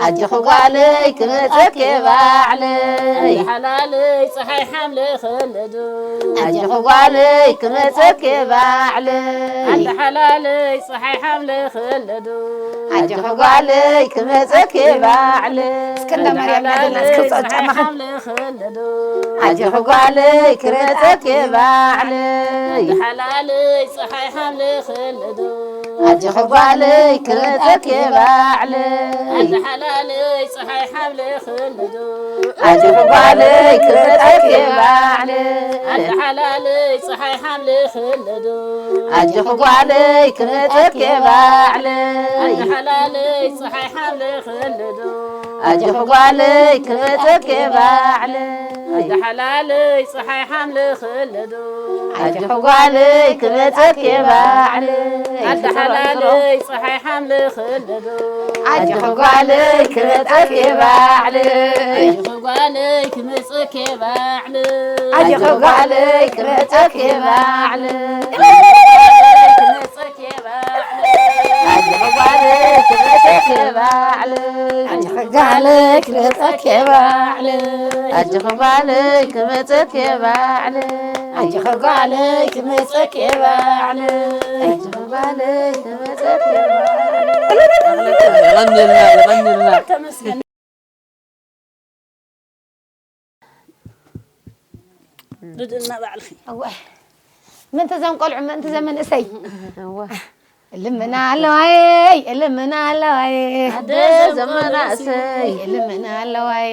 ኣጆኺ ጓለይ ክመፀኪ ባዕለይ ሓላለይ ፀሓይ ሓምለ ከለዶ ኣጆኺ ጓለይ ክመፀኪ ባዕለይ ሓላለይ ፀሓይ ሓምለ ከለዶ ኣጆኺ ጓለይ ክመፀኪ ባዕለይ እስከ እንዳ ማርያም ናደልና እስከ ውፃእ ጫማኽን ሓምለ ከለዶ ኣጆኺ ጓለይ ክመፀኪ ባዕለይ ሓላለይ ፀሓይ ሓምለ ከለዶ ኣጆኺ ጓለይ ክመፀኪ ባዕለይ ሓላለይ ፀሓይ ሓምለ ከለዶ ኣጆኺ ጓለይ ክመፀኪ ባዕለይ ሓላለይ ፀሓይ ሓምለ ከለዶ ኣጆኺ ጓለይ ክመፀኪ ባዕለይ ሓላለይ ፀሓይ ሓምለ ከለዶ ኣጆኺ ጓለይ ክመፀኪ ባዕለይ ሓላለይ ፀሓይ ሓምለ ከለዶ ኣጆኺ ጓለይ ክመፀኪ ባዕለይ ኣደ ሓላለይ ፀሓይ ሓምለ ከለዶ ኣጆኺ ጓለይ ክመፀኪ ባዕለይ ኣጆኺ ጓለይ ክመፀኪ ባዕለይ ኣጆኺ ጓለይ ክመፀኪ ባዕለይ ክመፀኪ ባዕለይ ኣጆኺ ጓለይ ክመፀኪ ባዕለይ ኣጆኺ ጓለይ ክመፀኪ ባዕለይ ኣጆኺ ጓለይ ክመፀኪ ባዕለይ ኣጆኺ ጓለይ ክመፀኪ ባዕለይ ኣጆኺ ጓለይ ክመፀኪ ባዕለይ የቐንየልና የቐንየልና ተመስገን ርድእና ባዕልኺ እወ ምእንቲ ዘም ቆልዑ ምእንቲ ዘም መንእሰይ እወ እልምና ኣለዋይ እልምና ኣለዋይ ኣደ ዘመናእሰይ እልምና ኣለዋይ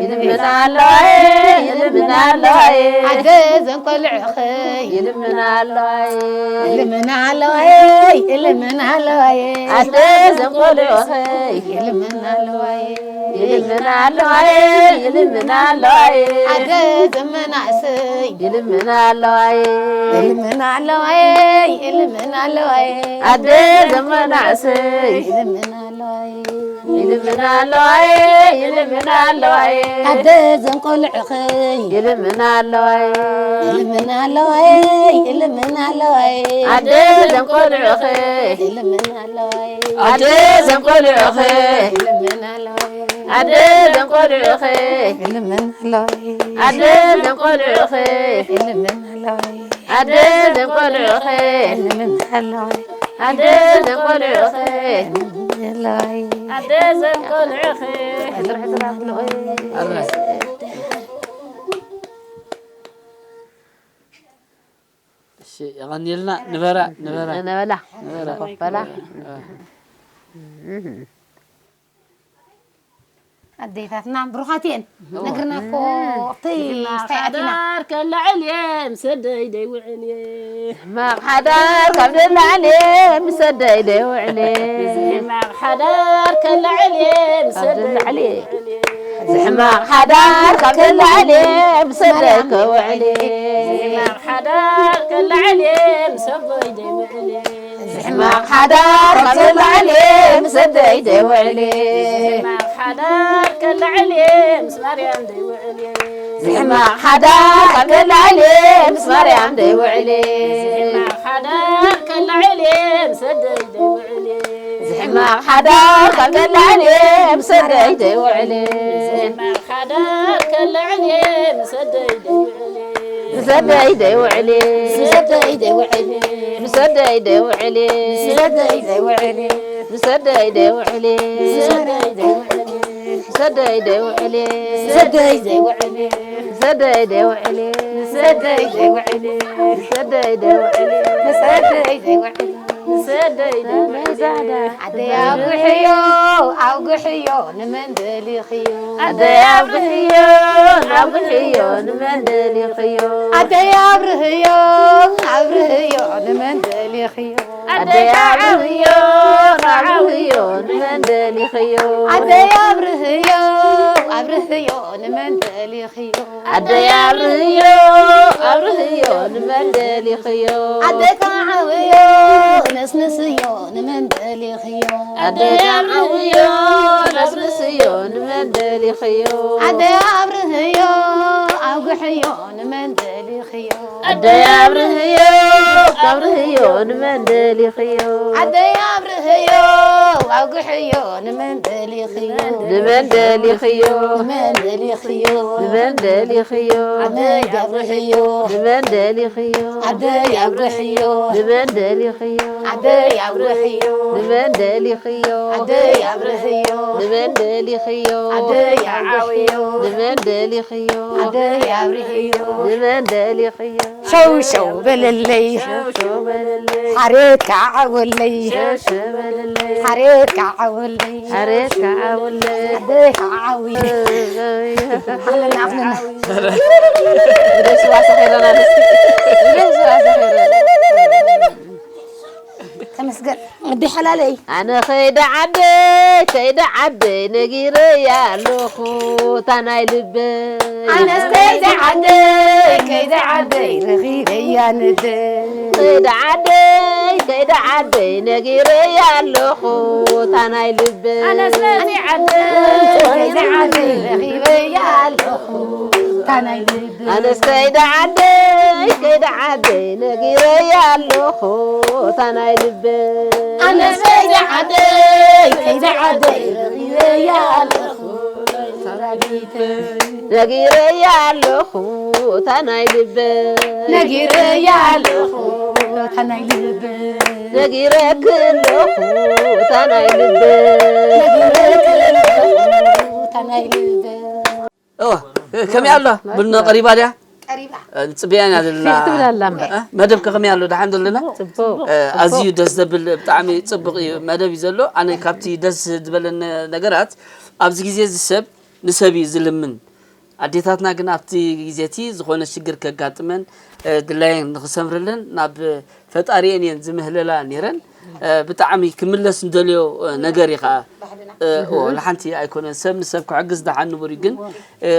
እልምና ኣለዋይ እልምና ኣለዋይ ኣደ ዘንቆልዑኸይ እልምና ኣለዋይ እልምና ኣለዋይ እልምና ኣለዋይ ኣደ ዘንቆልዑኸይ እልምና ኣለዋይ ይልምና ኣለዋይ ይልምና ኣለዋይ ኣደ ዘመናእሰይ ይልምና ኣለዋይ ይልምና ኣለዋይ ይልምና ኣለዋይ ኣደ ዘመናእሰይ ይልምን ኣለዋይ፣ ይልምን ኣለዋይ፣ ይልምን ኣለዋይ። ኣደ ዘንቆልዕኸይ ይልምን ኣለዋይ፣ ይልምን ኣለዋይ፣ ይልምን ኣለዋይ። ኣደ ዘንቆልዕኸይ ይልምን ኣለዋይ፣ ኣደ ዘንቆልዕኸይ ይልምን ኣለዋይ፣ ኣደ ዘንቆልዕኸይ ይልምን ኣለዋይ፣ ኣደ ዘንቆልዕኸይ ይልምን ኣለዋይ። ኣደ ዘንቆልዑኺ፣ እልምን ኣለዋይ። ኣደ ዘንቆልዑኺ፣ እልምን ኣለዋይ። ኣደ ዘንቆልዑኺ፣ እልምን ኣለዋይ። እሺ፣ የቐንየልና። ንበራ፣ ንበራ። ነበላ፣ ንበራ። ኮፈላ። እ። ኣዴታትና ብሩኻት እየን። እወ። ነግርና እኮ እም። እቲ ዝሕማቕ ስታይ ኣቲና። ሓዳር ከለዕል እየ፣ ምስ ኣደይ ደይውዕል እየ። ሕማቕ ሓዳር ካብ ደላዕል እየ፣ ምስ ኣደይ ደይውዕል እየ። ዝሕማቕ ሓዳር ከለዕል እየ፣ ምስ ካብ ኣደይ ደላዕል እየ። ደይውዕል እየ። ዝሕማቕ ሓዳር ካብ ደላዕል እየ፣ ምስ ኣደይ ከውዕል እየ። ዝሕማቕ ሓዳር ከለዕል እየ፣ ምስ ኣቦይ ደይውዕል እየ። ዝሕማቕ ሓዳር ካብ ዘለዓል ምስ ኣደይ ደይውዕል። ዝሕማቕ ሓዳር ከለዕል ምስ ማርያም ደይውዕል። ዝሕማቕ ሓዳር ካብ ዘለዓል ምስ ማርያም ደይውዕል። ዝሕማቕ ሓዳር ከለዕል ምስ ኣደይ ደይውዕል። ዝሕማቕ ሓዳር ካብ ዘለዓል ምስ ኣደይ ደይውዕል። ዝሕማቕ ሓዳር ከለዕል ምስ ኣደይ ደይውዕል። ምስ ኣደይ ደይውዕል። ምስ ኣደይ ደይውዕል። ምስ ኣደይ ደይውዕል። ምስ ኣደይ ደይውዕል። ምስ ኣደይ ደይውዕል። ምስ ኣደይ ደይውዕል። ምስ ኣደይ ደይውዕል። ምስ ኣደይ ደይውዕል። ምስ ኣደይ ደይውዕል። ኣደይ ኣጉሕዮ ኣጉሕዮ ንመን ደሊኽዮ? ኣደይ ኣጉሕዮ ኣጉሕዮ ንመን ደሊኽዮ? ኣደይ ኣብርህዮ ኣብርህዮ ንመን ደሊኽዮ? ኣደይ ኣዕብዮ ኣዕብዮ ንመን ደሊኽዮ? ኣደይ ኣብርህዮ ኣብርህዮ ንመን ደሊኽዮ? ኣደይ ኣብርህዮ ኣብርህዮ ንመን ደሊኽዮ? ኣደይ ከዓብዮ ነስንስዮ ንመን ደሊኽዮ? ኣደይ ኣብርህዮ ነስንስዮ ንመን ደሊኽዮ? ኣደይ ኣብርህዮ ኣጉሕዮ ንመን ደሊኽዮ? ኣደይ ኣብርህዮ ኣብርህዮ ንመን ደሊኽዮ? ኣደይ ኣብርህዮ ኣጉሕዮ ንመን ደሊኽዮ? ንመን ደሊኽዮ? ንመን ደሊኽዮ? ንመን ደሊኽዮ? ኣደይ ኣብርህዮ ንመን ደሊኽዮ? ኣደይ ኣብርህዮ ንመን ደሊኽዮ? ኣደይ ኣብርህዮ ንመን ደሊኽዮ? ኣደይ ኣብርህዮ ንመን ደሊኽዮ? ኣደይ ኣብርህዮ ንመን ደሊኽዮ? ኣደይ ኣብርህዮ ንመን ደሊኽዮ? ሸው ሸው በለለይ ሸው ሸው በለለይ ሓሬት ከዓወለይ ሸው ሸው በለለይ ሓሬት ከዓወለይ ሓሬት ከዓወለይ ኣደይ ከዓዊ ኣለና ኣለና ብደስዋ ሰኺረና ንስቲ ብደስዋ ሰኺረና ተመስገን ኣደ ሓላለይ ኣነ ኸይደ ዓደይ ኸይደ ዓደይ ነጊረያ ኣለኹ እታ ናይ ልበይ ኣነስ ከይደ ዓደይ ከይደ ዓደይ ረኺበያ ንደይ ከይደ ዓደይ ከይደ ዓደይ ነጊረያ ኣለኹ እታ ናይ ልበይ ኣነስ ከይደ ዓደይ ከይደ ዓደይ ረኺበያ ኣለኹ እታ ናይ ልበይ ኣነስ ከይደ ዓደይ ከይደ ዓደይ ነጊረያ ኣለኹ እታ ናይ ልበይ ኣነስ ከይደ ዓደይ ከይደ ዓደይ ረኺበያ ኣለኹ ነጊረያ ኣለኹ እታ ናይ ልበይ ነጊረያ ኣለኹ እታ ናይ ልበይ ነጊረኪ ኣለኹ እታ ናይ ልበይ ነጊረኪ ኣለኹ እታ ናይ ልበይ እወ፣ ከመይ ኣሎ? ቡና ቀሪባ ድያ? ቀሪባ። እ፣ ንጽበያ ኢና ዘለና። ትብል ኣላ እምበር። እ፣ መደብከ ከመይ ኣሎ? ደሓን ዶ ኣለና? ጽቡቕ። እ፣ ኣዝዩ ደስ ዘብል፣ ብጣዕሚ ጽቡቕ እዩ፣ መደብ እዩ ዘሎ። ኣነ ካብቲ ደስ ዝበለኒ ነገራት፣ ኣብዚ ግዜ እዚ ሰብ ንሰብ እዩ ዝልምን። ኣዴታትና ግን ኣብቲ ግዜ እቲ ዝኾነ ሽግር ከጋጥመን፣ እ፣ ድላየን ንኽሰምርለን ናብ ፈጣሪኤን እየን ዝምህለላ ነይረን። እ፣ ብጣዕሚ ክምለስ እንደልዮ፣ እ፣ ነገር እዩ ኸዓ። እ፣ እዎ፣ ንሓንቲ ኣይኮነን። ሰብ ንሰብ ክሕግዝ ደሓን ንቡር እዩ። ግን፣ እ፣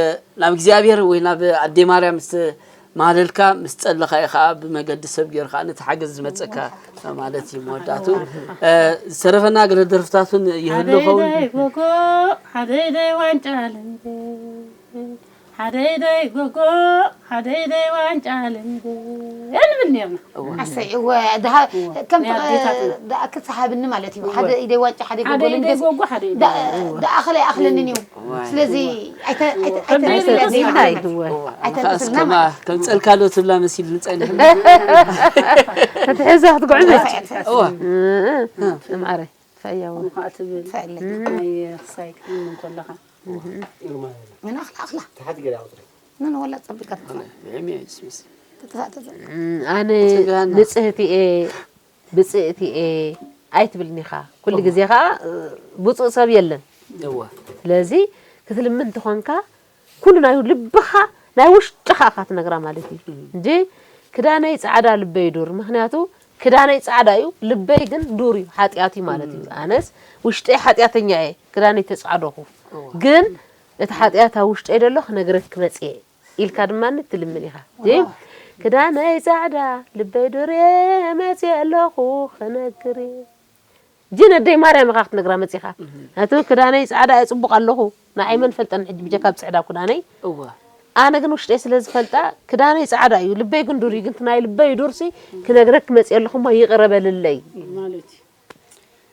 ናብ እግዚኣብሔር ወይ ናብ ኣዴ ማርያም ዝተ-፣ ማለልካ ምስ ጸለኻ ኢኻ ብመገዲ ሰብ ጌርካ ነቲ ሓገዝ ዝመጸካ ማለት እዩ። መወዳእቱ ዝተረፈና ገለ ደርፍታት እውን ይህሉ ኸውን። ሓደይደይ ጎጎ ሓደይደይ ዋንጫ ልምቤ ሓደይደይ ጎጎ ሓደይደይ ዋንጫ ልምቤ እንብል ነርና። ኣሰይ እወ። ከምቲ ክሳሃብኒ ማለት እዩ። ሓደ ኢደይ ዋንጫ ሓደ ጎጎ ልምቤ። ደኣ ኣኸለ ኣይኣኽለንን እዩ። ስለዚ ኣይተ ኣይተ ኣይተ ኣይተ ከም ጸልካ ዶ ትብላ መሲል ንጸንሕ። ተትሕዛ ክትጉዕመ እዋ። ማዕረ ፈያው ትብል ናይ ክሳይ ክትምን ከለኻ ምን ኣኽላ ኣኽላ ተሓት ገለ ኣውጥሪ ምን ወላ ጸብልካ ኣነ ንጽህቲ እየ ብጽእቲ እየ ኣይትብልን ኢኻ። ኩሉ ግዜ ኸዓ ብፁእ ሰብ የለን። ስለዚ ክትልምን እንተኾንካ ኩሉ ናይ ልብኻ ናይ ውሽጥኻ ኢኻ ትነግራ ማለት እዩ እንጂ ክዳነይ ጻዕዳ ልበይ ዱር። ምኽንያቱ ክዳነይ ጻዕዳ እዩ ልበይ ግን ዱር እዩ፣ ሓጢኣት እዩ ማለት እዩ። ኣነስ ውሽጠይ ሓጢኣተኛ እየ ክዳነይ ተጻዕደኹ፣ ግን እቲ ሓጢኣት ኣብ ውሽጠይ ደሎ ክነግረኪ መጽየ ኢልካ ድማ ትልምን ኢኻ። ክዳነይ ጻዕዳ ልበይ ዱር እየ መጽየ ኣለኹ ክነግር እየ። ጅን ኣደይ ማርያም ኢኻ ክትነግራ መጺኻ። ናቱ ክዳነይ ጻዕዳ እየ ጽቡቕ ኣለኹ። ንዓይ መን ፈልጠን ሕጂ ብጀካ ኣብ ጽዕዳ ክዳነይ። እዋ። ኣነ ግን ውሽጠይ ስለ ዝፈልጣ ክዳነይ ጻዕዳ እዩ ልበይ ግን ዱር እዩ። ግን እቲ ናይ ልበይ ዱርሲ ክነግረክ መጽየ ኣለኹ እሞ ይቕረ በልለይ። ማለት እዩ።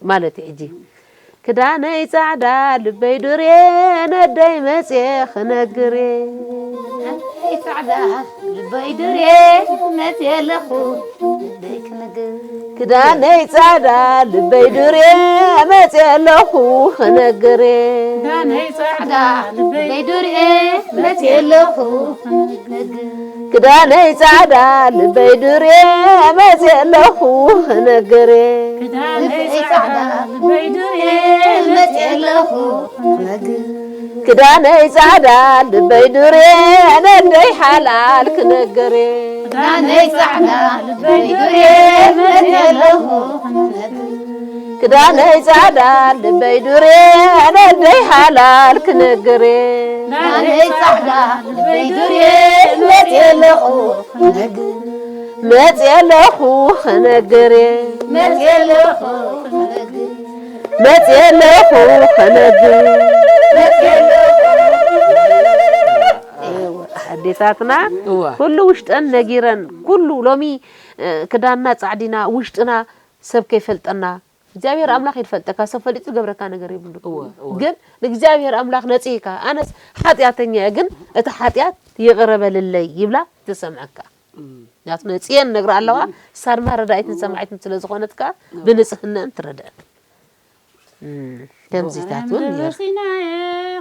ማለት እዩ ሕጂ ክዳነይ ጻዕዳ ልበይ ዱር እየ ነደይ መጽየ ክነግር እየ። ጻዕዳ ልበይ ድሬ መጽየ ኣለኹ ንደይ ክነግር ክዳነይ ጻዕዳ ልበይ ዱር እየ መጽየ ኣለኹ ክነግር እየ። ጻዕዳ ልበይ ድሬ መጽየ ኣለኹ ክነግር ክዳነይ ጻዕዳ ልበይ ዱር እየ መጽየ ኣለኹ ክነግር እየ። ክዳነይ ጻዕዳ ልበይ ድሬ መጽየ ኣለኹ ክነግር ክዳነይ ጻዕዳ ልበይ ዱርየ ነደይ ሓላል ክነግር ክዳነይ ጻዕዳ ልበይ ዱርየ መጽየ ኣለኹ ክነግር ክዳነይ ጻዕዳ ልበይ ዱርየ ነደይ ሓላል ክነግር ክዳነይ ጻዕዳ ልበይ ዱርየ መጽየ ኣለኹ ክነግር መጽየ ኣለኹ ክነግር መጽየ ኣለኹ ክነግር መጽየ ኣለኹ ክነግር ኣዴታትና እዋ ኩሉ ውሽጠን ነጊረን ኩሉ ሎሚ ክዳንና ጻዕዲና ውሽጥና ሰብ ከይፈልጠና እግዚኣብሔር ኣምላኽ ይፈልጠካ ሰብ ፈሊጡ ዝገብረካ ነገር የብሉ እዋ እዋ ግን ንእግዚኣብሔር ኣምላኽ ነጽሂካ ኣነስ ሓጢኣተኛ እየ ግን እቲ ሓጢኣት ይቕረ በልለይ ይብላ ትሰምዐካ ምክንያቱ ነጽየን ነግራ ኣለዋ እሳ ድማ ረዳኢትን ሰማዒትን ስለ ዝኾነት ከኣ ብንጽህነአን ትረድአን ከምዚታት እውን ነይሩ ደብረሲናየ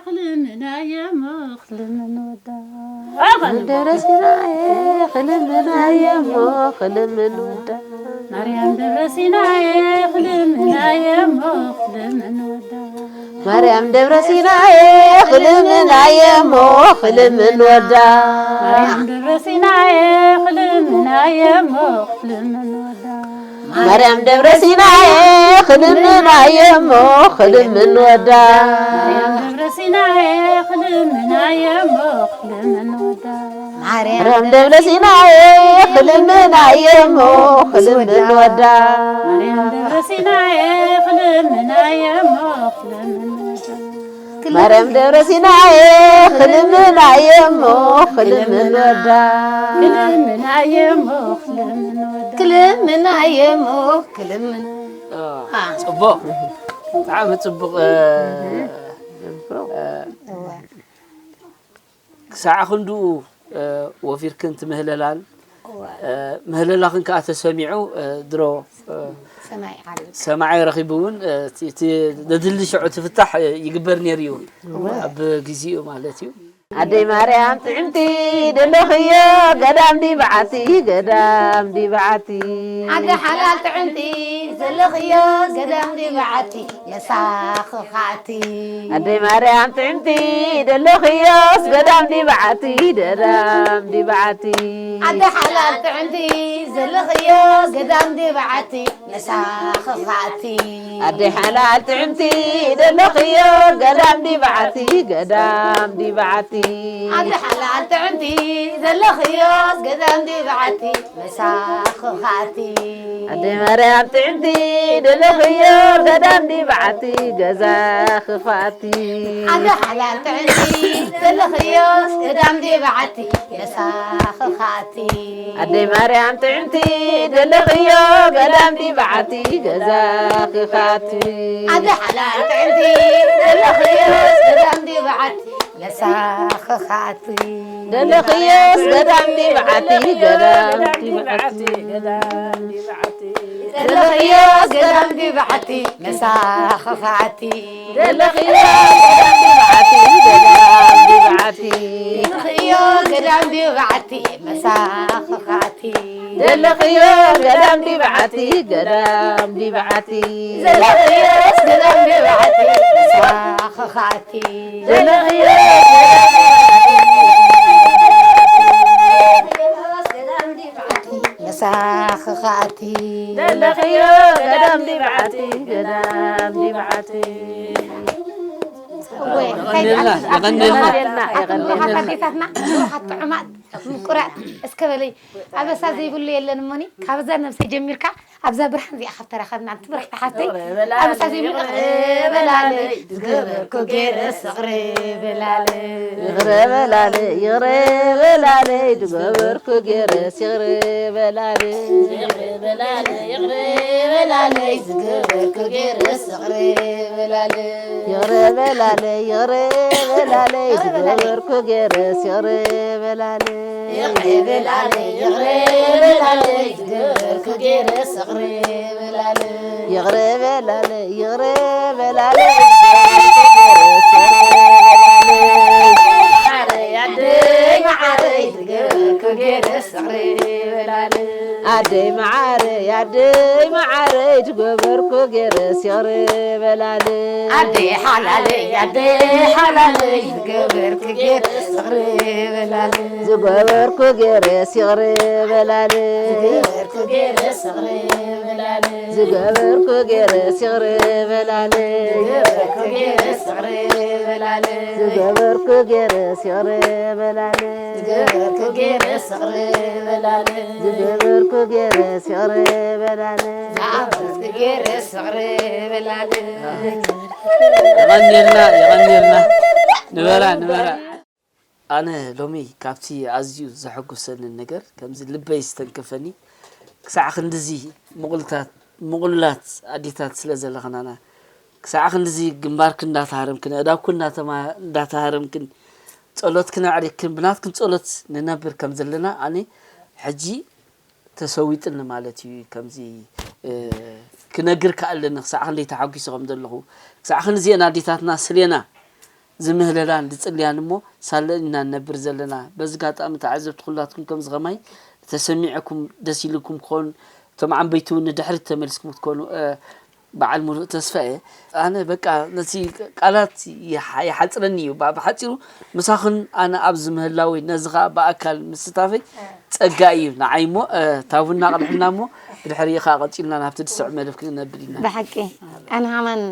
ክልምናየ እሞ ክልምን ወዳ ደብረሲናየ ክልምናየ እሞ ክልምን ወዳ ማርያም ደብረሲናየ ክልምናየ እሞ ክልምን ወዳ ማርያም ደብረሲናየ ክልምናየ እሞ ክልምን ወዳ ማርያም ደብረሲናየ ክልምናየ እሞ ክልምን ወዳ ማርያም ደብረሲናየ ክልምናየ እሞ ክልምን ወዳ ማርያም ደብረሲናየ ክልምናየ እሞ ክልምን ወዳ ማርያም ደብረሲናየ ክልምናየ እሞ ክልምን ወዳ ማርያም ደብረሲናየ ክልምናየ እሞ ክልምን ወዳ ማርያም ደብረሲናየ ክልምናየ እሞ ክልምን ወዳ ክልምናየ እሞ ክልምን ወዳ ክልምናየ እሞ ክልምን ጽቡቕ ብጣዕሚ ጽቡቕ ክሳዕ ክንድኡ ወፊርክን ትምህለላን ምህለላኽን ከዓ ተሰሚዑ ድሮ ሰማይ ዓርብ ሰማዒ ረኺቡ እውን እቲ ዘድሊ ሽዑ ትፍታሕ ይግበር ነይሩ እዩ ኣብ ግዚኡ ማለት እዩ ኣደይ ማርያም ጥዕምቲ ደለኽዮ ገዳም ዲበዓቲ ገዳም ዲበዓቲ ኣደ ሓላል ጥዕምቲ ዘለኽዮ ገዳም ዲበዓቲ መሳኽኻዕቲ ኣደይ ማርያም ጥዕምቲ ደለኽዮስ ገዳም ዲበዓቲ ገዳም ዲበዓቲ ኣደ ሓላል ጥዕምቲ ዘለኽዮ ገዳም ዲበዓቲ መሳኽኻዕቲ ኣደይ ሓላል ጥዕምቲ ደለኽዮ ገዳም ዲበዓቲ ገዳም ዲበዓቲ ኣደ ሓላል ጥዕምቲ ዘለኽዮስ ገዳም ዲበዓቲ መሳኽኻቲ። ኣደ ማርያም ጥዕምቲ ዘለኽዮ ገዳም ዲበዓቲ ገዛ ክፋቲ። ኣደ ሓላል ጥዕምቲ ዘለኽዮስ ገዳም ዲበዓቲ መሳኽኻቲ። ኣደ ማርያም ጥዕምቲ ዘለኽዮ ገዳም ዲበዓቲ ገዛ ክፋቲ። ኣደ ሓላል ጥዕምቲ ዘለኽዮስ ገዳም ዲበዓቲ መሳኽኻቲ። ደለኽዮስ ገዳም ዲበዓቲ ገዳም ዲበዓቲ። ደለኽዮስ ገዳም ዲበዓቲ መሳኽኻቲ። ደለኽዮስ ገዳም ዲበዓቲ ገዳም ዲበዓቲ። ደለኽዮ ገዳም ዲበዓቲ መሳኽኻቲ። ደለኽዮ ገዳም ዲበዓቲ ገዳም ዲበዓቲ። ዘለኽዮስ ገዳም ዲበዓቲ መሳኽኻቲ። ዘለኽዮ መሳኽኻቲ። ዘለኽዮ ገዳም ዲበዓቲ ገዳም ዲበዓቲ። ወይ፣ የቐንየልና፣ የቐንየልና። ኣዴታትና ብሩኻት ጥዑማት ምቁራት እስከ በለይ። ኣበሳ ዘይብሉ የለን እሞኒ፣ ካብዛ ነብሰይ ጀሚርካ ኣብዛ ብርሃን እዚኣ ካብ ተረኸብና፣ ኣንቲ ብርኽቲ ሓፍተይ፣ ኣበሳ ዘይብሉ ይቕረ በላለይ፣ ዝገበርኩ ገይረ ስቕሪ በላለይ። ይቕረ በላለይ፣ ይቕረ በላለይ፣ ዝገበርኩ ገይረ ስቕሪ በላለይ። ይቕረ በላለይ፣ ይቕረ በላለይ፣ ዝገበርኩ ገይረ ስቕሪ በላለይ። ይቕረ በላለይ፣ ይቕረ በላለይ፣ ዝገበርኩ ገይረስ ይቕረ በላለይ። ይቕረ በላለይ፣ ይቕረ በላለይ፣ ዝገበርኩ ገይረስ ይቕረ በላለይ። ይቕረ በላለይ፣ ይቕረ በላለይ፣ ዝገበርኩ ገይረስ ይቕረ በላለይ። መዓረይ፣ ኣደይ መዓረይ፣ ዝገበርኩ ገይረስ ይቕረ በላለይ። ኣደይ መዓረይ፣ ኣደይ መዓረይ፣ ዝገበርኩ ገይረስ ይቕረ በላለይ። ኣደይ ሓላለይ፣ ኣደይ ሓላለይ፣ ዝገበርኩ ገይረስ ይቕረ በላለይ። ዝገበርኩ ገይረስ ይቕረ በላለይ። ዝገበርኩ ገይረስ ይቕረ በላለይ። ዝገበርኩ ገይረስ ይቕረ በላለይ። ዝገበርኩ ገይረስ ይቕረ በላለይ። ዝገበርኩ ገይረስ ይቕረ በላለይ። ዝገበርኩ ገይረስ ይቕረ በላለይ። ዝገበርኩ ገይረስ ይቕረ በላለይ። ዝኣመንኩ ገይረስ ይቕረ በላለይ። የቐንየልና፣ የቐንየልና። ንበራ፣ ንበራ። ኣነ ሎሚ ካብቲ ኣዝዩ ዘሐጉሰኒ ነገር፣ ከምዚ ልበይ ዝተንከፈኒ፣ ክሳዕ ክንድዚ ምቑልታት፣ ምቑላት ኣዴታት ስለ ዘለኽናና፣ ክሳዕ ክንድዚ ግንባርክን እንዳተሃረምክን፣ ኣእዳውክን እንዳተማ-፣ እንዳተሃረምክን፣ ጸሎትክን ኣዕሪግክን፣ ብናትክን ጸሎት ንነብር ከም ዘለና፣ ኣነ ሕጂ ተሰዊጥኒ ማለት እዩ። ከምዚ፣ እ፣ ክነግር ከኣለኒ ክሳዕ ክንደይ ተሓጒሰ ከም ዘለኹ፣ ክሳዕ ክንድዚኤን ኣዴታትና ስሌና ዝምህለላን ዝጽልያን እሞ ሳለ ኢና ንነብር ዘለና። በዚ ኣጋጣሚ ተዓዘብቲ ኩላትኩም ከምዚ ከማይ ተሰሚዕኩም ደስ ኢልኩም ክኾን፣ እቶም ዓንበይቲ እውን ንድሕሪት ተመሊስኩም ክትኮኑ፣ እ፣ በዓል ሙሉእ ተስፋ እየ። ኣነ በቃ ነቲ ቃላት ይሓ-፣ ይሓጽረኒ እዩ። ብ-፣ ብሓጺሩ ምሳኽን ኣነ ኣብዚ ምህላወይ ነዚ ኸኣ ብኣካል ምስታፈይ ጸጋ እዩ ንዓይ እሞ፣ እ፣ ታቡና ኣቕልዕልና እሞ ብድሕሪኡ ኸኣ ቀጺልና ናብቲ ድስዕ መደብ ክንነብል ኢና። ብሓቂ ኣነ ሃማን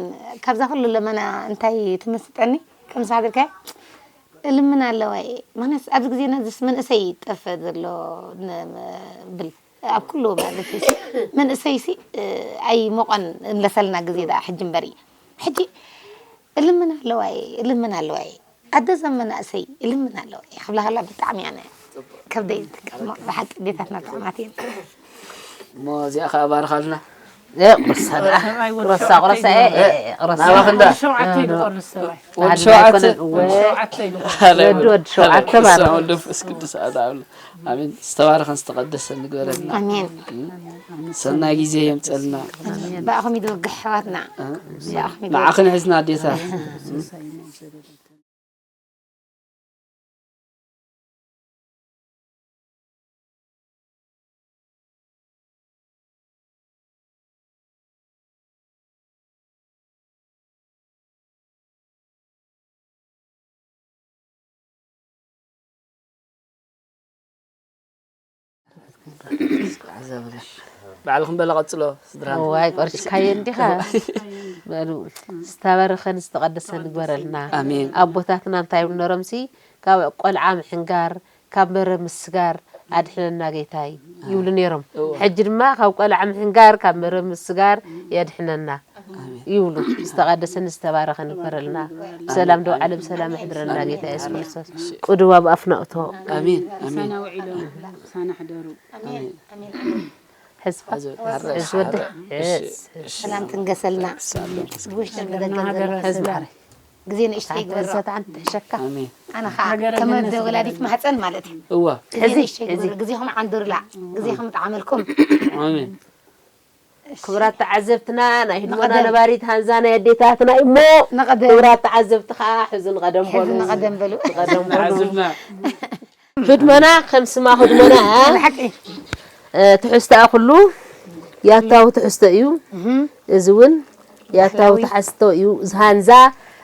ካብዛ ኩሉ ለመና እንታይ ትመስጠኒ? ከም ሳድርካ ልምን ኣለዋ እየ። ማለትስ ኣብዚ ግዜ ነዚስ መንእሰይ ይጠፍእ ዘሎ ብል ኣብ ኩሉ ማለት እዩ። መንእሰይሲ፣ እ፣ ኣይሞቐን እንለሰልና ግዜ ደኣ ሕጂ እምበር እዩ። ሕጂ እልምን ኣለዋ እየ፣ እልምን ኣለዋ እየ። ኣደ ዘም መናእሰይ እልምን ኣለዋ እየ ክብላ ከላ ብጣዕሚ ኣነ ከብደይ ይትንክፍ። እሞ ብሓቂ ኣዴታትና ጥዑማት እየን። እሞ እዚኣ ኸኣ ባርኻልና። እ፣ ቁርሳ ደኣ። ቁርሳ፣ ቁርሳ፣ እ፣ እ፣ እ፣ ቁርሳ። ናባኽንዳ? ሸውዓተ ኢሉ ቆርስ ሰብኣይ። ወዲ ኣደ ሸውዓተ። ኣይኮነን፣ እወ። ሸውዓተ ኢሉ። ወዲ፣ ወዲ ሸውዓተ ባርኽ። ወዲ መንፈስ ቅዱስ ኣዳ ኣምላኽ። ኣሜን። ዝተባረኸን ዝተቐደሰን ንግበረልና። ኣሜን። ሰናይ ግዜ የምፀልና። ኣሜን። ብኣኹም ይደወግሕ ኣሕዋትና። እ? ብኣኹም ይደወግሕ። ንዓኽን ሒዝና ኣዴታት። ባዕልኹም በላ ቀጽሎ፣ ስድራና። እዋይ፣ ቆርጭካዮ እንዲኻ። በሉ፣ ዝተባረኸን ዝተቐደሰን ንግበረልና። ኣሜን። ኣቦታትና እንታይ ይብሉ ነሮምሲ፣ ካብ ቆልዓ ምሕንጋር፣ ካብ መረብ ምስጋር ኣድሕነና ጌታይ ይብሉ ነይሮም። እዎ። ሕጂ ድማ ካብ ቆልዓ ምሕንጋር፣ ካብ መረብ ምስጋር የድሕነና ይብሉ። ዝተቐደሰን ዝተባረኸን ንግበረልና። ብሰላም ደው ዓለ ብሰላም የሕድረና ጌታ የሱስ ክርስቶስ። ቅዱብ ኣብ ኣፍና እቶ። ኣሜን፣ ኣሜን። ምሳና ውዒሎም፣ ምሳና ሕደሩ። ኣሜን፣ ኣሜን፣ ኣሜን። ሕዝባ፣ ሕዝ ወደ፣ ሕዝ፣ ሕዝ። ሰላም ትንገሰልና። ብውሽጢ ንገደል ዘሎ ሕዝባ። ግዜ ንእሽተይ ይግበሮ። ተዓንተ ሕሸካ። ኣሜን። ኣነ ኸዓ ሃገረ ከም ገነት ወደ ወላዲት ይግበረልና። ማህፀን ማለት እዩ። እዋ። ግዜ ሕዚ፣ ንእሽተይ ይግበሮ። ሕዚ። ግዜኹም ዓንድሩላ። ግዜኹም ይጥዓመልኩም። ኣሜን። ክቡራት ተዓዘብትና፣ ናይ ህድሞና ንቐደም። ነባሪት ሃንዛ ናይ ኣዴታትና እሞ፣ ንቐደም። ክቡራት ተዓዘብቲ ኸዓ ሕዚ ንቐደም በሉ። ሕዚ ንቐደም በሉ። ንቐደም በሉ። ተዓዘብና። ህድሞና ከም ስማ ህድሞና፣ ብሓቂ። እ፣ ትሕዝቶኣ ኩሉ ያታዊ ትሕዝቶ እዩ። እህ። እዚ እውን ያታዊ ያታዊ። ትሕዝቶ እዩ። እዚ ሃንዛ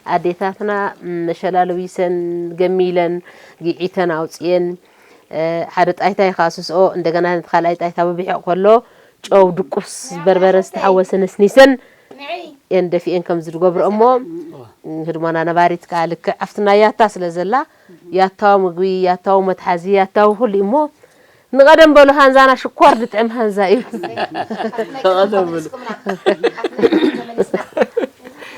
ኣዴታትና፣ ም፣ መሸላለዊሰን፣ ገሚለን፣ ጊዒተን ኣውፅየን፣ እ፣ ሓደ ጣይታ ይኻስስኦ፣ እንደገና ነቲ ካልኣይ ጣይታ ብብሒቕ ከሎ፣ ጨው፣ ድቁስ፣ በርበረ ዝተሓወሰ ነስኒሰን፣ እየን ደፊኤን ከምዚ ዝገብሮ እሞ፣ ህድሞና ነባሪት ከኣ ልክዕ ኣብቲ ናይ ያታ ስለ ዘላ፣ ያታዊ ምግቢ፣ ያታዊ መትሓዚ፣ ያታዊ ኩሉ እዩ እሞ፣ ንቐደም በሉ ሃንዛና ሽኮር ድጥዕም ሃንዛ እዩ። ንቐደም በሉ።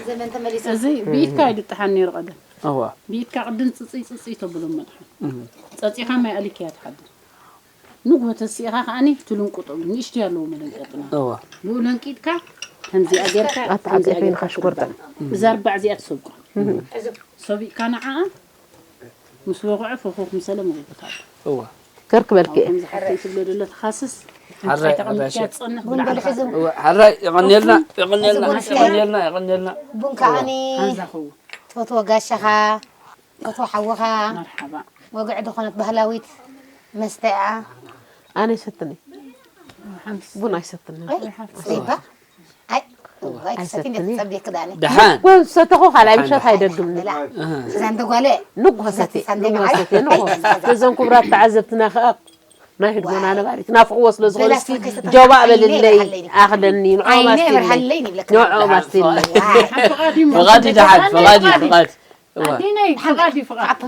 ዘመን ተመሊሱ። እዚ ብኢድካ እዩ ድጥሓን ነይሩ ቀደም። እዋ። ብኢድካ ቅድም ጽጽይ ጽጽይ ተብሎም መድሓን። እም። ጸጺኻ ማይ ኣሊክያ ትሓድር። ንግሆ ተሲእኻ ከኣኒ ትልንቁጦም። ንእሽተይ ኣለዎ መለንቀጥና። እዋ። ብኡ ለንቂጥካ ከምዚኣ ጌርካ፣ ኣታ ከምዚኣ ዓጸፈይንኻ ጌርካ ሽኮር ትልባም። እዛ ኣርባዕ እዚኣ ትሰብቋ። እም። ሰቢእካ ንዓኣ ምስ ወቕዐ ፈኾኽ ምሰለ መውቅታ። እዋ። ከርክበልክ እየ። ከምዚ ሓፍተይ ትብሎ ደሎ ትኻስስ። ሓራይ፣ ሓራይ ተቐሚጥካ ሸ- ትጸንሕ ቡን ብላዕሊ። በልሕዙም። እዋ፣ ሓራይ፣ የቐንየልና፣ የቐንየልና፣ እዚ ቡን እስከ የቐንየልና፣ የቐንየልና። ቡን ከኣኒ ኣዛ ኸው። ትፈትዎ ጋሻኻ፣ ትፈትዎ ሓውኻ። መርሓባ። ወግዒ ዝኾነት ባህላዊት መስተ እያ። ኣነ ይሰትኒ። ሓምስ። ቡን ኣይሰትኒ። ኣይ፣ ስቴባ። ኣይ፣ እዋይ፣ ክሰቲ እንዴት ትጸብየ ክዳኒ። ደሓን። ወ-፣ ሰተኹ ካልኣይ ደሓን፣ ምሸት ደሓን። ኣይደግምኒ። ላ። እህ። እዛ እንደ ጓለ። ንጉሆ ሰቲ፣ ሰቲ ንጉሆ መዓል። ሰቲ፣ ንጉሆ። እዞም ክቡራት ተዓዘብትና ከኣ ናይ ህድሞና ነባሪት ናፍቕዎ ስለ ዝኾነ በላ እስኪ ስልኪ ሰቲ ጆባእ ዓይነ በልለይ፣ ይብርሃለይ። ኣኽለኒ፣ ንዕኦም ዓይነ ኣስትየለይ። ይብርሃለይ ይብለካ። ንዕኦም ኣስትየለይ። ፍቓድ እዩ፣ ፍቓድ፣ ፍቓድ። እዋ። ኣዴነይ፣ ፍቓድ እዩ፣ ፍቓድ።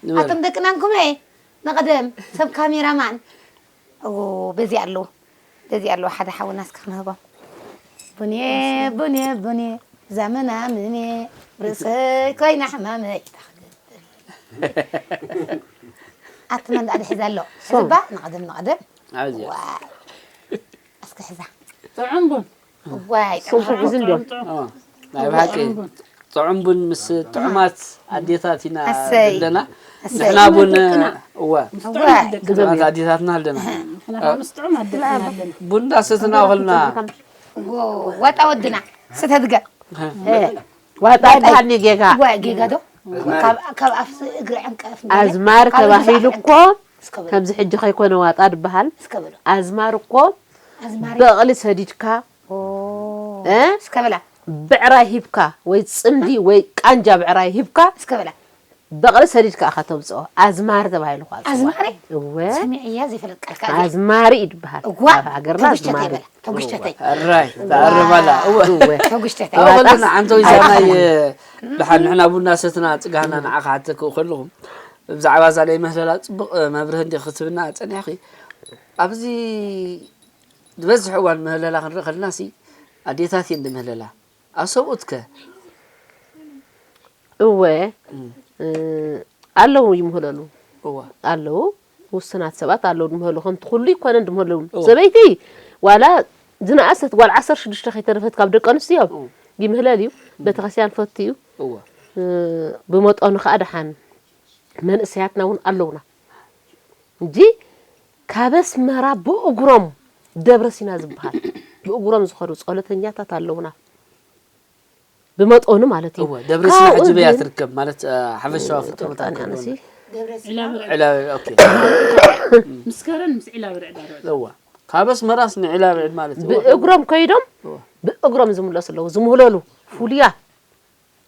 ንበል። ኣቶም ደቅና እንኩመ፣ ንቐደም ሰብ ካሜራማን። ኦ፣ በዚ ኣለዉ። በዚ ኣለዉ፣ ሓደ ሓውና እስኪ ክንህቦም። ቡንየ፣ ቡንየ፣ ቡንየ፣ ዛመና ምንየ፣ ርእሰይ ኮይና ሕማመይ። ኣቲ መን ደኣ ድሕዝ ኣሎ? ሶም። ሕዝባ፣ ንቐደም፣ ንቐደም። ኣብዚ። ዋ። እስኪ ሕዛ። ጥዑም ቡን። ዋይ፣ ሶም ጥዑም፣ ሕዚ እንዲዮም። ጥዑም፣ ጥዑም። ኦ፣ ናይ ብሓቂ ጥዑም ቡን። ጥዑም ቡን ምስ ጥዑማት ኣዴታት ኢና ኣሰይ። ዘለና። ኣሰይ። ንሕና ቡን፣ እወ። ምስ ጥዑም ኣዴታትና። ጥዑማት ኣዴታትና ኣለና። ንሕና ምስ ጥዑም ኣዴታትና ኣለና። ቡን እንዳሰትና ከለና። ዎ፣ ዋጣ ወድና፣ ስተ ድገም። እ። ዋጣ ይበሃል ጌጋ። ዋ፣ ጌጋ ዶ? ካብ፣ ካብ ኣፍ እግሪ ዕንቀፍ እንዳለ፣ ኣዝማር ካብ ተባሂሉ ዝብዛሕ እኮ ዕንቀፍ። እስከ በሉ። ከምዚ ሕጂ ከይኮነ ዋጣ ድበሃል። እስከ በሉ። ኣዝማር እኮ ኣዝማሪ። በቕሊ ሰዲድካ፣ ኦ። እ? እስከ በላ። ብዕራይ ሂብካ፣ ወይ ጽምዲ፣ ወይ ቃንጃ ብዕራይ ሂብካ፣ እስከ በላ። በቕሊ ሰዲድካ ኢኻ ተምጽኦ። ኣዝማሪ ተባሂሉ እኮ ኣብ ጽዋዕ። ኣዝማሪ? እወ። ሰሚዐያ ዘይፈልጥ ቃል ከኣ። ኣዝማሪ እዩ ድበሃል። እዋ፣ ኣብ ሃገርና ተጉሽተተይ ኣዝማሪ። በላ፣ ተጉሽተተይ። ሕራይ፣ ተኣርም ኣላ። እወ። እወ። ተጉሽተተይ። እወ፣ ዋጣስ ከለና ዓንተው ይዛናይ፣ ኣዝማሪ። ድሓን ንሕና ቡና ሰትና ጽጋና ንዓኻ ሓተክኡ ከለኹም፣ ብዛዕባ እዛ ናይ ምህለላ ጽቡቕ መብርሂ እንዲኺ ክትብና ጸኒሕኺ። ኣብዚ ዝበዝሕ እዋን ምህለላ ክንርኢ ከለናሲ፣ ኣዴታት እየን ዝምህለላ። ኣብ ሰብኡትከ? እወ፣ እም። እ፣ ኣለዉ ይምህለሉ። እወ። ኣለዉ። ውሱናት ሰባት ኣለዉ ድምህሉ፣ ከምቲ ኩሉ ይኮነን ድምህሉ። እወ። ሰበይቲ ዋላ ዝነኣሰት ጓል ዓሰርተ ሽዱሽተ ከይተረፈት ካብ ደቂ ኣንስትዮ እወ። ይምህለል እዩ። እም። ቤተክርስትያን ፈቱ እዩ። እወ። እ፣ ብመጠኑ ከኣ ደሓን መንእሰያትና እውን ኣለዉና። እንጂ ካብ ኣስመራ ብእግሮም ደብረ ሲና ዝበሃል ብእግሮም ዝኸዱ ጸሎተኛታት ኣለዉና። ብመጠኑ ማለት እዩ። እወ፣ ደብረ ሲና ካብኡ ሕጂ በያ ግን ትርከብ ማለት፣ እ፣ ሓፈሻዊ ፍጥረታት ብጣዕሚ ከለዉና። ኣነሲ ደብረ ሲና። ዒላብርዕድ። ዒላብርዕድ፣ ኦኬ። ምስ ከረን ምስ ዒላብርዕድ ኣርዕድ። እወ። ካብ ኣስመራስ ንዒላብርዕድ ማለት እዩ። ብእግሮም ከይዶም እወ። ብእግሮም ዝምለሱ ኣለዉ፣ ዝምህለሉ ፍሉያት።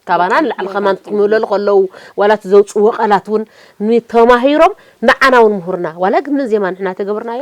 ካባና ንላዕሊ ከማን ክምህለሉ ከለዉ፣ ዋላ እቲ ዘውጽእዎ ቃላት እውን ንተማሂሮም ንዓና እውን ምሁርና። ዋላ ግን ዜማ ንሕና ተገብርናዮ፣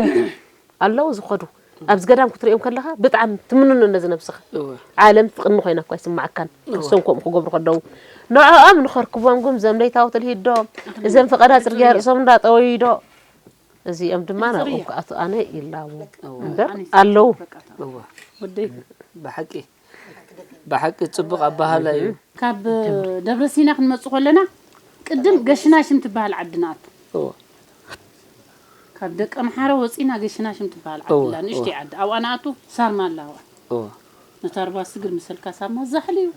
ከምኡ ኣለዉ ዝኸዱ። ኣብዚ ገዳም ክትሪኦም ከለኻ ብጣዕሚ ትምንኖ ነዚ ነብስኻ። ዓለም ትቕኒ ኮይና እኳ ይስምዓካን። እሶም ከምኡ ክገብሩ ከለዉ ንዕኦም ንኸርክቦም ግን እዘም ለይታዊ ትልሂዶ፣ እዘም ፈቐዳ ጽርግያ ርእሶም እንዳጠወዩ ዶ፣ እዚኦም ድማ ናብኦም ክኣቱ ኣነ ይላቦ እምበር ኣለዉ። ወደይ ብሓቂ ብሓቂ ጽቡቕ ኣባሃላ እዩ። ካብ ደብረ ሲና ክንመጽእ ከለና ቅድም ገሽናሽም ትበሃል ዓዲ ንኣቱ። ካብ ደቀ ምሓረ ወጺና ገሽናሽም ትበሃል ዓዲ ኣላ፣ ንእሽተይ ዓዲ ኣብኣ ንኣቱ ሳርማ ኣላ ኣብኣ። ነታ ርባ ስግር መሰልካ ሳርማ ዛሕሊ እዩ።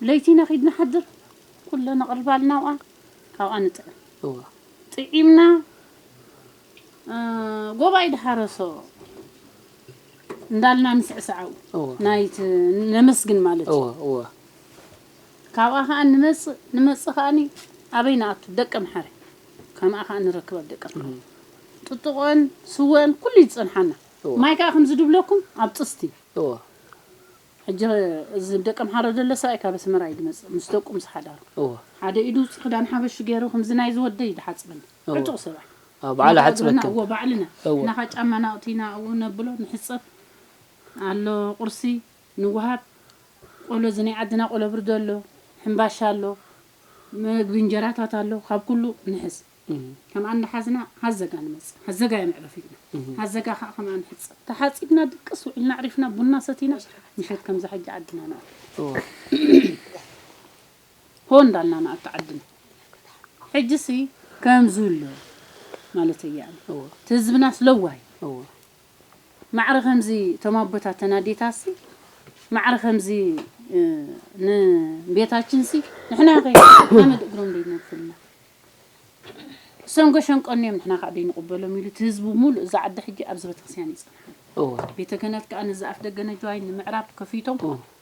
ለይቲ ኢና ኺድ ንሓድር ኩለ ነቕርባልና ኣብኣ ካብኣ ንጥዕም። ጥዒምና ጎባይ ድሓረሶ እንዳልና ንስዕስዓው ናይቲ ነመስግን ማለት እዩ። ካብኣ ከዓ ንመፅእ ንመፅእ ከዓኒ ኣበይ ንኣቱ ደቀ ምሓረ ከምኣ ከዓ ንረክብ ኣብ ደቀ ምሓረ ጥጥቆን ስወን ኩሉ ይፀንሓና። ማይ ከዓ ከምዚ ድብለኩም ኣብ ጥስቲ ሕጂ እዚ ደቀ ምሓረ ዘሎ ሰብኣይ ካብ ኣስመራ እዩ ዝመፅእ ምስ ደቁ ምስ ሓዳሩ ሓደ ኢዱ ውፅእ ክዳን ሓበሹ ገይሩ ከምዚ ናይ ዝወደይ ድሓፅበኒ ዕጡቕ ሰብኣይ ባዕላ ሓፅበክን እዎ ባዕልና ናኻ ጫማ ናቕቲና ኣብኡ ነብሎ ንሕፀብ ኣሎ ቁርሲ ንወሃብ ቆሎ እዚ ናይ ዓድና ቆሎ ብርዶ ኣሎ ሕምባሻ ኣሎ ምግቢ እንጀራታት ኣሎ ካብ ኩሉ ንሕዝ ከም ኣንዳ ሓዝና ሃዘጋ ንመጽእ ሃዘጋ እያ መዕረፊትና ሃዘጋ ከዓ ከምኣ ንሕፀብ ተሓፂብና ድቅስ ውዒልና ኣዕሪፍና ቡና ሰቲና ምሸት ከምዛ ሕጂ ዓድና ንኣቱ ሆ እንዳልና ንኣቱ ዓድና ሕጂሲ ከምዙ ኣሎ ማለት እያ እቲ ህዝብናስ ለዋይ ማዕረ ከምዚ እቶም ኣቦታት ተን ኣዴታሲ ማዕረ ከምዚ ንቤታችንሲ ንሕና ከ ሓመድ እግሮም ደይነብስልና ሰንጎ ሸንቆን እዮም ንሕና ከዓ ደይንቕበሎም ኢሉ እቲ ህዝቡ ሙሉእ እዛ ዓዲ ሕጂ ኣብዚ ቤተክርስትያን ይፅንሓ ቤተ ክህነት ከዓ ነዚ ኣፍ ደገ ነጀዋይ ንምዕራብ ከፊቶም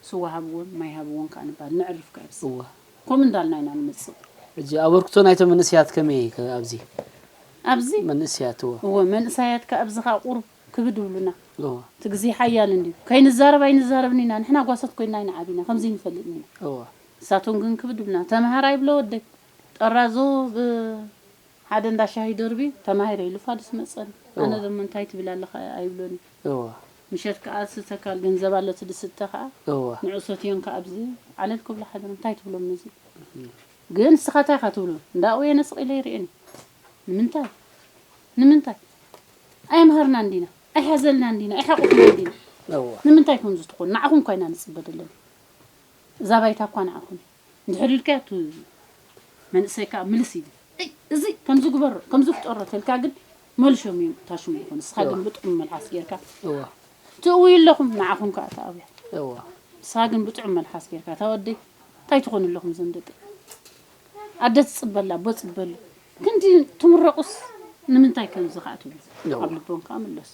ስዋ ሃብዎን ማይ ሃብዎን ከዓ ንባል ንዕርፍ ከብስ ከምኡ እንዳልና ኢና ንምፅእ ሕጂ ኣበርክቶ ናይቶም መንእስያት ከመይ ኣብዚ ኣብዚ መንእስያት እወ መንእሳያት ከዓ ኣብዚ ከዓ ቁሩብ ክብድ ይብሉና እቲ ግዜ ሓያል እንድዩ ከይንዛረብ ኣይንዛረብን ኢና ንሕና ጓሶት ኮይንና ኢና ዓቢና ከምዚ ንፈልጥን ኢና ንሳቶም ግን ክብድ ይብሉና ተምሃር ኣይብሎ ወደይ ጠራዞ ሓደ እንዳ ሻሂ ደርቢ ተማሂረ ኢሉ ፋዱስ መፀኒ ኣነ ደሞ እንታይ ትብል ኣለኻ ኣይብሎን ምሸት ከዓ ዝተካል ገንዘብ ኣሎ ትድስተ ከዓ ንዑ ሰትዮም ከዓ ኣብዚ ዓለል ክብሉ ሓደሮም እንታይ ትብሎም ነዚ ግን ንስኻ እንታይ ኢኻ ትብሎ እንዳኡ የነስቕ ኢለ ይርእየኒ ንምንታይ ንምንታይ ኣይምሃርና እንዲና ኣይሓዘልና እንዲና ኣይሓቁፍና እንዲና ንምንታይ ከምዚ ትኾኑ ንዓኹም እኳ ኢና ንፅበ ደለና እዛ ባይታ እኳ ንዓኹም እዩ እንድሕር ኢልካዮ እቲ መንእሰይ ከዓ ምልስ ይብል እይ እዚ ከምዚ ግበሮ ከምዚ ፍጠሮ ተልካ ግን መልሾም እዮም ታሽሙ ይኾኑ ንስኻ ግን ብጥዑም መልሓስ ጌርካ ትእውዩ ኣለኹም ንዓኹም ከዓ ተኣብያ ንስኻ ግን ብጥዑም መልሓስ ጌርካ እታ ወደይ እንታይ ትኾኑ ኣለኹም እዞም ደቂ ኣደ ትፅበላ ኣቦ ፅበሉ ክንዲ ትምረቑስ ንምንታይ ከምዚ ከዓ ትብሉ ኣብ ልቦም ከዓ ምለሱ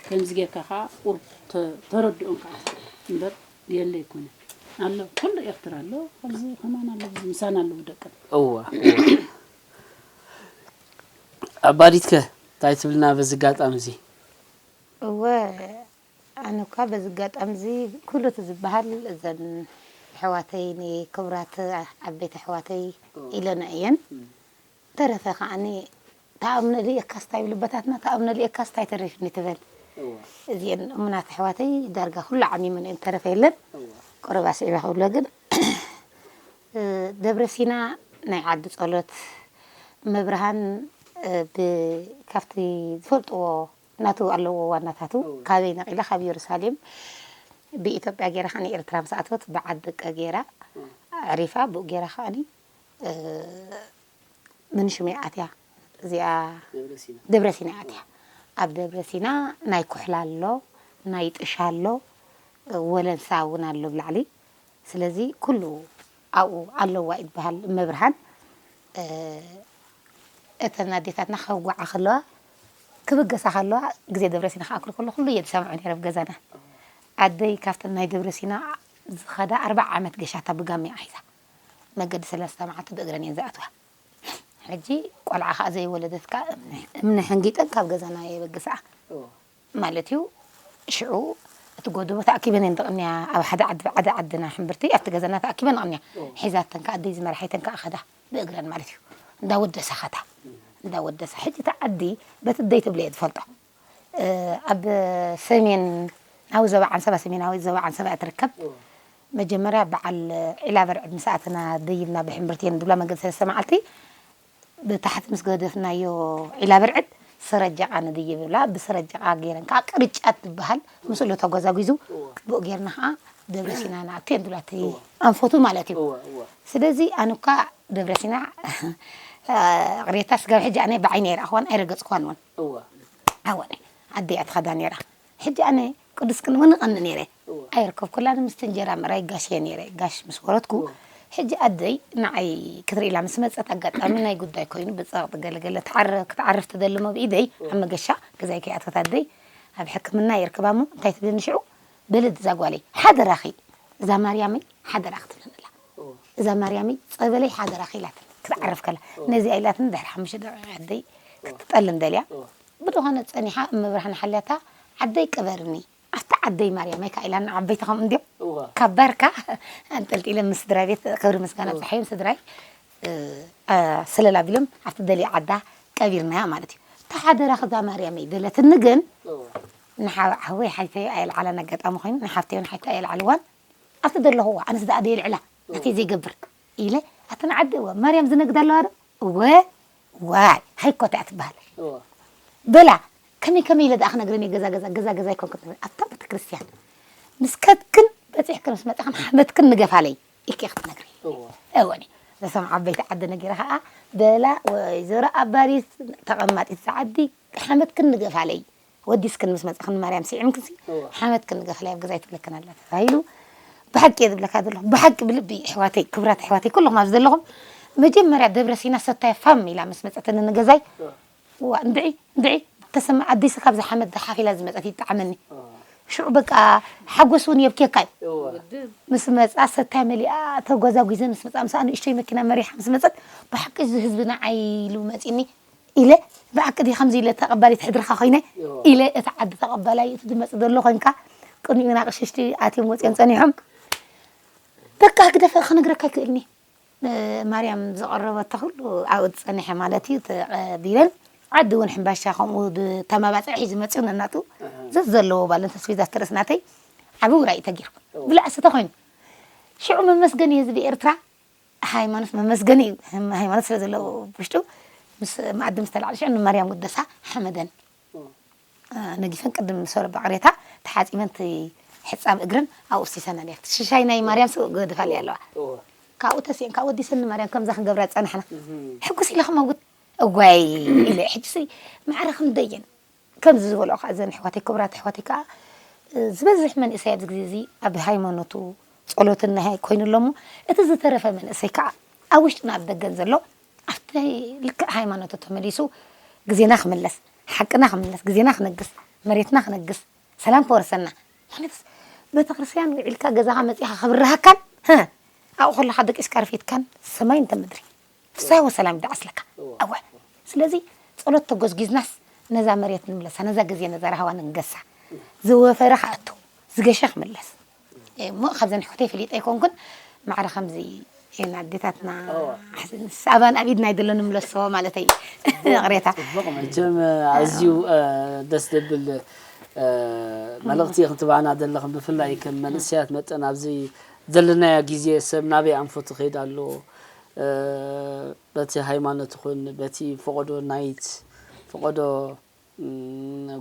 ከምዚ ጌርካ ከዓ ቁርብ ተረድኦም ከዓ እምበር የለ ኣይኮነን ኣሎ ኩሉ ኤርትራ ኣሎ ኣብዚ ከማን ኣሎ ኣብዚ ምሳና ኣለዉ ደቅን እዋ ኣባዲትከ እንታይ ትብልና በዚ ኣጋጣሚ እዚ እወ ኣነ እኳ በዚ ኣጋጣሚ እዚ ኩሉ እቲ ዝበሃል እዘን ኣሕዋተይ፣ ንክቡራት ዓበይቲ ኣሕዋተይ ኢለና እየን። ተረፈ ከዓኒ፣ "ተኣምነ ልእካስ እንታይ ይብሉ ኣቦታትና፣ ተኣምነ ልእካስ እንታይ ተሪፍኒ?" ትበል። እወ። እዚአን እሙናት ኣሕዋተይ ዳርጋ ኩሉ ዓሚመን እየን፣ ተረፈ የለን። እወ። ቆረባ ስዒባ ክብሎ ግን፣ እ፣ ደብረ ሲና ናይ ዓዲ ጸሎት፣ መብርሃን፣ እ፣ ብ-፣ ካብቲ ዝፈልጥዎ ናቱ ኣለዎ ዋናታቱ። እወ። ካበይ ነቒላ? ካብ ኢየሩሳሌም ብኢትዮጵያ ገይራ ከኣ ንኤርትራ ምስ ኣተወት፣ ብዓዲ ቀ ገይራ እወ። ኣዕሪፋ፣ ብኡ ገይራ ከኣኒ፣ እ፣ ምንሽም እያ ኣትያ። እዚኣ ደብረ ሲና። ደብረ ሲና እያ ኣትያ። ኣብ ደብረ ሲና ናይ ኩሕላ ኣሎ፣ ናይ ጥሻ ኣሎ፣ ወለንሳ እውን ኣሎ ብላዕሊ። ስለዚ ኩሉ ኣብኡ ኣለዋ እዩ ዝበሃል። መብርሃን፣ እ፣ እተን ኣዴታትና ከውግዓ ከለዋ፣ ክብገሳ ከለዋ፣ ግዜ ደብረ ሲና ክኣክል ከሎ ኩሉ እየ ዝሰምዖ ነይረ ኣብ ገዛና። ኣደይ ካብተን ናይ ደብረ ሲና ዝኸዳ ኣርብዓ ዓመት ገሻታ ብጋመ እያ ሒዛ። መገዲ ሰለስተ መዓልቲ ብእግረን እየን ዝኣትዋ። ሕጂ ቆልዓ ከኣ ዘይወለደት ከኣ እምኒ፣ እምኒ ሕንጊጠን ካብ ገዛና የበግስኣ። እዎ። ማለት እዩ። ሽዑ እቲ ጎደቦ ተኣኪበን እየን ዝቕንያ። ኣብ ሓደ ዓዲ፣ ሓደ ዓድና ሕምብርቲ ኣብቲ ገዛና ተኣኪበን ይቕንያ። እዎ። ሒዛተን ከኣ ኣደይ ዝመርሓይተን ከኣ ከዳ ብእግረን ማለት እዩ። እንዳወደሳ ከዳ። እም። እንዳወደሳ። ሕጂ እቲ ዓዲ በቲ ደይ ትብሎ እየ ዝፈልጦ። እ፣ ኣብ ሰሜናዊ ዞባ ዓንሰባ፣ ሰሜናዊ ዞባ ዓንሰባ እያ ትርከብ። እዎ። መጀመርያ በዓል ዒላ በርዕድ ምስ ኣተና ደይብና ብሕምብርቲ እየን ዝብላ መገዲ ሰለስተ መዓልቲ ብታሕቲ ምስ ገደፍናዮ ዒላ በርዕድ ሰረጀቓ ንድይብ ይብላ። ብሰረጀቓ ገይረን ከዓ ቅርጫት ዝበሃል ምስሉ ተጎዛጒዙ እዎ። ብኡ ገይርና ከዓ ደብረ ሲና ንኣቱ እየን ዝብላ። እቲ እዎ። ኣንፈቱ ማለት እዩ። እዎ፣ እዎ። ስለዚ ኣነ እኳ ደብረ ሲና ቅሬታ ስጋብ ሕጂ ኣነ ብዓይነ ኣይረኣኽዋን ኣይረገፅክዋን እውን። እዎ። ኣወነ ኣደይ እያ ትኸዳ ነይራ። ሕጂ ኣነ ቅዱስ ክንውን እቐንእ ነይረ። እወ። ኣይረከብኩላን። ምስቲ እንጀራ ምእራይ ጋሽ እየ ነይረ። ጋሽ ምስ ወረድኩ፣ እወ። ሕጂ ኣደይ ንዓይ ክትርኢ ኢላ ምስ መጸት፣ ኣጋጣሚ ናይ ጉዳይ ኮይኑ ብጸቕጢ ገለ ገለ ትዓረ-፣ ክትዓርፍ ትደሊ እሞ ብኢደይ እወ። ኣብ መገሻ ገዛይ ከይኣተወት ኣደይ ኣብ ሕክምና የርክባ እሞ እንታይ ትብለኒ ሽዑ፣ በሊ እዛ ጓለይ ሓደራኺ፣ እዛ ማርያመይ ሓደራኺ ትብለኒ ኣላ። እወ። እዛ ማርያመይ ጸበለይ ሓደራኺ ኢላትኒ ክትዓርፍ ከላ። እወ። ነዚኣ ኢላትኒ ድሕሪ ሓሙሽተ ደቂቕ ኣደይ እወ። ክትጠልም ደልያ። እወ። ብዝኾነ ጸኒሓ እመብርሃን ሓልያታ ዓደይ ቅበርኒ። ኣብቲ ዓደይ ማርያመይ ከኣ ኢላ ንዓበይቲ ከምኡ እንድዮም። እወ። ካብ ባርካ ኣንጠልጢለ ምስ ስድራ ቤት ክብሪ ምስጋና እወ። ኣብጽሓዮም ስድራይ፣ እ፣ ኣ፣ ሰለል ኣቢሎም ኣብቲ ደልዮ ዓዳ ቀቢርናያ ማለት እዩ። እታ ሓደራ ክዛ ማርያመይ ደለትኒ ግን እወ። ንሓ-፣ ሓወይ ሓይተዮ ኣየልዓላን ኣጋጣሚ ኮይኑ ንሓፍተዮ ንሓይተዮ ኣየልዓልዋን። ኣብቲ ዘለኹዋ ኣነስ ደኣ ደየልዕላ ናተይ ዘይገብር ኢለ ኣተን ዓዲ እወ ማርያም ዝነግዳ ኣለዋ ዶ? እወ ዋይ ሃይኮት እያ ትበሃል። እወ። በላ ከመይ ከመይ ኢለ ደኣ ክነግረን እየ ገዛ ገዛ ገዛ ገዛ ኣይኮንኩን ትብል ኣብታ ቤተክርስትያን ምስ ከድክን በፂሕክን ምስ መፃኽን ሓመድክን ንገፋለይ ኢልኪ ክትነግሪ። እወ። እወኒ እዞም ዓበይቲ ዓዲ ነጊረ ከዓ በላ ወይዘሮ ኣባሪት ተቐማጢት ዝዓዲ ሓመድክን ንገፋለይ ወዲስክን ምስ መጻኽን ማርያም ስዒምክንሲ እወ። ሓመድክን ገፍላይ ኣብ ገዛይ ትብለክን ኣላ ተባሂሉ። ብሓቂ እየ ዝብለካ ዘለኹ፣ ብሓቂ ብልቢ ኣሕዋተይ፣ ክቡራት ኣሕዋተይ ኩልኹም ኣብዚ ዘለኹም፣ መጀመርያ ደብረ ሲና ሰታይ ፋም ኢላ ምስ መጸትኒ ንገዛይ፣ እወ። ዋ እንድዒ እንድዒ ተሰማ ኣዲስ ካብዚ ሓመድ ሓፍ ኢላ ዝመጸት ይጠዓመኒ። እወ። ሽዑ በቃ ሓጎስ እውን የብኬካ እዩ። እወ። ምስ መጻ ሰታይ መሊኣ ተጓዛጒዘ ምስ መጻ፣ ምስኣ ንእሽተይ መኪና መሪሓ ምስ መጸት፣ ብሓቂ እዚ ህዝቢ ንዓይ ኢሉ መጺኒ። ኢለ ብሓቂ ድየ ከምዚ ኢለ ተቐባሊት ሕድርኻ ኮይነ እዎ። ኢለ እቲ ዓዲ ተቐባላይ እቲ ዝመጽእ ዘሎ ኮይንካ ቅድሚኡ ናቕሽሽቲ ኣትዮም ወጽዮም ጸኒሖም በቃ ግደፈ ክነግረካ ኣይክእልኒ። ማርያም ዝቐረበቶ ኩሉ ኣብኡ ዝጸንሐ ማለት እዩ ተቐቢለን ዓዲ እውን ሕምባሻ ከምኡ ተማባጽዕ ሒዙ መጽኡ ነናቱ ዘዝ ዘለዎ ባለን ተስፊዛ ዝተርእስ ናተይ ዓቢ ውራይ ተጊሩ እዎ። ብላዕ ስተ ኮይኑ ሽዑ መመስገን እየ ዝብል ኤርትራ ሃይማኖት መመስገኒ እዩ። ሃይማኖት ስለ ዘለዎ ውሽጡ ምስ መኣዲ ምስ ተላዕለ ሽዑ ንማርያም ውደሳ ሓመደን። እ፣ ነጊፈን ቅድም ምስ ወረ ባቕሬታ ተሓጺበን እቲ ሕጻብ እግረን ኣብኡ ፍሲሰን ኣለያ። ሽሻይ ናይ ማርያም ስእ ገድፋ ኣለያ ኣለዋ። እወ። ካብኡ ተሲእን ካብ ወዲሰን ንማርያም ከምዛ ክንገብራ ዝጸናሕና። እህም። ሕጉስ ኢለ ክመውት እዋይ ኢለ ሕጂ ሲ ማዕረ ክንደየን ከምዚ ዝበልኦ ከዓ እዘን ኣሕዋተይ ክቡራት ኣሕዋተይ ከዓ እ፣ ዝበዝሕ መንእሰይ ኣብዚ ግዜ እዚ ኣብ ሃይማኖቱ ጸሎትን ናይ ኮይኑ ኣሎ እሞ እቲ ዝተረፈ መንእሰይ ከዓ ኣብ ውሽጥን ኣብ ደገን ዘሎ ኣብቲ ልክዕ ሃይማኖቱ ተመሊሱ ግዜና ክምለስ ሓቅና ክምለስ ግዜና ክነግስ መሬትና ክነግስ ሰላም ክወርሰና ምክንያቱስ ቤተክርስትያን ውዒልካ ገዛኻ መጺኻ ክብርሃካን ህ ኣብኡ ከለኻ ደቂስካ ርፊትካን ሰማይ እንተ ምድሪ ፍስሃ ወሰላም ይደዓስለካ እወ። ኣወ ስለዚ ጸሎት ተጎዝጊዝናስ ነዛ መሬት ንምለሳ ነዛ ግዜ ነዛ ራህዋ ንንገሳ ዝወፈረ ክኣቱ ዝገሸ ክምለስ እሞ ካብዘን ሕኩተይ ፈሊጠ ኣይኮንኩን ማዕረ ከምዚ እየን ኣዴታትና። ኣባን ኣብ ኢድና ይደሎ ንምለሶ ማለተይ። ይቕሬታ። መቸም ኣዝዩ ደስ ዘብል መልእኽቲ ክትባና ዘለኽን ብፍላይ ከም መንእሰያት መጠን ኣብዚ ዘለናዮ ግዜ ሰብ ናበይ ኣንፈቱ ክኸይድ ኣለዎ፣ በቲ ሃይማኖት ይኹን በቲ ፈቐዶ ናይት ፈቐዶ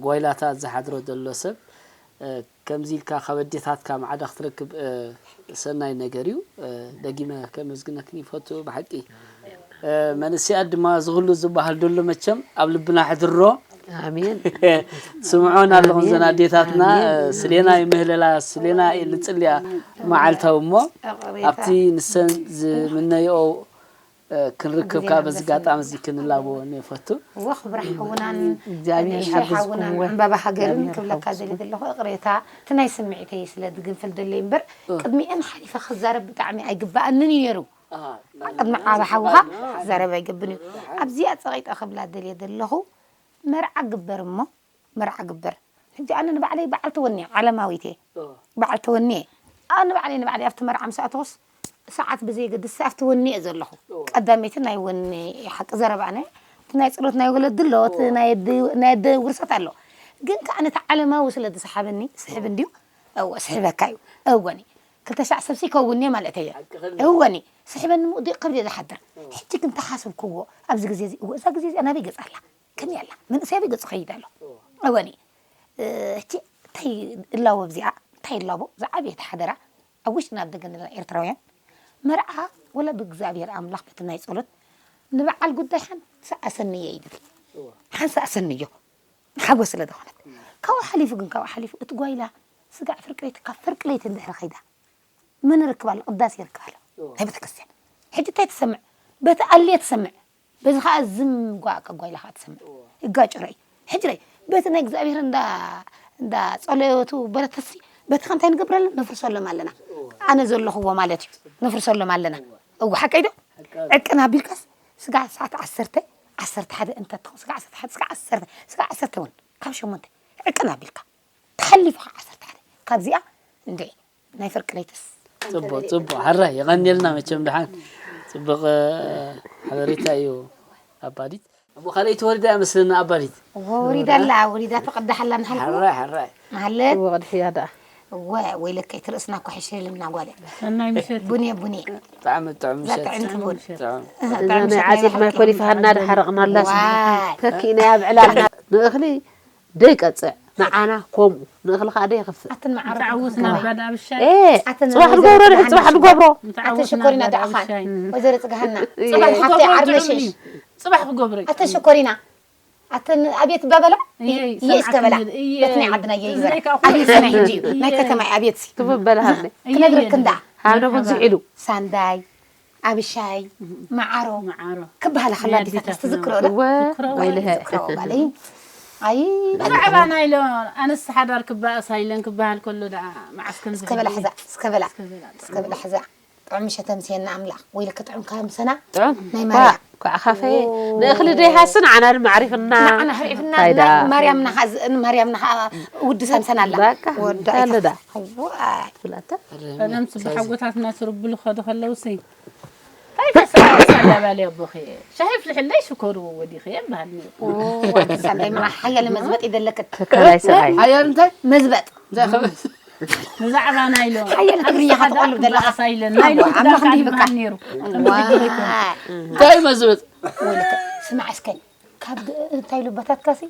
ጓይላታት ዝሓድሮ ዘሎ ሰብ ከምዚ ኢልካ ካብ ኣዴታትካ ማዕዳ ክትረክብ ሰናይ ነገር እዩ። ደጊመ ከመስግነክን ይፈቱ ብሓቂ። መንእሰያት ድማ እዚ ኩሉ ዝበሃል ዘሎ መቸም ኣብ ልብና ሕድሮ። ኣሜን። ስምዖን ኣለኹም ዘን ኣዴታትና ስሌና ይምህለላ ስሌና ንጽልያ መዓልታዊ እሞ ኣብቲ ንሰን ዝምነይኦ ክንርክብ ካብ በዚ ጋጣሚ እዚ ክንላቦ ንፈቱ። እወ ክብራ ሓውናን ንእሽተይ ሓውናን ዕምባባ ሃገርን ክብለካ ደሊ ዘለኹ እቕሬታ እቲ ናይ ስምዒተይ ስለ ዝግንፍል ደለይ እምበር ቅድሚኤን ሓሊፈ ክዛረብ ብጣዕሚ ኣይግበኣንን እዩ ነይሩ። ቅድሚ ዓቢ ሓውኻ ክዛረብ ኣይገብን እዩ። ኣብዚኣ ጸቒጠ ክብላ ደልየ ዘለኹ መርዓ ግበር እሞ መርዓ ግበር። ሕጂ ኣነ ንባዕለይ በዓልቲ ወኒ እየ፣ ዓለማዊት እየ። በዓልቲ ወኒ እየ። ኣነ ንባዕለይ ንባዕለይ ኣብቲ መርዓ ምስ ኣተኹስ ሰዓት ብዘየገድስ ኣብቲ ወኒ እየ ዘለኹ። ቀዳመይቲ ናይ ወኒ ሓቂ ዘረባ ኣነ እቲ ናይ ጸሎት ናይ ወለዲ ኣሎ፣ እቲ ናይ ኣደ ናይ ኣደ ውርሰት ኣሎ። ግን ከኣ ነቲ ዓለማዊ ስለ ዝሰሓበኒ ስሕብ እንድዩ። እወ ስሕበካ እዩ። እወኒ ክልተ ሻዕ ሰብሲ ይከውን እየ ማለት እየ። እወኒ ስሕበኒ ምኡ ዲቕ ከብደ ዝሓድር። ሕጂ ግን ተሓሰብክዎ ኣብዚ ግዜ እዚ እወ እዛ ግዜ እዚኣ ናበይ ገጻ ኣላ? ከመይ ኣላ መንእሰይ ኣበይ ገጹ ይኸይድ ኣሎ? እወኒ እቺ እንታይ እላቦ ኣብዚኣ እንታይ እላቦ ዝዓበየት ሓደራ ኣብ ውሽጥና ኣብ ደገ ንላ ኤርትራውያን መርዓ ወላ ብእግዚኣብሔር ኣምላኽ በቲ ናይ ጸሎት ንበዓል ጉዳይ ሓንቲ ሰኣ ሰንየ ይብል ሓንቲ ሰኣ ሰንዮ ሓጎስ ስለ ዝኾነት ካብኡ ሓሊፉ ግን ካብኡ ሓሊፉ እቲ ጓይላ ስጋዕ ፍርቂ ለይቲ ካብ ፍርቂ ለይቲ እንድሕር ኸይዳ መን ይረክባ ኣሎ? ቅዳሴ ይረክባ ኣሎ ናይ ቤተክርስትያን። ሕጂ እንታይ ትሰምዕ? በቲ ኣልየ ትሰምዕ። በዚ ከዓ ዝም ጓ ከጓ ኢላ ከዓ ትሰምዕ። ይጋጭ ረይ። ሕጂ ረይ በቲ ናይ እግዚኣብሔር እንዳ እንዳ ጸለዮቱ በረተሲ በቲ ከምታይ ንገብረለን ነፍርሰሎም ኣለና። ኣነ ዘለኽዎ ማለት እዩ። ነፍርሰሎም ኣለና። እዎ ሓቀይ ዶ? ዕቅን ኣቢልካስ ስጋ ሰዓት ዓሰርተ ዓሰርተ ሓደ እንተ ትኾን ስጋ ዓሰርተ ሓደ ስጋ ዓሰርተ ስጋ ዓሰርተ እውን ካብ ሸሞንተ ዕቅን ኣቢልካ ተሓሊፉ ከዓ ዓሰርተ ሓደ ካብዚኣ እንድዒ ናይ ፍርቂ ለይትስ ጽቡቅ ጽቡቅ ሕራይ የቐንየልና መቸም ደሓን ጽቡቅ ሓበሬታ እዩ ኣባዲት እሞ ካልኣይቲ ወሪዳ እያ መስለኒ ኣባዲት እዎ ወሪዳ ኣላ ወሪዳ ተቐዳሕ ኣላ ንሓልኩ ሕራይ ሕራይ ማለት እዎ ቅድሕያ ደኣ እወ ወይለከ እቲ ርእስና እኮ ሕሸ ኢልና ጓለ ሰናይ ምሸት ቡኔ ቡኔ ብጣዕሚ ጥዑም ምሸት ጥዕምቲ ቡን እዛ ናይ ዓፂድ ማይ ኮሊፋ እናደሓረቕናላስ ተኪእናያ ኣብ ዕላልና ንእኽሊ ደይቀፅዕ ንዓና ከምኡ ንእኽሊ ከዓ ደይኸፍእ ኣትን መዓር ተዓውትና ባዳ ብሻይ ኤ ኣትን ጽባሕ ንገብሮ ድሕሪ ጽባሕ ንገብሮ ኣትን ሽኮሪና ደኣኻን ወይዘሮ ጽግሃና ጽባሕ ሓፍተይ ዓርመሽሽ ጽባሕ ክገብሮ ኣትን ሽኮሪና ኣትን ኣቤት ባበላ እየ እስከ በላ እየ እትኒ ዓድና እየ ይበላ ኣቤት ናይ ሕጂ እዩ ናይ ከተማ ኣቤት ክብበላ ሃብነ ክነግርክ እንዳ ሃብነ ብዙሕ ኢሉ ሳንዳይ ኣብሻይ፣ መዓሮ፣ መዓሮ ክበሃላ ከላ ኣዴታትና ትዝክርኦ ዶ? እወ ወይልሀ። ዝክረኦ ባለይ ኣይ ብዛዕባ ናይ ሎ ኣነስ ሓዳር ክበኣስ ኣይለን ክበሃል ከሎ ደኣ መዓስ ከም እስከ በላ ሕዛ እስከ በላ እስከ በላ ጥዑም ምሸት ተምስየና ኣምላኽ ወይልኪ ጥዑም ካብ ምሰና ጥዑም ናይ ኳ ማርያ ኳዕ ካፈ ንእኽሊ ደይሃስን ዓና ድማ ኣዕሪፍና ንዓና ኣሕሪፍና እንታይ ደኣ? ናይ ማርያምና ኸኣ ዝእን ማርያምና ኸኣ ውድሳ ምሰና ኣላ በቃ ወዳ እንታይ ኣሎ ደኣ? ኣይተፍታ። እዋይ። ትብላታ ቀደም ጽቡሕ ሓጎታትና ስርብሉ ኸዱ ኸለውሲ እንታይ ተሰማሳላ ባል ኣቦኺ ሻሂ ፍልሕለይ ሽኮሩ ወዲኺ ይበሃል ነይሩ። እዋይ፣ ሳንዳይ መዓ ሓያለ መዝበጥ ይደለክን። ተካላይ ሰብኣይ ሓያል እንታይ መዝበጥ እንታይ ኸበት ብዛዕባ ናይሎ ሓያለ ትግርኛ ኸትቆልብ ዘለኻ። ሳይለን ናይሎ ኣብ ማእኸል ይህብካ። ነይሩ። እዋይ። እንታይ መዝበጥ ወይልከ ስማዕ እስከ ካብ እንታይ ኢሉ ኣቦታትካሲ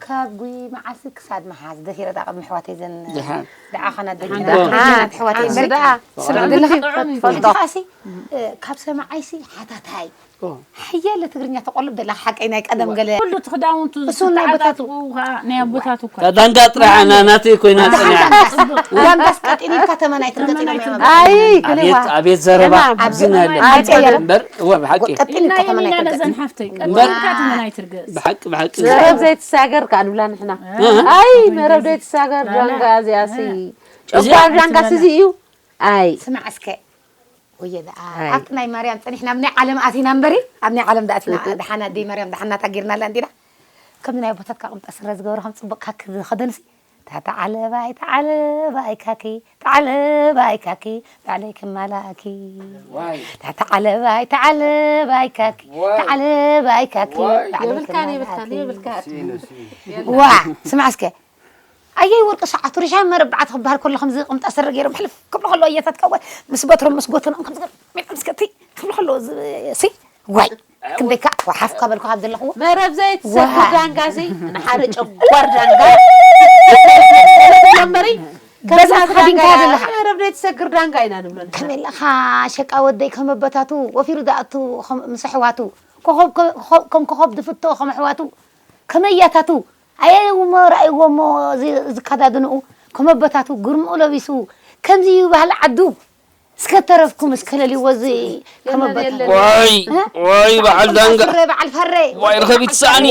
ካብ ጉይ መዓሲ ክሳድ መሓዝ ደፊረ እታ ቅድሚ ኣሕዋተይ ዘን ደሓን ደዓኸና ደጊና ደሓን። ኣሕዋተይ ኣንበር ደኣ ስምዕ ደለኻ ትፈልጦ። ኣንቲኻሲ ካብ ሰማዓይሲ ሓታታይ ሓያለ ትግርኛ ተቆልብ ደለኻ ሓቀይ ናይ ቀደም ገለ ኩሉ እቲ ክዳውንቱ እሱ ናይ ኣቦታቱ። ዝተዓጣጥቑ ኸዓ ናይ ኣቦታቱ እኳ። ዳንጋ ጥራሕ ናተይ ኮይና ፀኒሓ። ዳንጋስ ቀጢን ኢልካ ተመን ኣይትርገፅ ኢሎም እዮም። ኣይ ክልዋ ኣቤት ኣቤት ዘረባ ኣብዚ ናይ ኣይ፣ እምበር እወ ብሓቂ ቀጢን ኢልካ ተመን ነዘን ኣይትርገፅ። ሓፍተይ እምበር ቀጥታ ተመን ኣይትርገፅ ብሓቂ ብሓቂ መረብ ዘይትሳገር ከኣ ንብላ ንሕና። ኣይ መረብ ዘይትሳገር ዳንጋ እዚኣሲ ጨጓር ዳንጋስ እዚ እዩ። ኣይ ስማዕ እስከ ወየ ደኣ ኣብቲ ናይ ማርያም ጸኒሕና ኣብ ናይ ዓለም ኣቲና እምበሪ ኣብ ናይ ዓለም ደኣቲና ደሓና ኣደይ ማርያም ደሓና ታጊርና ኣላ እንዲና ከምዚ ናይ ኣቦታትካ ቁምጣ ስረ ዝገብረ ከም ጽቡቕካ ክኸደንሲ እታ ታተዓለባይ ተዓለባይ ካኪ ተዓለባይ ካኪ ባዕለይ ክማላኪ። ታተዓለባይ ተዓለባይ ካኪ ተዓለባይ ካኪ ባዕለይ የብልካን የብልካን ክማላኪ። የብልካ። ዋ ስማዕ እስከ ኣየይ ወርቂ ሰዓቱ ሪሻ መረብ በዓት ክበሃል ከሎ ከምዚ ቁምጣ ስረ ገይሮም ሕልፍ ክብሉ ከለዉ ኣያታት ካዋ ምስ በትሮም ምስ ጎተኖም ከምዚ ገይሮም ሜዳ ምስ ከቲ ክብሉ ከለዉ እዚ ሲ ዋይ ክንደይ ከዓ ዋሓፍ ካበልኩ ካብ ዘለኽዎ መረብ ዘይትሰግር ዋይ። ዳንጋ ሲ ንሓደ ጨጓር ዳንጋ እምበሪ በዛ ከምዛ ተኸዲንካ ዳንጋ ዘለኻ። መረብ ዘይትሰግር ዳንጋ ኢና ንብሎ ንሕና። ከመይ ኣለኻ ሸቃ ወደይ ከም ኣቦታቱ ወፊሩ ዝኣቱ ከም- ምስ ኣሕዋቱ ኮኸብ ኮ- ከም ኮኸብ ዝፍቶ ከም ኣሕዋቱ ከመያታቱ ኣየይዎ እሞ ረኣይዎ እሞ እዚ- ዝከዳድንኡ ከም ኣቦታቱ ግርምኡ ለቢሱ ከምዚ እዩ ባህሊ ዓዱ እስከ ተረፍኩም እስከ ለልዎ እዚ ከም ኣቦታቱ የለን። ዋይ እ? ዋይ በዓል ዳንጋ ስረ በዓል ፈረ ዋይ ርኸቢት ሰኣኒ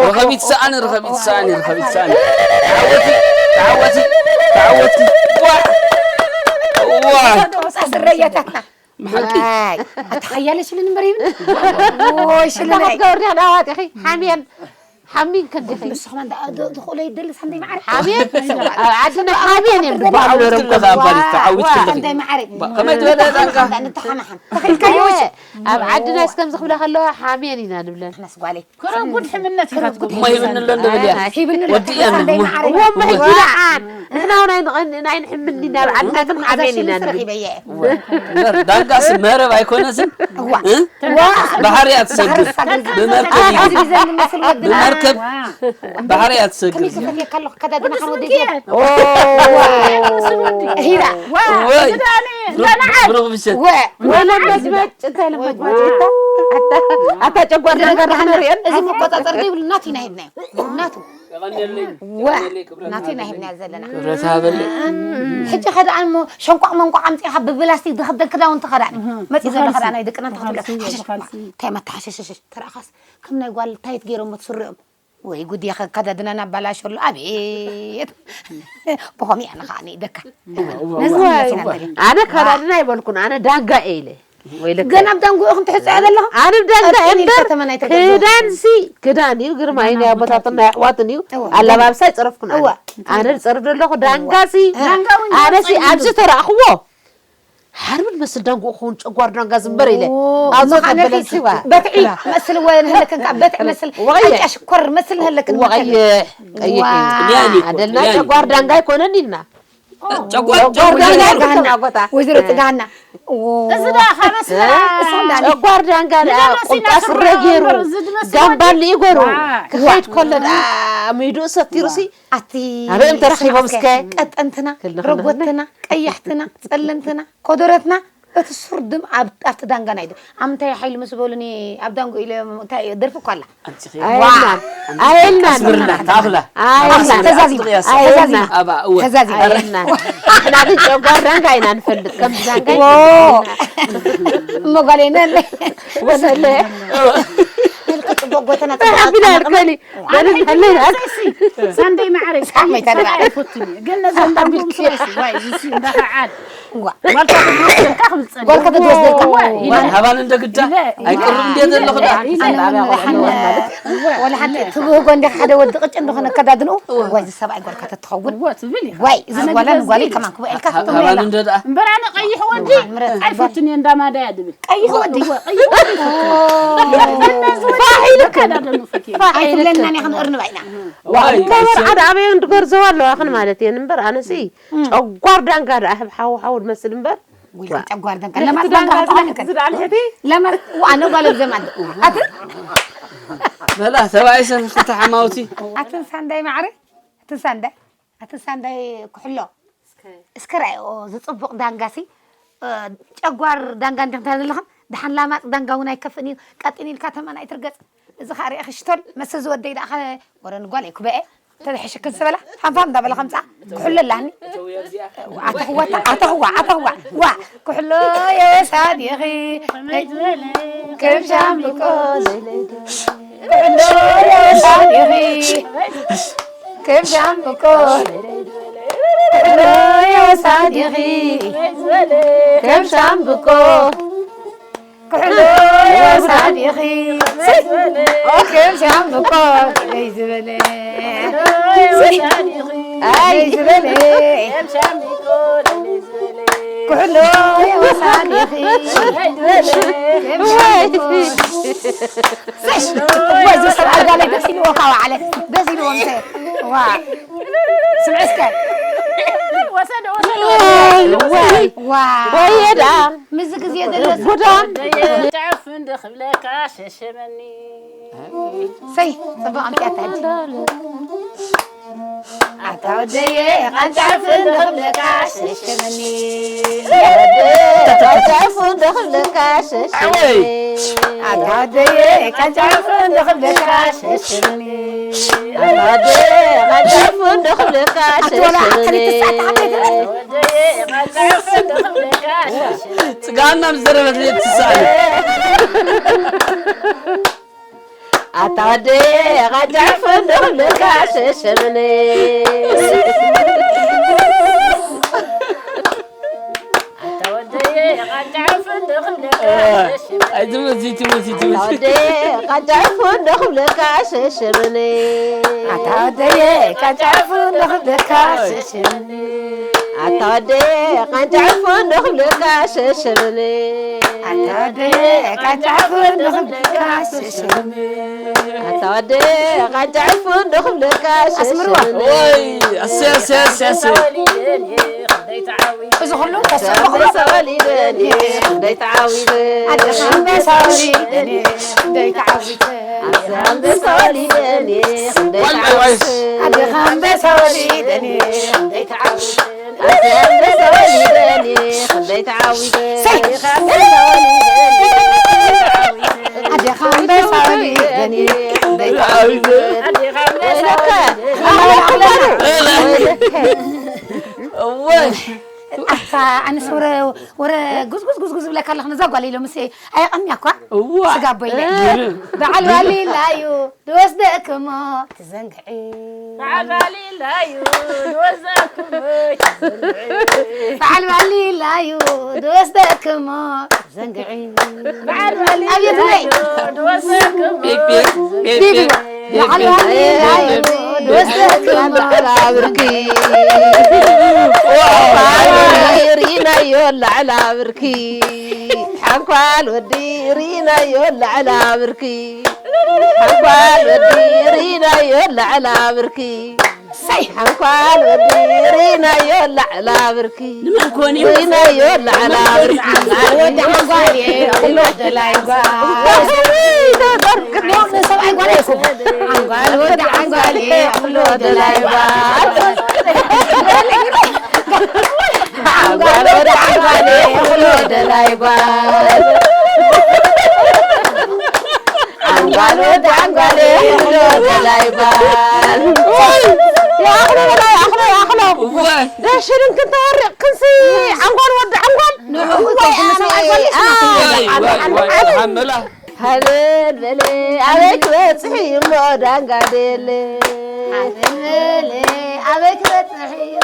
ርኸቢት ሰኣኒ ርኸቢት ሰኣኒ ርኸቢት ሰኣኒ ተዓወቲ ተዓወቲ ተዓወቲ ዋ ዋ ስረያታትና መሓቂ ኣይ ኣታ ሓያለ ሽሉን እምበር ይብል ኦይ ሽሉን ተመትገ ወርድያ ናዋት ኢኺ ሓምየን ሓሚን ከዲኺ ንስኹም እንዳ ዝኽእሎ ይደልስ ሓምየን ይደልስ ሓምየን ኣብ ዓድና ሓምየን እዮም ዝበሃሉ ተዓዊት ነሮም ክለኻ ኣባዲ ተዓዊት ክለኺ እንታይ መዓረ ከመይ ዝበለ ዳንካ እንተሓናሓን ተኺልካዮ ኣብ ዓድና እስከም ዝኽብላ ከለዋ ሓምየን ኢና ንብለን ንሕናስ ጓለይ ክረጉድ ሕምነት ኢኻ ትገብሩ። እሞ ሂብኒ ኣሎ እንደ በልያ። ሂብኒ ኣሎ። ወዲ እያ እንደ እሞ። እሞ ሂብኒ። ንሕና እውን ኣይንቐን- ኣይንሕምን ኢና፣ ኣብ ዓድና ግን ሓበን ኢና ንብል። እምበር ዳንጋስ መረብ ኣይኮነስን? እዋ። እ? እዋ። ባሕሪ እያ ትሰግር። ባሕሪ ትሰግር። ብመርከብ እዋ። ይዘን ዝመስል ወድና። ብመርከብ ባሕሪ እያ ትሰግር። ከመይ ክፈትየካ ኣለኹ? ከዳድና ከም ወዲ እዚኣ። ኦ። ሂራ። ወይ። ብሩኽ ብሩኽ ብሸት። ወ። ወለመጭመጭ እንታይ ለመጭመጭ ኣታ ኣታ ጨጓር ነገር ንሪአን እዚ መቆጻጸሪ ዘይብሉ ናቱ ኢና ሂብናዮ ናቱ ወ ናቱ ኢና ሂብናዮ ዘለና ክብረት ሃበለይ ሕጂ ከደኣ እሞ ሸንቋቕ መንቋቕ ኣምጺኻ ብብላስቲክ ዝኽደን ክዳውንቲ ከደኣ መጺ ዘሎ ከደኣ ናይ ደቅና እንተ ክትብሎ ሓሽሽ እንታይ መተሓሸሸሽ ተረኣኻስ ከም ናይ ጓል ታይት ገይሮሞ ትስርኦም ወይ ጉድ የኸ ኣከዳድናና ኣባላሸሉ ኣቤት ብኸምኡ እያ ንኸዓ ንኢደካ ነዚ እዋ፣ እዋ፣ ክመለስ ኢና እዋ። ንደሊ ኣነ ኣከዳድና ኣይበልኩን ኣነ ዳንጋ እየ ኢለ ወይለካ ገና ኣብ ዳንጉ ኢኹም ትሕፅዮ ዘለኹም ኣነ ብ ዳንጋ ቀጢን ኢልካ እምበር ተመን ኣይተገብሮ ክዳን ሲ ክዳን እዩ ግርማይ ናይ ኣቦታትን ናይ ኣሕዋትን እዩ እዋ። ኣለባብሳ ኣይፀረፍኩን ኣነ እዋ። ኣነ ዝፀርፍ ዘለኹ ዳንጋ ሲ ዳንጋ እውን ኣነ ሲ ይወፅእ ኣብዚ እዩ። ተረእኽዎ ሓርብን መስል ዳንጎ ክኸውን ጨጓር ዳንጋ ዝንበር ኢለ ኦ፣ ኣብዚ ምዃነ ከበለ ፊት ስዋ በትዒ መስል ወ ንህለክን ካብ በትዒ መስል ወቐየ። ኣልጫ ሽኮር መስል ንህለክን ወቐየ ቀይሕ ዋ። ቀይሕ እዩ። ጥልያን እዩ እኮ፣ ኣደልና ጥልያን እዩ። ጨጓር ዳንጋ ኣይኮነን ኢልና ጨጓር ጨጓር ጨጓር ዳንጋ ዳንጋ ዳንጋ ጎታ ወይዘሮ ጽጋሃና ኦ፣ እዚ ደኣ ካበስና እ? እሱ እንዳለ ጨጓር ዳንጋ ደኣ ንደረሲና ቁምጣ ስረ ስረ ገይሩ እምበር እዚ ድመስል ጋምባል ወዲ? ይገሩ ዋ። ክኸይድ ከሎ ደኣ ሚድኡ ሰቲሩሲ ኣቲ ኣበይ እዮም ተረኺቦም እስከ? ቀጠንትና ክልኽልና። ረጎትና ቀያሕትና ጸለምትና ኮደረትና እቲ ሱር ድም ኣብ ኣብቲ ዳንጋ ናይ ዶ ኣብ ምንታይ ሓይሉ ምስ በሉኒ ኣብ ዳንጎ ኢለ እንታይ ደርፊ እኮ ኣላ ኣየልናን ኣየልናን ኣስምርና ታኽላ ኣይልናን። ተዛዚም ተዛዚም ኣባ እወ ተዛዚም ኣይልናን። ንሕና ግን ጨጓር ዳንጋ ኢና ንፈልጥ ከም ዳንጋ ዎ እሞ ጓለይ ነለ ወሰለ ጽቡቅ ጎተና ተሓቢና ኣልከሊ ሳንደይ ማዕረ ሳሕመይ ታድባዕ ኣይፈቱን እዩ ግን ነዚ እንዳምሩም ሰስ ዋይ ዝሲ እንዳኸዓል ጓልካ ክትወስደልካ ክብል ጸኒሑ። ጓልካ ክትወስደልካ። ዋይ፣ ኢለ። ሃባን እንደ ግዳ ኢለ። ኣይቅርብ እንደ ዘለኹ ዳ። ኢለ። ኣነ ምን ለሓን ወላ ሓንቲ ትብህጎ እንደ ሓደ ወዲ ቅጭ እንደኾነ ከዳድንኡ ወይ እዚ ሰብኣይ ጓልካ ተትኸውን እዎ፣ ትብል ኢኻ። ወይ እዚ ኣነ ጓላ ግበዝ ንጓለይ ኢለ። ከማን ክቡ ኤልካ ሃባን ትብላ። እንደ ደኣ። እምበር ኣነ ቀይሕ ወዲ ምረጥ። ኣይፈቱን እየ እንዳማዳያ ድብል። ቀይሕ ወዲ። እዎ፣ ቀይሕ ወዲ ይፈቱ። ፋሕ ኢልካ። ከዳደኑ ፈትየ። ፋሕ ኢልካ። ኣይትብለናን ኢኻ ንእርንባ ኢና። ዋይ፣ እንታይ መርዓ ደኣ ኣበየን ድገርዘዋ ኣለዋኽን ማለት እየን እምበር ኣነሲ ጨጓር ዳንጋ ደኣ ህብ ሓው ሓው ድመስል እምበር ዊላ ጨጓር ዳንጋ ለማስ ዳንጋ ዝዳን ሕቲ ለማስ ዋነ ጓለ ዘማን ኣት በላ ሰብኣይ ሰብ ክልተ ሓማውቲ ኣትን ሳንዳይ ማዕረ ኣትን ሳንዳይ ኣትን ሳንዳይ ኩሕሎ እስከ ራእዮ ዝጽቡቕ ዳንጋሲ ጨጓር ዳንጋ እንዲኽንታ ዘለኽን ደሓን ላማጥ ዳንጋ እውን ኣይከፍእን እዩ ቀጢን ኢልካ ተመን ኣይትርገጽ እዚ ኻእ ርኤ ክሽቶል መሰ ዝወደይ ደኣ ወረ ንጓል ኣይኩበኤ ተዝሕሽክን ዝበላ ሓንፋም እንዳበላ ከምፃ ክሕሎ ኣላኒ ኣተኽዋ ኣተኽዋ ኣተኽዋ ዋ ክሕሎ የሳዲኺ ከም ሻምብቆ ክሕሎ የሳዲኺ ከም ሻምብቆ ክሕሎ የሳዲኺ ከም ሻምብቆ ክሕሎ የሳዲኺ ከም ሻምብቆ ዝበለ ኣይ ዝበለ የምሻሚኮ ለለ ዝበለ ኩሕሎ የወሳኒኺ ወይ ዝሰብ ኣልጋ ላይ ደስ ኢልዎ ካባዕለ ደስ ኢልዎ ምሰ ዋ ስምዕ እስከ ወሰደ ወሰደ ወይ ዋ ወይ ደኣ ምዚ ግዜ ደለስ ጉዳም ጫፍ እንደ ክብለካ ሸሸመኒ ሰይ ጽቡቕ ኣምጥያታ ሕጂ ኣታ ወደየ ቃንጫ ፍንዶ ክብለካ ሸሸመኒ ቃንጫ ፍንዶ ክብለካ ሸሸመኒ ኣታ ወደየ ቃንጫ ፍንዶ ክብለካ ሸሸመኒ ኣታ ወደየ ቃንጫ ፍንዶ ክብለካ ሸሸመኒ ጽጋና ምስ ዘረበት ትስኣል ኣታ ወደየ ቃንጫ ፍንዶ ክብለካ ሸሸመኒ ኣታ ወደየ ቃንጫ ፍንዶ ክብለካ ሸሸመኒ ኣይ ትመሲ ትመሲ ትመሲ ወደየ ቃንጫ ፍንዶ ክብለካ ሸሸመኒ ኣታ ወደየ ቃንጫ ፍንዶ ክብለካ ሸሸመኒ ኣታ ወደየ ቃንጫ ፍንዶ ክብለካ ሸሸመኒ ኣታ ወደየ ቃንጫ ፍንዶ ክብለካ ሸሸመኒ ኣታ ወደየ ቃንጫ ፍንዶ ክብለካ ኣስምርዋ ሸሸመኒ ወይ ኣሰ ኣሰ ኣሰ ኣሰ እዚ ኩሉ ተሰብኹ ኣንበሳ ወሊደኒ ክንደይ ተዓዊተ ኣደኻ ኣንበሳ ወሊደኒ ክንደይ ተዓዊተ ኣንበሳ ወሊደኒ ክንደይ ዋይ ዋይ ዋይ ተዓዊተ ኣደኻ ኣንበሳ ወሊደኒ ክንደይ ተዓዊተ ኣንበሳ ወሊደኒ ክንደይ ተዓዊተ ሰይ ኣደኻ ኣንበሳ ወሊደኒ ክንደይ ተዓዊተ ኣደኻ ኣንበሳ ወሊደኒ እወ ኣታ ኣነስ ወረ ወረ ጉዝጉዝ ጉዝጉዝ ዝብለካ ኣለኹ ነዛ ጓል ኢሎ ምስ ኣየቐንያ እኳ እዋ ስጋ ኣቦ ኢለ በዓል ዋሊላ እዩ ድወስደክሞ ትዘንግዒ በዓል ዋሊላ እዩ ድወስደክሞ ትዘንግዒ በዓል ዋሊላ እዩ ድወስደክሞ ትዘንግዒ በዓል ዋሊላ እዩ ድወስደክሞ ቢቢ ቢቢ ቢቢ ርኢናዮ ላዕላ ብርኪ ሓንኳል ወዲ ርኢናዮ ላዕላ ብርኪ ሓንኳል ወዲ ርኢናዮ ላዕላ ብርኪ ሓንኳል ወዲ ርኢናዮ ላዕላ ብርኪ ንመን ኮን እዩ ርኢናዮ ላዕላ ብርኪ ወዲ ሓንኳል እየ ኩሎ ደላይ ጓል ንሰብኣይ ጓል ኣይኮን ዓንጓል ወዲ ዓንጓል እየ ኩሎ ደላይ ጓል ዓንጓል ወዲ ዓንጓል እየ ኩሎ ደላይ ጓል ዓንጓል ወዲ ዓንጓል እየ ኩሎ ደላይ ጓል ይኣኽሎ በላይ ይኣኽሎ ይኣኽሎ እወ ደሽርን ክንተወርቕ ክንሲ ዓንጓል ወዲ ዓንጓል ንዕኡ እወ ተጉምሰ ኣነ ኣይኮንሽ ኣይ፣ ናቱ። ዋይ፣ ዋይ፣ ዋይ፣ ሓመላ። ሃለል በለ ኣበይ ክበጽሕ እዩ እሞ ዳንጋ ደየለ። ሃለል በለ ኣበይ ክበጽሕ እዩ።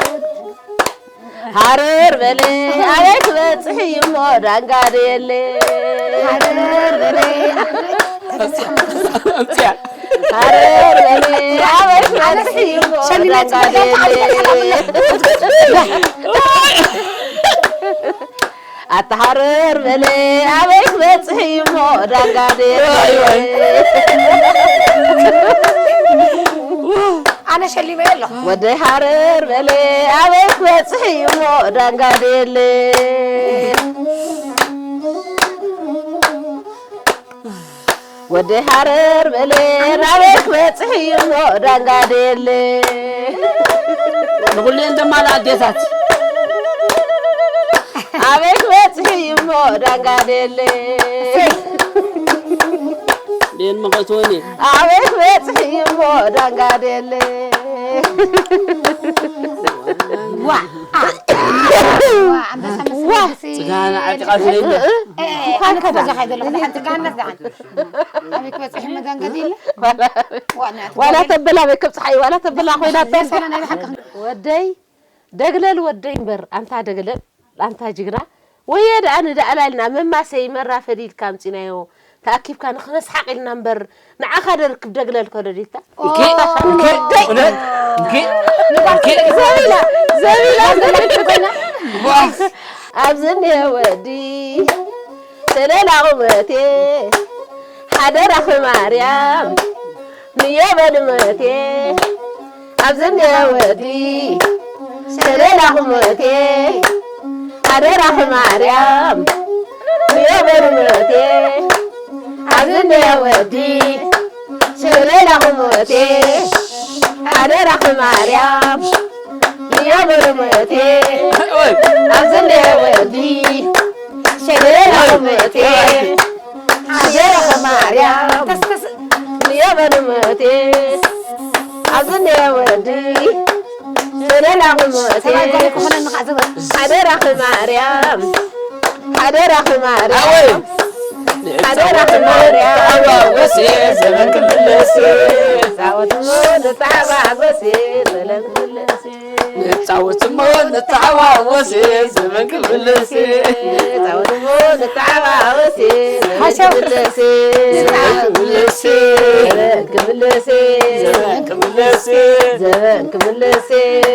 ሃረር በለ ኣበይ ክበጽሕ እዩ እሞ ዳንጋ ደየለ። ሃረር በለ ኣምጽያ። ሃረር በለ ኣበይ ክበጽሕ እዩ እሞ ሸሚና ዳንጋ ደየለ። ኣታ ሃረር በለ ኣበይ ክበጽሕ እዩ እሞ ዳንጋ ደየለ። ኣነ ሸሊመ ኣለኹ። ወደይ ሃረር በለ ኣበይ ክበጽሕ እዩ እሞ ዳንጋ ደየለ። ወደይ ሃረር በለ ናበይ ክበጽሕ እዩ እሞ ዳንጋ ደየለ። ንኹለን ደማላ ኣዴታት ኣበይ ክበጽሕ እዩ እሞ ዳንጋ ደየለ። ደን መኸትወኒ ኣበይ ክበጽሕ እዩ እሞ ዳንጋ ደየለ። ዋ ዋ ኣንበሳ መስለሲ ጽጋና ዓጢቓ ስለይና። ኣነ ክፈዛ ከይደለኹ ደሓን ጽጋና ደሓን ኣበይ ክበጽሕ መዳንገዲ ኢለ ዋላ ተበላ ኣበይ ከብጽሓ እዩ ዋላ ተበላ ኮይና ሰላ ናይ ብሓቂ ወደይ ደግለል ወደይ እምበር ኣንታ ደግለል ኣንታ ጅግና ወየ ደኣ ንዳእላ ኢልና መማሰይ መራ ፈዲልካ ኣምጺናዮ ተኣኪብካ ንኽነስሓቕ ኢልና እምበር ንዓኻ ደርክብ ደግለል ከዶ ዲልካ እውነት እንኪ እንኪ ዘቢላ ዘቢላ ዘቢላ ኮይና ዋ ኣብዚ እኒሀ ወዲ ሰለላ ቁመቴ ሓደራኺ ማርያም ንዮ በልመቴ ኣብዚ እኒሀ ወዲ ሰለላ ቁመቴ ሓደራኺ ማርያም ንዮ በልመቴ ኣብዚ እኒሀ ወዲ ሰለላ ቁመቴ ሓደራኺ ማርያም ንዮ በልመቴ ኣብዚ እኒሀ ወዲ ሸለላ ቁመቴ ሓደራኺ ማርያም ንዮ በልመቴ ኣብዚ እኒሀ ወዲ ሸለላ ቁመቴ ሓደራኺ ማርያም ሓደራኺ ማርያም ሓደራኺ ማርያም ወሴ ዘመን ክምለስ ጻወት ንተሓባጎሴ ሰለም ክምለስ ንጻወት እሞ ንተሓዋወስ ዘመን ክምለስ። ንጻወት እሞ ንተሓዋወስ ዘመን ሓሻው። ክምለስ። ዘመን ክምለስ። ዘመን ክምለስ። ዘመን ክምለስ።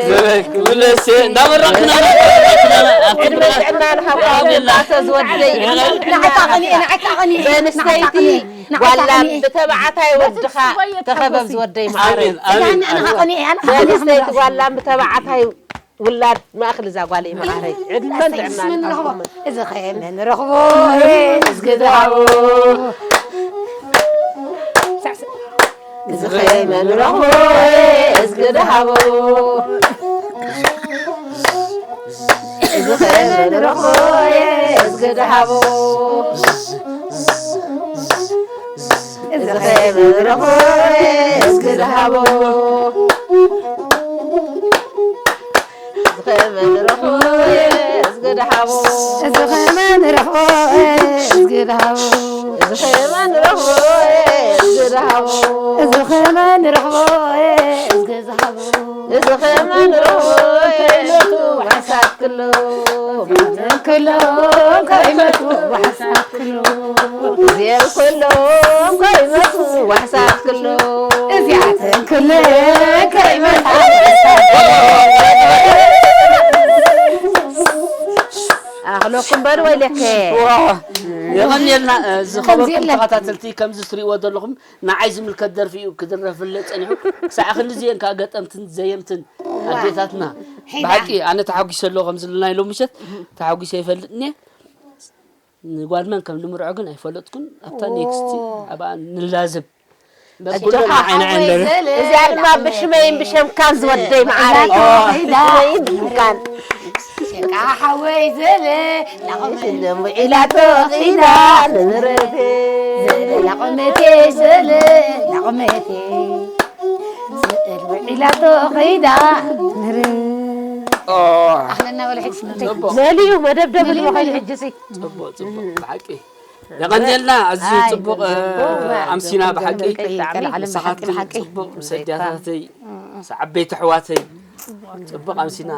ዘመን ክምለስ። እንዳመረቕክና፣ እንዳመረቕክና፣ ኣብቲ እንዳመረቕክና። ጥዕና ንሃብካ። ኣሜን። ኣቶ ዝወደይ። ንዓካ ቀኒኤ፣ ንዓካ ቀኒኤ። በንስተይቲ ንዓካ ቀኒኤ። ንዓካ ጓላ ቀኒኤ። ብተባዕታይ ወድኻ ተኸበብ ዝወደይ መዓረይ። ኣሜን፣ ኣሜን፣ ኣሜን። ንዓካ ቀኒኤ፣ ንዓካ ቀኒኤ። በንስተይቲ ጓላ ብተባዕታይ ውላድ ማእኽል እዛ ጓለይ መዓረይ። ዕድመን ጥዕናን ይሃብኩም። እዚ ኸ መን ረኽቦ? እዝጊ ዝሃቦ። እዚ ኸ መን ረኽቦ? እዝጊ ዝሃቦ። እዚ ኸ መን ረኽቦ? እዝጊ ዝሃቦ። እዚ ኸ መን ረኽቦ? እዝጊ ዝሃቦ። እዚ ኸ መን ረኽቦ? እዝጊ ዝሃቦ። እዚ ኸ መን ረኽቦ? እዝጊ ዝሃቦ። እዚ ኸ መን ረኽቦ? እዝጊ ዝሃቦ። እዚ ኸ መን ረኽቦ? እዝጊ ዝሃቦ። እዚ ኸ መን ረኽቦ? ዋሕሳት ክሎ። ክሎም ከይመጹ ዋሕሳት ክሎ። እዚኦም ኩሎም ከይመጹ ዋሕሳት ክሎ። እዚኣተን ኩለን ከይመጻ ዋሕሳት ክሎ። ኣኽለኩም በሉ ወይለከ። ዋ፣ የቐንየልና፣ እ፣ ዝኸበርኩም ከምዚ የለን። ተኸታተልቲ፣ ከምዚ ትሪእዎ ዘለኹም፣ ንዓይ ዝምልከት ደርፊ እዩ ክድረፍለ ጸኒሑ። ክሳዕ ክንድዚ እየን ከኣ ገጠምትን ዘየምትን ዋ። ኣዴታትና። ሒዳ። ብሓቂ ኣነ ተሓጒሰ ኣለኹ፣ ከምዚ ኢልና ኢሎም ምሸት ተሓጒሰ ይፈልጥ እየ። ንጓል መን ከም ንምርዖ ግን ኣይፈለጥኩን። ኣብታ ኦ። ኔክስት ኣብኣ ንላዘብ። በቃ ኩሎም ኣጆኻ። ንዓይ ንዓይ ኣለና። እዚኣ ድማ ብሽመይን ብሸምካን ዝወደይ መዓረይ። ኦ። ብሽመይን ብሸምካን። ሸቃ ሓወይ ዘለ፣ ላቕመ ኢላቶ ኺዳ ንምረቴ። ዘለ ላቕመቴ፣ ዘለ ላቕመቴ። ስእል ውዒላቶ ኸይዳ ንር-፣ ኦ። ኣኽለና በሉ ሕጂ ስምንተይ። ጽቡቕ። መሊኡ መደብደብ መሊኡ፣ ንበኸል መሊኡ። ሕጂ ሲ። ጽቡቕ፣ ጽቡቕ፣ ብሓቂ። የቐንየልና፣ ኣዝዩ ኣይ፣ ጽቡቕ፣ ጽቡቕ፣ ኣምሲና፣ ጽቡቕ፣ ብሓቂ። ጽቡቕ፣ ቀልዓለም፣ ንስኻትኩም ብሓቂ፣ ብሓቂ። ጽቡቕ፣ ምስ ኣዴታተይ፣ ምስ ዓበይቲ ኣሕዋተይ፣ ጽቡቕ ኣምሲና።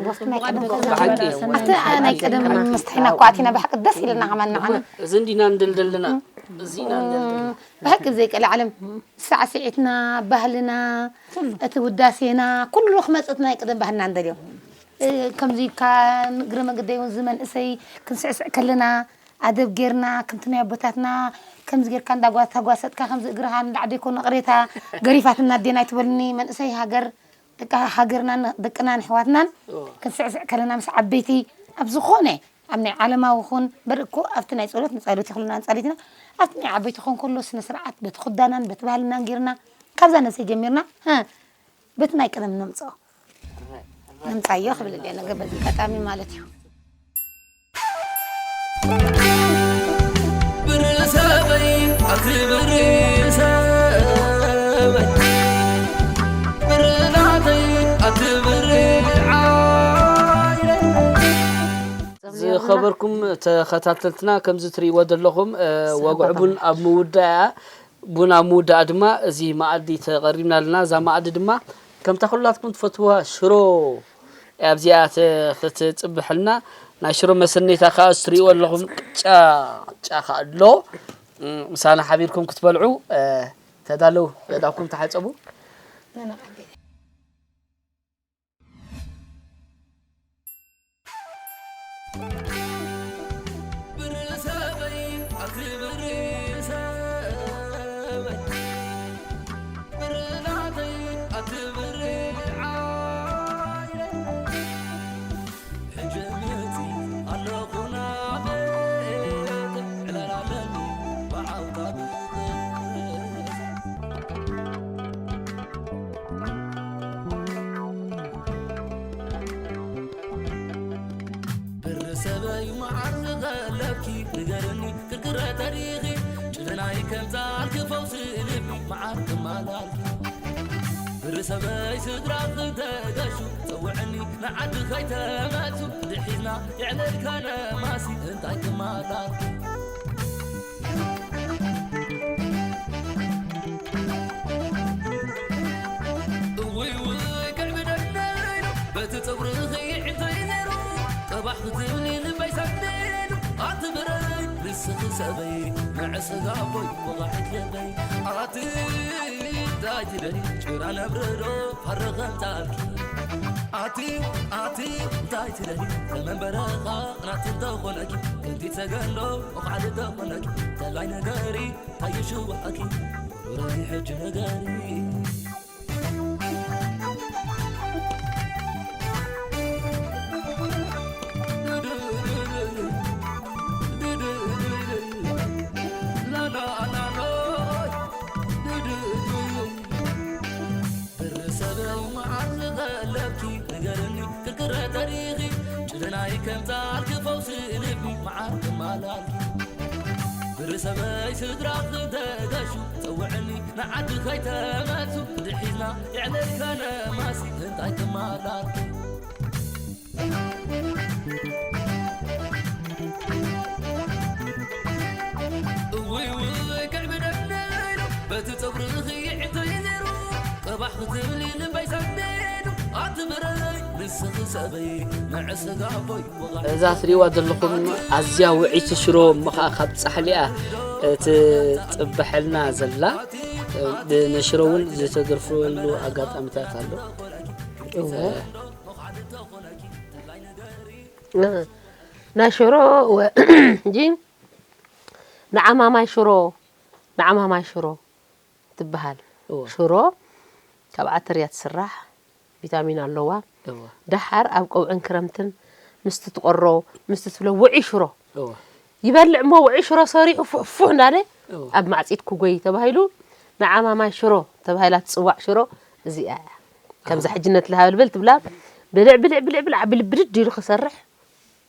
ወፍቲ ናይ ቀደም ብሓቂ። ኣብቲ ናይ ቀደም መስተሒና እኮ ኣቲና፣ ብሓቂ ደስ ኢልና ከማን ንዓና። እዚ እንዲና እንደልደልና፣ እዚ ኢና እንደልደልና። ብሓቂ ዘይቀልዓለም። ሳዕስዒትና፣ ባህልና፣ እቲ ውዳሴና፣ ኩሉ ክመጽእ ናይ ቀደም ባህልና ንደልዮ። እ፣ ከምዚ ኢልካ ንእግረ መገደይ እውን እዚ መንእሰይ ክንስዕስዕ ከለና፣ ኣደብ ጌርና፣ ከምቲ ናይ ኣቦታትና፣ ከምዚ ጌርካ እንዳጓ-፣ ተጓሰጥካ፣ ከምዚ እግርኻ ንላዕሊ ዘይኮነ ቅሬታ ገሪፋትና ኣዴና ኣይትበልኒ፣ መንእሰይ ሃገር፣ ደቂ ሃገርናን ደቅናን ኣሕዋትናን እዎ። ክንስዕስዕ ከለና ምስ ዓበይቲ ኣብ ዝኾነ ኣብ ናይ ዓለማዊ ኹን፣ በርእ እኮ ኣብቲ ናይ ጸሎት ንጸሎት ይኽልና ንጸሊትና፣ ኣብቲ ናይ ዓበይቲ ኾን ከሎ ስነ ስርዓት በቲ ኹዳናን በቲ ባህልናን ጌርና፣ ካብዛ ነብሰይ ጀሚርና፣ ሀ፣ በቲ ናይ ቀደም ነምጽኦ። ነምጻዮ ክብል እየ ነገ በዚ ኣጋጣሚ ማለት እዩ። ብርእሰይ ኣቲ ብርእሰይ ብርናተይ ኣቲ ብርዓይረይ ዝኸበርኩም ተኸታተልትና፣ ከምዚ ትርእይዎ ዘለኹም፣ እ፣ ወግዒ ቡን ኣብ ምውዳእ እያ። ቡን ኣብ ምውዳእ ድማ እዚ መኣዲ ተቐሪብና ኣለና። እዛ መኣዲ ድማ ከምታ ኩላትኩም ትፈትውዋ ሽሮ እያ ኣብዚኣ ተ-፣ ክትጽብሐልና። ናይ ሽሮ መሰነይታ ከኣ እዚ ትርእይዎ ኣለኹም ቅጫ፣ ቅጫ ከኣ ኣሎ። እ፣ ምሳና ሓቢርኩም ክትበልዑ፣ እ፣ ተዳለዉ፣ የእዳውኩም ተሓጸቡ። ብር ሰበይ ኣቲ ብር ሰበይ ብር ናተይ ኣቲ ብር ዓይነይ ሕጂ መጺ ኣለኹ ናበይ ዕላል ኣለኒ ብዓውታ ብቕሳ ብር ሰበይ መዓር ዝቐለብኪ ንገርኒ ክርክረ ተሪኺ ጭደናይ ከምፃልኪ ፈውሲ ልቢ መዓር ክማላልኪ ብር ሰበይ ስድራ ክተገሹ ፀውዕኒ ንዓዲ ከይተመልሱ ድሒዝና የዕለልካ ነማሲ እንታይ ክማላልኪ እውይ ውይ ከዕብደለይ በቲ ፀጉርኺ እንታይ ነይሩ ቀባሕ ክትብሊ ልበይ ሰንቢዱ ኣቲ ብረይ ንስኺ ሰበይ ንዕስጋ ኣቦይ ወቓሒት ልበይ ኣቲ እንታይ ትደሊ ጭራ ነብርዶ ፈረኸምታልኪ ኣቲ ኣቲ እንታይ ትደሊ ተመንበረኻ ናቲ እንተኾነኪ ክንዲ ተገንዶ ወኻዕሊ ተኾነኪ ተላይ ነገሪ ታይሽዋኣኪ ቁሩረይ ሕጂ ነገሪ ብርሰበይ መዓር ዝቐለብኪ ንገርኒ ክርክረ ተሪኺ ጭደናይ ከምፃልኪ ፈውሲ ልቢ መዓር ክማላልኪ ብርሰበይ ስድራ ክተገሹ ፀውዕኒ ንዓዲ ከይተመልሱ ድሒዝና የዕለልካ ነማሲ እንታይ ክማላልኪ እውይ ውይ ከዕብደለይ በቲ ፀጉርኺ ይዕንተይ ነይሩ ቀባሕ ክትብሊ ልበይ ሰንቢዱ ኣቲ ብረይ ንስኺ ሰበይ ንዕስጋ ኣቦይ እዛ ትሪእዋ ዘለኹም ኣዝያ ውዕይቲ ሽሮ እሞ ኸዓ ካብ ጻሕሊኣ እቲ ጽበሐልና ዘላ ንሽሮ እውን ዝተደርፈሉ ኣጋጣሚታት ኣሎ። እወ። ናይ ሽሮ ወ- እንጂ ንዓማማይ ሽሮ ንዓማማይ ሽሮ ትበሃል። እወ። ሽሮ ካብ ዓተር እያ ትስራሕ፣ ቪታሚን ኣለዋ። እወ። ደሓር ኣብ ቀውዕን ክረምትን ምስቲ ትቆሮ ምስቲ ትብሎ ውዒ ሽሮ እወ። ይበልዕ እሞ ውዒ ሽሮ ሰሪሑ ፉሕፉሕ እንዳለ እወ። ኣብ ማዕጺድ ክጎይ ተባሂሉ ንዓማማይ ሽሮ ተባሂላ ትጽዋዕ ሽሮ እዚኣ እያ። ከምዛ ሕጂ ነቲ ልሃብልብል ትብላ ብልዕ ብልዕ ብልዕ ብልዕ ብልብድድ ኢሉ ክሰርሕ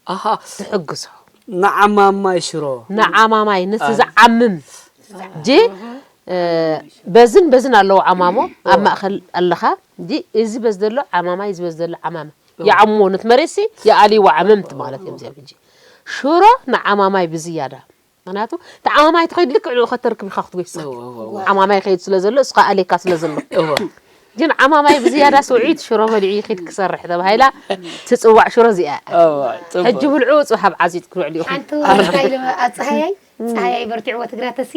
ኣሃ ትሕግዞ። ንዓማማይ ሽሮ። ንዓማማይ ነቲ ኣይ። ዝዓምም ጂ እ፣ በዝን በዝን ኣለዎ ዓማሞ ኣብ ማእኸል ኣለኻ ጂ እዚ በዝ ዘሎ ዓማማይ እዚ በዝ ዘሎ ዓማመ ይዓምዎ ነቲ መሬትሲ ይኣልይዎ ዓመምቲ ማለት እዮም እዚኦም ሕጂ ሽሮ ንዓማማይ ብዝያዳ ምክንያቱ እቲ ዓማማይ ተኸይዱ ልክዕ ንኡ ከተርክብ ኢኻ ክትጎይሳ እወ፣ እወ፣ እወ። ዓማማይ ከይድ ስለ ዘሎ እስኻ ኣሌካ ስለ ዘሎ እወ። ግን ዓማማይ ብዝያዳ ስውዒት ሽሮ በሊዑ ይኺድ ክሰርሕ ተባሂላ ትፅዋዕ ሽሮ እዚኣ እያ። እወ፣ ፅቡቅ። ሕጂ ብልዑ ፅባሕ ኣብ ዓፂጥ ክውዕል ኢኹም። ሓንቲ እንታይ ኢሉ ኣፀሃያይ ፀሃያይ በርቲዕዎ ትግራተሲ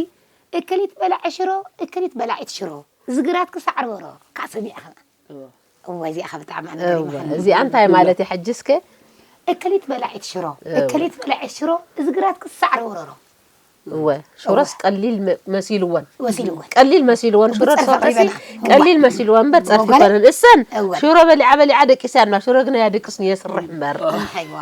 እከሊት በላዒ ሽሮ እከሊት በላዒት ሽሮ ዝግራት ክሳዕ ሮሮ ካእ ሰሚዕኻ እወ። እወ እዚኣ ብጣዕሚ ኣነ እወ፣ ገሪማትኒ። እዚኣ እንታይ ማለት እዩ ሕጂ እስከ? እከሊት በላዒት ሽሮ እወ። እከሊት በላዒት ሽሮ እዝግራት ክሳዕ ሮሮ እወ ሽሮስ እወ። ቀሊል መ- መሲልወን ወሲልወን ቀሊል መሲልወን ሽሮ ብፀርፊ ተፈቀሲ ኣቕሪበና። ቀሊል መሲልወን እምበር ፀርፊ ወገለ? ኮነን እሰን እወ። ሽሮ በሊዓ በሊዓ ደቂሳ ያና ሽሮ ግን ያደቅስኒ የስርሕ እምበር ኣይዋ።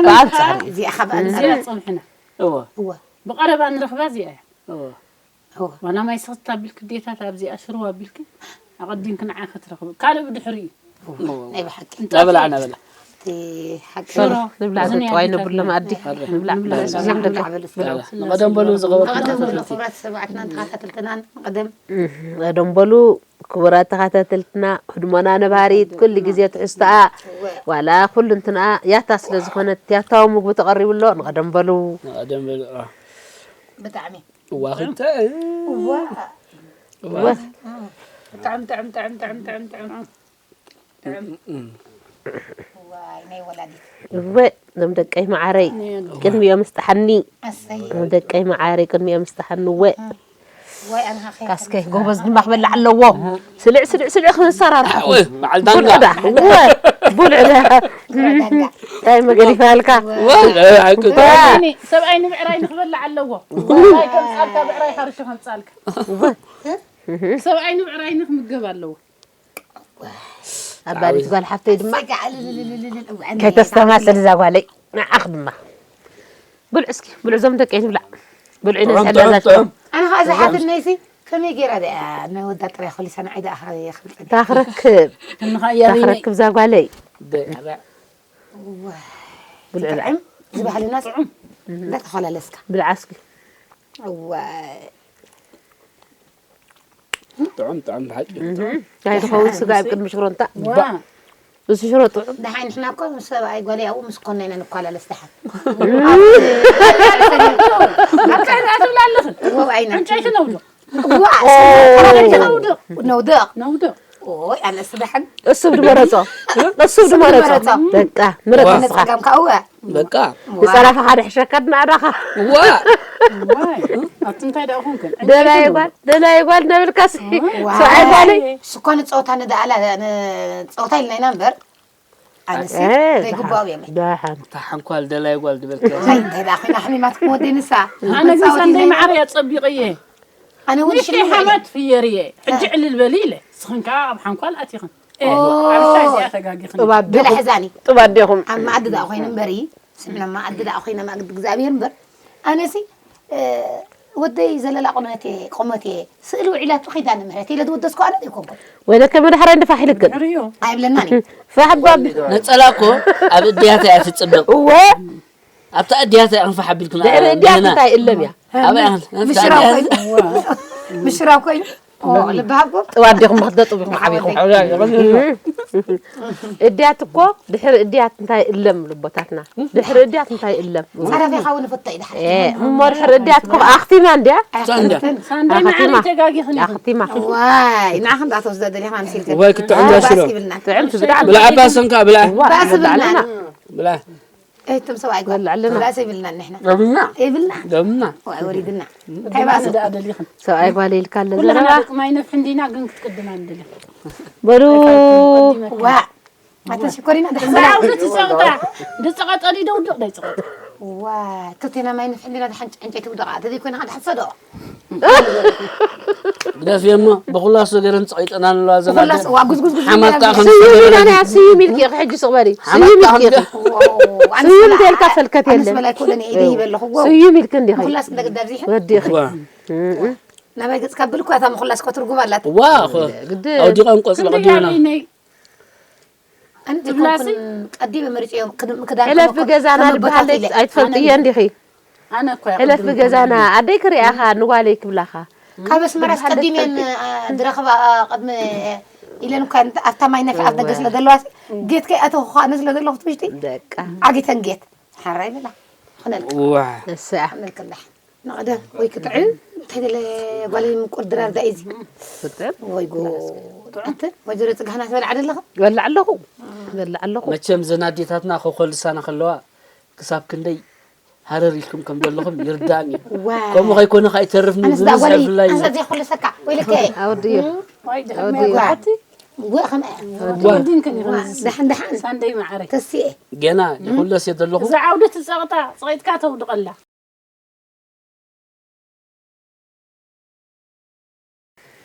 ብኣንፃር እዩ። እዚኣ ካብ ኣንፃር እዚኣ ፀብሕና እወ እወ ብቐረባ ንረኽባ እዚኣ እያ እወ ዋላ ማይ ስኽት ኣቢልኪ ዴታት ኣብዚኣ ሽሮ ኣቢልኪ ኣቐዲምኪ ንዓ ክትረኽቢ ካልእ ብድሕሪኡ ናይ ብሓቂ ናበላ ናበላ እቲ ሓቂ ሽሮ ንብላ እዝን ጥዋይ ያዲታት ነብሎ መኣዲ ንብላ ንብላ። ንብላ። እዞም ደቂ ንብላ በሉ እስኪ። ንቐደም በሉ ዝኸበርኩም ንቐደም በሉ ተኸታተልቲ። ክቡራት ሰማዕትናን ተኸታተልትናን ንቐደም ቀደም በሉ ክቡራት ተኸታተልትና ህድሞና ነባሪት ኩሉ ግዜ ትሕዝቶኣ ዋላ ኩሉ እንትንኣ ያታ ስለ ዝኾነት ያታዊ ምግቢ ተቐሪቡ ኣሎ ንቐደም በሉ። ንቐደም በሉ። ብጣዕሚ እዋ ክልተ እዋ እዋ ጥዕም ጥዕም ጥዕም ጥዕም ጥዕም ጥዕም ጥዕም ዋይ ናይ ወላዲት እወ ሎም ደቀይ መዓረይ ቅድሚኦም ምስጥሓኒ ኣሰይ ሎም ደቀይ መዓረይ ቅድሚኦም ምስጥሓኒ እወ ዋይ ኣንሃኸ ካስከ ጎበዝ ድማ ክበልዕ ኣለዎ ስልዕ ስልዕ ስልዕ ክንሰራርሕ በዓል ዳንጋ እወ ብልዕለ እንታይ መገዲፋልካ? ወል ኣይቅጥ ሰብኣይኒ ሰብኣይ ንብዕራይ ንክበልዕ ኣለዎ። ብዕራይ ከምፃልካ ብዕራይ ሓርሾ ከምፃልካ ሰብኣይ ንብዕራይ ንክምገብ ኣለዎ። ኣባዲት ጓል ሓፍተይ ድማ ከይተስተማሰል እዛ ጓለይ ንዓኽ ድማ ብልዕ እስኪ ብልዕ ዞም ደቀይ ንብላዕ ብልዕ ነስሐና ዛቸው ኣነ ከዓ ዝሓትነይሲ ከመይ ገይራ ደኣ ንወዳ ጥራይ ኮሊሳ ንዓይ ደኣ ካበይ ክብል ጸኒሐ። ታኽረክብ ክንኻያበይነይ ታኽረክብ ዛጓለይ ደረ ብልዕላ ጥዑም ዝባህልና ጥዑም እንዳተፈላለስካ ብልዓ እስኪ እዋ ጥዑም ጥዑም ብሓቂ እንታይ ትኸውን ስጋ ኣብ ቅድሚ ሽሮ እንታ ዋ እዚ ሽሮ ጥዑም ደሓን ንሕና እኮ ምስ ሰብኣይ ጓል ያው ምስ ኮና ኢና ንኳላለስ ደሓን ኣካይዳ ትብላ ኣለኽን እዎ ኣይና ዕንጨይቲ ነውዶ እዋ ዕንጨይቲ ነውዶ ነውደቕ ነውዶ ኦይ ኣነስ ደሓን እሱ ብድመረጾ እሱ ብድመረጾ ብድመረጾ። በቃ ምረጽ ዋ። ንስኻ ጸጋምካ እወ በቃ ብጸራፋ ሓደ ሕሸካ ድናዕዳኻ ዋይ ኣብቲ እንታይ ደኣ ኮንክን ደላይ ጓል ደላይ ጓል ነብልካሲ ሰብኣይ ጓለይ ስኳ ንፀወታ ንደኣላ ንፀወታ ኢልና ኢና እምበር ኣነሲ እ፣ ዘይግባኡ እዮም ደሓን ታሓንኳል ደላይ ጓል ድበልካ እንታይ እንታይ ደኣ ኮይና ሕሚማትኩም ወደይ ንሳ ኣነ ግን ሰንደይ ማዕረ እየ ፀቢቐ እየ ኣነ እውን ንሽቲ ሽልም ሓመት ፍየር እየ ሕጂ ዕልል በሊ ኢለ ስኽን ከዓ ኣብ ሓንኳል ኣቲኽን እ፣ ኣብ ሻይ እዚኣ ተጋጊኽን ጥባብ ብላ ዲኹም ሕዛኒ ጥባብ ዲኹም ኣብ መኣዲ ደኣ ኮይነ እምበሪ ስምና መኣዲ ደኣ ኮይነ መኣዲ እግዚኣብሔር እምበር ኣነሲ እ፣ ወደይ ዘለላ ቁመት እየ ቁመት እየ ስእሊ ውዒላቱ ኪዳነ ምህረት ኢለ ዝወደስኩ ኣነ ዘይኮንኩን ወይለከ መድሓራይ እንድፋሕ ኢልክን ርዮ ወይለከ መድሓራይ እንድፋሕ ኢልክን ኣይብለናን እዩ ነፀላ እኮ ኣብ እድያት እያ ትፅብቕ እወ ኣብታ እድያት እያ ክንፈሓ ቢልክና ድሕሪ እድያት እንታይ እለም እያ ምሽራብ ኮይኑ ምሽራብ ኮይኑ ኦ፣ ልቢ ሃብኩም ጥዋዲኹም ክትደጥቡ ኢኹም ዓቢኹም እድያት እኮ ድሕሪ እድያት እንታይ እለም ልቦታትና ድሕሪ እድያት እንታይ እለም ጸረፊ ይኸውን ፍቶ እዩ ድሓን እ፣ እሞ ድሕሪ እድያት እኮ ኣኽቲማ እንድያ ሳንደይ መዓረይ ተጋጊኽን ኢኽን ኣኽቲማ ዋይ ንዓኽ እንዳተወስደ ደሊኻ ምሲልከ ወይ ክትዕንዳ ሽሮ ይብልና ጥዕምቲ ብጣዕሚ ብላ ኣባሰንካ ብላ ዋ ባስ ብልና ብላዕና ብላ እቶም ሰብኣይ ጓል በልዕልና። ባስ ይብልና ንሕና ደምና ይብልና ደምና ዋይ ወሪድና እንታይ ባስ ደኣ ደሊኽን ሰብኣይ ጓል ኢልካ ኣሎ ኩላና ዘረባ ደቂ ማይ ነፍሒ እንዲና ግን ክትቅድማ ንደሊ በሉ ዋ ኣታ ሽኮሪና ድሕና ብዓውዲ ትፀቕጣ ድፀቐጠ ዲዶ ውድቕ ዳይፀቐጠ ዋ ክልቴና ማይ ንፍሕሊና ድሓን ዕንጨይቲ ውደቓ ተዘይኮይና ከዓ ድሓን ሰዶ ግደፍየሞ ብኩላሶ ገረን ፀቂጠና ንለዋ ዘናደ ኩላስ ዋ ጉዝጉዝ ጉዝ ሓመታ ከም ስዩም ኢልካ ዝተገበረ ናይ ስዩም ኢልኪ ክሕጂ ስቕ በሊ ስዩም ሓመታ ኢልኪ ከም ስዩም እንተልካ ፈልከት ኣነስ የለን በላይ ኮለኒ ኢደ ይበለኹዎ ስዩም ኢልኪ እንዲኺ ኩላስ እንደግዳ ኣብዚሐ ወዲኺ ዋ ናባይ ገጽካ ብልኩ እታ ምኹላስ እኮ ትርጉም ኣላታ ዋ ኾ ግዲ ኣውዲቐን ቆጽሊ ቀዲምና ክንደይ ኣንቲ ትብላሲ? ኮንኩን ቀዲመ መሪጸዮም ክዳን ሕለፍ ብገዛና ዝበሃል ኣይትፈልጥዮ እንዲኺ ኣነ እኮ ሕለፍ ብገዛና ኣደይ ክሪኣኻ ንጓለይ ክብላኻ ካብ ኣስመራስ ቀዲመን ድረኽባ ቅድሚ ኢለን እኳ ኣብታ ማይ ነፊ ኣብ ደገ ስለ ዘለዋ ጌት ከይኣተኹ ኣነ ስለ ዘለኹ ትውሽጢ ደቃ ዓጊተን ጌት ሓራይ ብላ ክነልካ ዋ ንስኣ ክነልክላ ንቕደም ወይ ክጥዕም እንታይ ደለ ጓለይ ምቁር ድራር ዳ እዚ ፍጥር ወይ ጉ ጥዑምት ወይዘሮ ጽጋህና ትበልዓ ደለኹ በልዕ ኣለኹ በልዕ ኣለኹ መቸም ዘን ኣዴታትና ከኮልሳና ከለዋ ክሳብ ክንደይ ሃረር ኢልኩም ከም ዘለኹም ይርዳእኒ እዩ ዋ ከምኡ ከይኮነ ከይተርፍኒ ኣነስ ዳ ዝብዝሕ ጓለይ ብፍላይ ኣነስ ዳ ዘይኮልሰካ ወይለከ ኣወድዮ ዋይ ድሕር መያዛሓቲ ወ ከም ወዲንክን ይኽን ደሓን ደሓን ሳንደይ ማዕረ ተስኤ ገና ይኹለስ የደለኹ እዛ ዓውዲ ትፀቕጣ ፀቂጥካ ተውድቐላ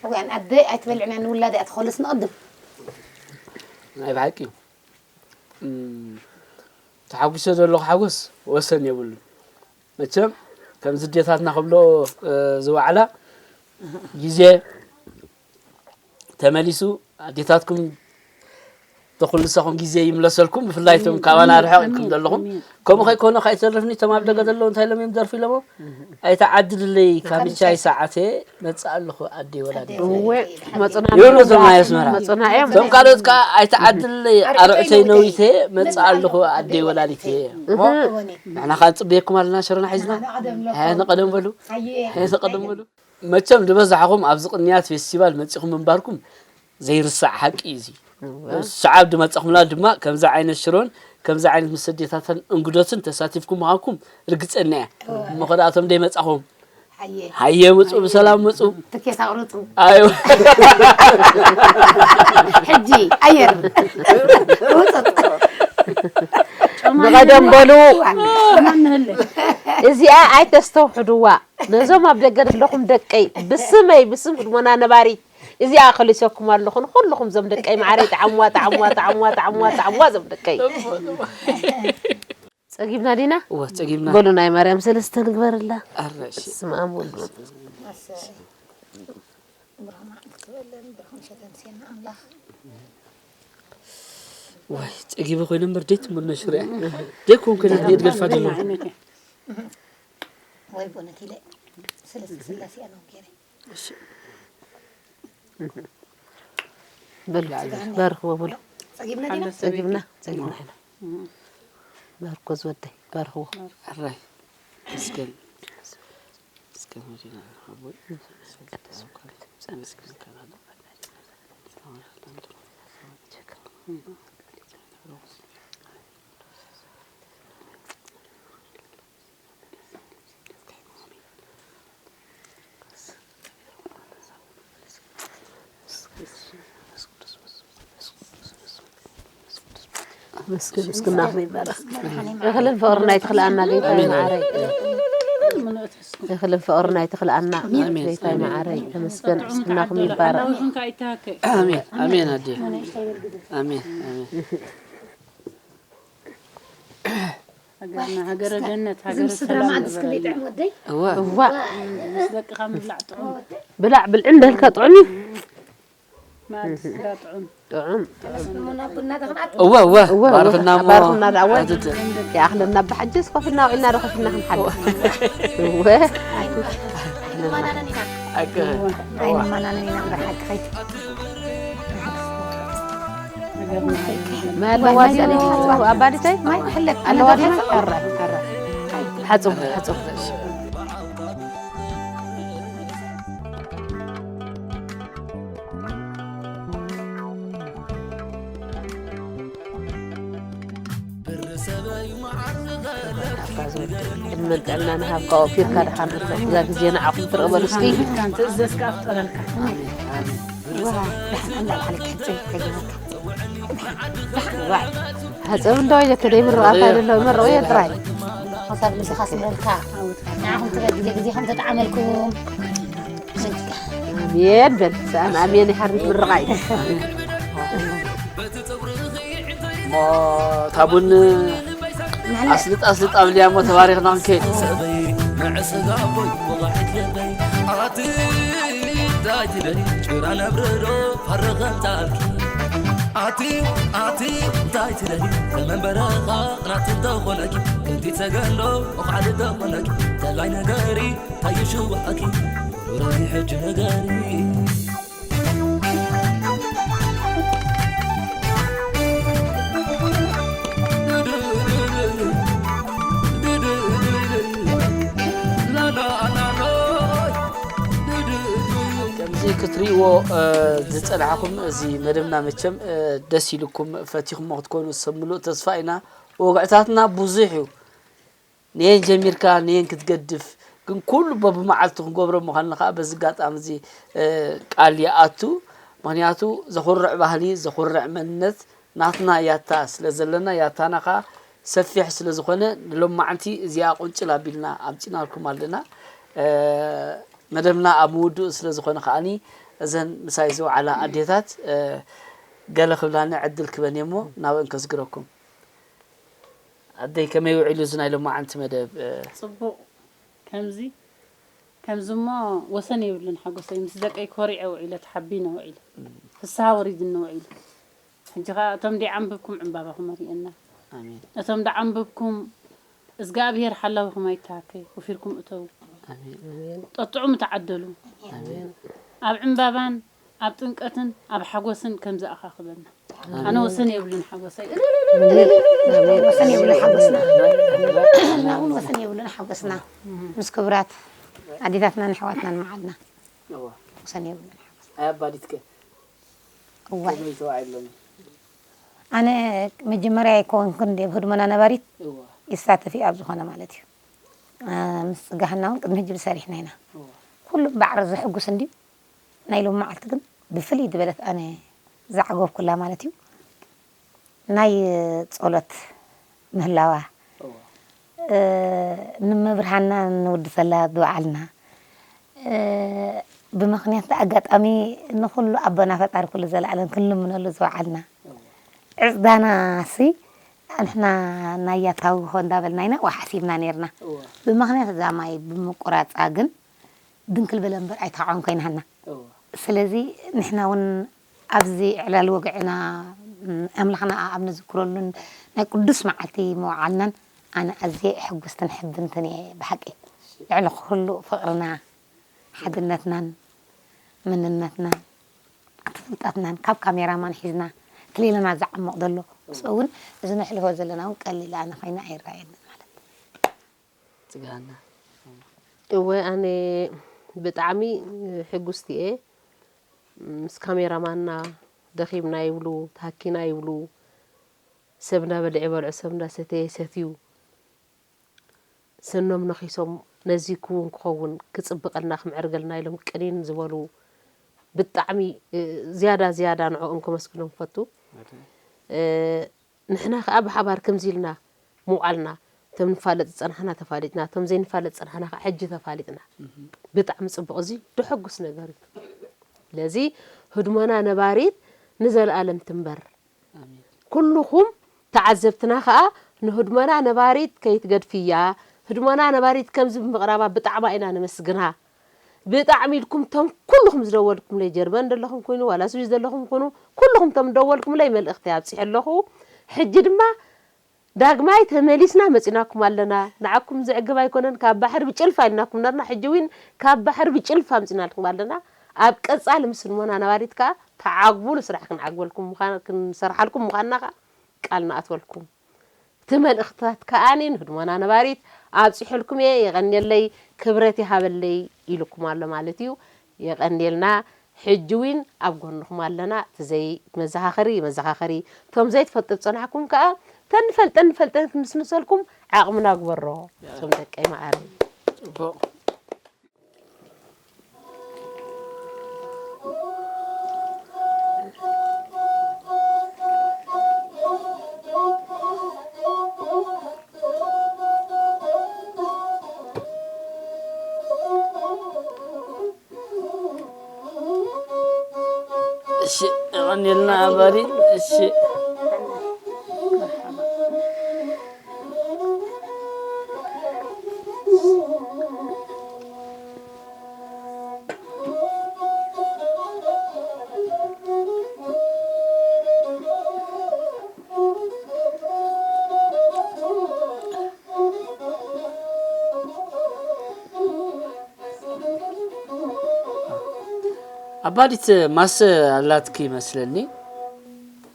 ወይ ኣደ ኣይትበልዕና ንውላድ እያ ትኾልስ ንቕድም ናይ ብሓቂ እዩ እም፣ ተሓጒሰ ዘለኹ ሓጎስ ወሰን የብሉን መቸም ከም ዝዴታትና ክብሎ እ፣ ዝዋዕላ ግዜ ተመሊሱ ኣዴታትኩም ተኹልሳኹም ግዜ ይምለሰልኩም ብፍላይ እቶም ካባና ርሕቕ ኢልኩም ዘለኹም ከምኡ ከይኮነ ከይተርፍኒ እቶም ኣብ ደገ ዘለዉ እንታይ ኢሎም እዮም ደርፊ ኢሎሞ ኣይተዓድልለይ ካምቻይ ሰዓተ መፅእ ኣለኹ ኣደይ ወላዲት እወ መፅና ይብሉ እቶም ናይ ኣስመራ መፅና እዮም እቶም ካልኦት ከዓ ኣይተዓድልለይ ኣርዕተይ ነዊተ መፅእ ኣለኹ ኣደይ ወላዲት እሞ ንሕና ከዓ ንፅበየኩም ኣለና ሽረና ሒዝና ንቐደም በሉ ንቐደም በሉ መቸም ዝበዛሕኹም ኣብዚ ቅንያት ፌስቲቫል መፂኹም ምንባርኩም ዘይርሳዕ ሓቂ እዩ እዚ ሰዓብ ዝመፀኹምና ድማ ከምዚ ዓይነት ሽሮን ከምዚ ዓይነት ምስ ኣዴታትን እንግዶትን ተሳቲፍኩም ምዃንኩም ርግፀና እያ እሞ ከደኣቶም ደይመፃኹም ሃየ፣ ምጹ፣ ብሰላም ምጹ። ትኬት ኣቑርጹ። ኣዮ። ሕጂ ኣየር። ውጹ። ብቐደም በሉ። እዚኣ ኣይተስተውሕድዋ። ነዞም ኣብ ደገ ዘለኹም ደቀይ፣ ብስመይ፣ ብስም ህድሞና ነባሪት፣ እዚኣ ከሊሰኩም ኣለኹ። ንኹልኹም ዞም ደቀይ መዓረይ፣ ጠዓምዋ፣ ጠዓምዋ፣ ጠዓምዋ፣ ጠዓምዋ፣ ጠዓምዋ፣ ዞም ደቀይ። ጸጊብና ዲና? እወ፣ ጸጊብና። በሉ ናይ ማርያም ሰለስተ ንግበረላ። ኣረ፣ እሺ። በስመ ኣብ ወልድ መንፈስ ቅዱስ። ኣሰይ። ብሩኽ መዓልቲ ክበለን፣ ብሩኽ ምሸት ኣምስየና ኣምላኽ። ዋይ፣ ጸጊበ ኮይነ እምበር ደይት ምኖ ሽርያ። ደይኮን ኮይነ ደይት ገልፋ ደሎ። ወይ ቦነት ኢለ ሰለስተ ስላሴ ኣነው ገይረ። እሺ። በሉ፣ ባርኽዎ በሉ። ጸጊብና ዲና? ጸጊብና፣ ጸጊብና ኢና። ባርኮ ዝወደይ፣ ባርኽዎ። ኣራይ። እስከ፣ እስከ መዲና ሓቦይ። መስገን ምስግናኹም ይባረኽ። እኽልን ፍቕርን ኣይትኽልኣና ጌታ መዓረይ። እኽልን ፍቕርን ኣይትኽልኣና ጌታ መዓረይ። ተመስገን ምስግናኹም ይባረኽ። ኣሜን፣ ኣሜን፣ ኣዴ። ኣሜን፣ ኣሜን። ሃገርና ሃገረ ገነት፣ ሃገረ እዞም ስድራ ሰላም መዓልቲ እስክንደይ ይበለና። ጥዑም ወደይ። እዋ። እዋ። ምስ ደቅኻ ምብላዕ ጥዑም። ብላዕ ብልዒ እንዳልካ ጥዑም እዩ። መኣዲ ስጋ ጥዑም። ጥዑም። እዋ፣ እዋ። እዋ፣ እዋ። ባርኽና እሞ። ባርኽና ደኣ፣ እዋ። ኣትት። ይኣኽለና ብሓጀስ ኮፍ ኢልና ውዒልና ዶ ኮፍ ኢልና ክንሓድር። እዋ። ኣይንመናነን ኢና። ኣገ። ኣይንመናነን ኢና እምበር ሓቂ ኸይቲ። ማይ ኣለዋ ድዩ ኣባዲተይ? ማይ ክሕለፍ ኣለዋ ድዩ? ሕራይ፣ ሕራይ። ሓጹር፣ ሓጹር። ዕድመን ጥዕናን ይሃብካ፣ ኣውፊርካ ድሓን ርክብ። እዛ ግዜ ንዓኹም ትርእ በሉ እስኪ። ኢልካ እንትእዘዝካ ኣፍጠረልካ። ዋ፣ ደሓን እንዳበለ ክሕጽብ ይሕግዘካ። ደሓን፣ ደሓን፣ ዋ። ሓጸብ እንዶ ኢለካ ደይ ምርቓት ኣይደሎ፣ መርቕዮ ጥራይ። ሓሳብ ልብኻ ስምረልካ። ንዓኹም ትበል ግዜ ግዜኹም ተጠዓመልኩም። ኣሜን በል። ሰኣን ኣሜን ይሓርፍ ምርቓ እዩ። እሞ እታ ቡን ኣስልጥ ኣስልጥ ኣብልያ እሞ ተባሪኽና ክንከይድ። ሰበይ ንዕስጋ ቦይ ወቓሒት ልበይ ኣቲ እንታይ ትደሊ ጭራ ነብርዶ ፈርኸ እንታልኪ ኣቲ ኣቲ እንታይ ትደሊ ተመንበረኻ ናት እንተኾነኪ ክንዲ ተገንዶ ወኻዕሊ ተኾነኪ ተላይ ነገሪ ታይሽዋኣኪ ሩራይ ሕጂ ነገሪ ከምዚ ክትሪእዎ ዝጸናሕኩም እዚ መደብና መቸም ደስ ኢልኩም ፈቲኹሞ ክትኮኑ ሰብ ምሉእ ተስፋ ኢና። ወግዕታትና ብዙሕ እዩ። ንየን ጀሚርካ ንየን ክትገድፍ ግን ኩሉ በብመዓልቱ ክንገብሮ ምዃንና ከዓ በዚ ኣጋጣሚ እዚ ቃል ይኣቱ። ምኽንያቱ ዘኹርዕ ባህሊ ዘኹርዕ መንነት ናትና ያታ ስለ ዘለና ያታና ከዓ ሰፊሕ ስለ ዝኾነ ንሎማዓንቲ እዚኣ ቁንጭል ኣቢልና ኣምፂናልኩም ኣለና። መደብና ኣብ ምውድኡ ስለ ዝኾነ ከዓኒ እዘን ምሳይ ዝወዓላ ኣዴታት ገለ ክብላኒ ዕድል ክበን እየ እሞ ናብአን ከስግረኩም። ኣደይ ከመይ ውዒሉ እዚ ናይ ሎማዓንቲ መደብ? ጽቡቕ። ከምዚ ከምዚ እሞ ወሰን የብሉን ሓጎሰይ። ምስ ደቀይ ኮሪዐ ውዒለ ተሓቢነ ውዒለ። ፍስሃ ወሪድኒ ውዒሉ። ሕጂ ኸኣ እቶም ደይዓንበብኩም ዕምባባኹም ኣርእየና። ኣሜን። እቶም ደዓንበብኩም እዝግኣብሄር ሓላዊኹም ኣይተሃከይ። ወፊርኩም እተዉ። ኣሜን። ጠጥዑሙ ተዓደሉ። ኣሜን። ኣብ ዕምባባን ኣብ ጥምቀትን ኣብ ሓጎስን ከም ዝኣኻኽበና። ኣነ ወሰን የብሉን ሓጎሰይ። ወሰን የብሉን ሓጎስና። ንሕና እውን ወሰን የብሉን ሓጎስና። ምስ ክቡራት ኣዴታትናን ኣሕዋትናን መዓልና። እዋ። ወሰን የብሉን ሓጎስና። ኣይ ኣባዲትከ? እዋይ። ከመይ ተዋዒሎም? ኣነ መጀመርያ ኣይኮንኩን እንደ ህድሞና ነባሪት እዋ። ይሳተፍ እዩ ኣብ ዝኾነ ማለት እዩ። ምስ ጽጋህና እውን ቅድሚ ሕጂ ብሰሪሕና ኢና። ኩሉም ባዕሪ ዝሕጉስ እንድዩ። ናይ ሎም መዓልቲ ግን ብፍልይ ዝበለት ኣነ ዝዓገብኩላ ማለት እዩ። ናይ ጸሎት ምህላዋ፣ እ፣ ንመብርሃና ንውድሰላ ዝወዓልና፣ እ፣ ብምኽንያት ኣጋጣሚ ንኹሉ ኣቦና ፈጣሪ ኩሉ ዘለኣለም ክንልምነሉ ዝወዓልና። ዕጽዳና ሲ ንሕና ናይ ያታዊ ሆ እንዳበልና ኢና ዋ ሓሲብና ነይርና። እወ። ብምኽንያት እዛ ማይ ብምቁራጻ ግን ድንክል በለ እምበር ኣይተዓወን ኮይናሃና። እወ። ስለዚ ንሕና እውን ኣብዚ ዕላል ወግዕና፣ ም፣ ኣምላኽና ኣብ ንዝክረሉን ናይ ቅዱስ መዓልቲ ምውዓልናን ኣነ ኣዝየ ሕጉስትን ሕብንትን እየ ብሓቂ። ልዕሊ ኩሉ ፍቕርና፣ ሓድነትናን፣ መንነትናን፣ እቲ ፍልጠትናን ካብ ካሜራማን ሒዝና እቲ ሌላና ዝዓሞቕ ዘሎ ምስኡ እውን እዚ ነሕልፎ ዘለና እውን ቀሊል ኣነ ኮይና ኣይረኣየንን ማለት። ጽጋና። እወ፣ ኣነ ብጣዕሚ ሕጉስቲ እየ። ምስ ካሜራማንና ደኺምና ይብሉ፣ ተሃኪና ይብሉ፣ ሰብ እንዳበልዐ ይበልዑ፣ ሰብ እንዳሰተየ ይሰትዩ፣ ስኖም ነኺሶም ነዚ ክውን ክኸውን ክጽብቐልና ክምዕርገልና ኢሎም ቅኒን ዝበሉ ብጣዕሚ፣ እ፣ ዝያዳ ዝያዳ ንዕኦም ከመስግኖም ፈቱ። እ፣ ንሕና ከኣ ብሓባር ከምዚ ኢልና ምውዓልና፣ እቶም ንፋለጥ ዝጸናሕና ተፋሊጥና፣ እቶም ዘይንፋለጥ ዝጸናሕና ከኣ ሕጂ ተፋሊጥና። ብጣዕሚ ጽቡቕ፣ እዚ ደሐጉስ ነገር እዩ። ስለዚ ህድሞና ነባሪት ንዘለኣለም ትንበር። ኣሜን። ኩልኹም ተዓዘብትና ከኣ ንህድሞና ነባሪት ከይትገድፍያ፣ ህድሞና ነባሪት ከምዚ ብምቕራባ ብጣዕማ ኢና ነመስግና። ብጣዕሚ ኢልኩም እቶም ኩልኹም ዝደወልኩምለይ፣ ጀርመን ዘለኹም ኩኑ ዋላ ስዊዝ ዘለኹም ኩኑ፣ ኩልኹም እቶም ዝደወልኩምለይ መልእኽተይ ኣብጺሐ ኣለኹ። ሕጂ ድማ ዳግማይ ተመሊስና መጺናኩም ኣለና። ንዓኩም ዘዕግብ ኣይኮነን፣ ካብ ባሕሪ ብጭልፋ ኢልናኩም ነርና፣ ሕጂ እውን ካብ ባሕሪ ብጭልፋ ኣምጺናልኩም ኣለና። ኣብ ቀጻሊ ምስ ህድሞና ነባሪት ከኣ ተዓግቡሉ ስራሕ ክንዓግበልኩም ምዃን፣ ክንሰርሓልኩም ምዃንና ከኣ ቃል ንኣትወልኩም። እቲ መልእኽትታት ከኣ ንህድሞና ነባሪት ኣብጺሐልኩም እየ፣ የቐንየለይ፣ ክብረት ይሃበለይ ኢልኩም ኣሎ ማለት እዩ። የቐንየልና። ሕጂ እውን ኣብ ጎንኹም ኣለና። እቲ ዘይመዘኻኸሪ ይመዘኻኸሪ። እቶም ዘይትፈልጡ ዝጸናሕኩም ከኣ ተንፈልጠን ንፈልጠን ክንስንሰልኩም ዓቕምና ግበሮ። እቶም ደቀይ መዓረይ። ጽቡቕ። እሺ፣ የቐንየልና ኣባሪ። እሺ። ኣባዲት ማሰ ኣላትኪ ይመስለኒ።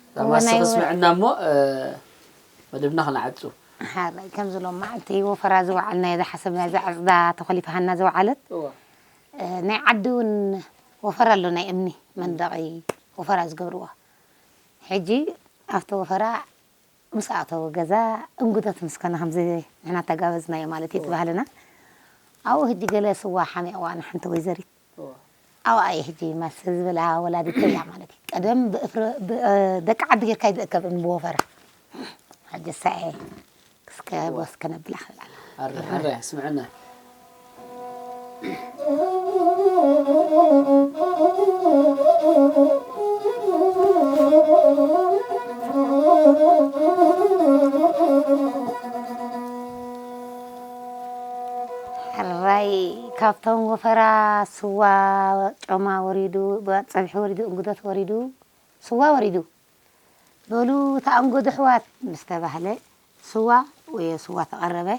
እዛ እወ፣ ማሰ ናይ ወ- ከስምዕና እሞ፣ እ፣ መደብና ክነዓጹ። ሓራይ፣ ከምዚ ሎም መዓልቲ ወፈራ ዝወዓልናዮ ዝሓሰብናዮ፣ እዛ ዕጽዳ ተኾሊፋ ሃና ዝወዓለት፣ እወ። እ፣ ናይ ዓዲ እውን ወፈራ ኣሎ፣ ናይ እምኒ መንደቒ ወፈራ ዝገብርዎ። ሕጂ ኣብቲ ወፈራ ምስ ኣተወ ገዛ እንጉደት ምስ ኮነ፣ ከምዚ ንሕና ተጋበዝናዮ ማለት እዩ እቲ እወ። ባህልና። ኣብኡ ሕጂ ገለ ስዋ ሓሚቕዋ ንሓንቲ ወይዘሪት። እወ። ኣብኣ እየ ሕጂ ማሰ ዝበላ ወላዲተይ እያ ማለት እዩ። ቀደም ብእፍረ-፣ ብ-፣ ደቂ ዓዲ ጌርካ እዩ ዝእከብ እምኒ ብወፈራ። ሕጂ ሳኤ ክስከ እወ። ወስከ ነብላ ክብል ኣለና። ኣረ፣ ኣረ፣ ስምዕና። ሕራይ ካብቶም ወፈራ ስዋ ጮማ ወሪዱ፣ ጸብሒ ወሪዱ፣ እንጉደት ወሪዱ፣ ስዋ ወሪዱ። በሉ ተኣንገዱ ኣሕዋት ምስ ተባህለ፣ ስዋ ወዮ ስዋ ተቐረበ።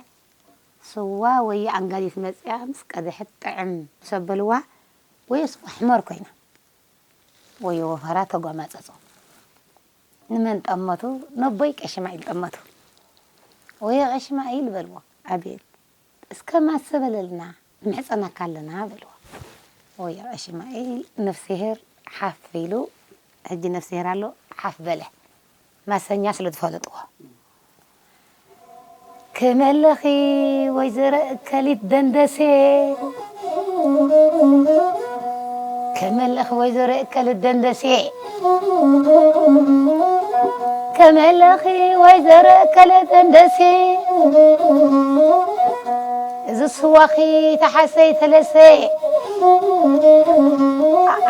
ስዋ ወዮ ኣንጋዲት መጽያ ምስ ቀደሐት ጥዕም ምስ ኣበልዋ፣ ወዮ ስዋ ሕመር ኮይና፣ ወዮ ወፈራ ተጓማጸጾ። ንመን ጠመቱ? ነቦይ ቀሽማኢል ጠመቱ። ወዮ ቀሽማኢል በልዎ። ኣቤት። እስከ ማሰ በለልና፣ ንምሕጸነካ ኣለና በልዎ። ወዮ ቀሽማኤል ነፍስሄር ሓፍ ኢሉ፣ ሕጂ ነፍስሄር ኣሎ፣ ሓፍ በለ። ማሰኛ ስለ ዝፈለጥዎ። ከመለኺ ወይዘሮ እከሊት ደንደሴ፣ ከመለኺ ወይዘሮ እከሊት ደንደሴ፣ ከመለኺ ወይዘሮ እከሊት ደንደሴ፣ እዚ ስዋኺ ተሓሰይ ተለሰ፣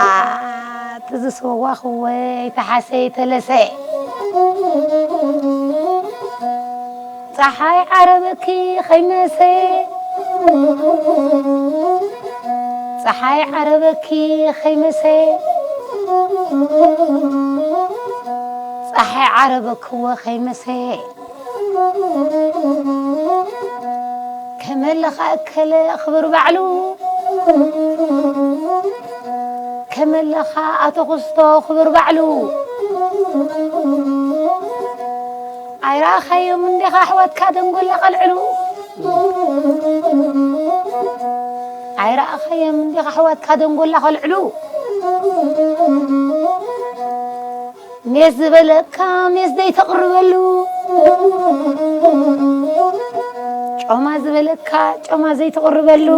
ኣት እዚ ስዋኺ ወይ ተሓሰይ ተለሰ። ጸሓይ ዓረበኪ ኸይመሰ፣ ጸሓይ ዓረበኪ ኸይመሰ፣ ጸሓይ ዓረበክዎ ኸይመሰ። ከመለኻ እከለ ክብር ባዕሉ፣ ከመለኻ ኣቶ ክስቶ ክብር ባዕሉ። ኣይረኣኻዮም እንዲኻ ኣሕዋትካ ደንጎላ ከልዕሉ? ኣይረኣኻዮም እንዲኻ ኣሕዋትካ ደንጎላ ከልዕሉ? ሜስ ዝበለካ ሜስ ዘይተቕርበሉ፣ ጮማ ዝበለካ ጮማ ዘይተቕርበሉ፣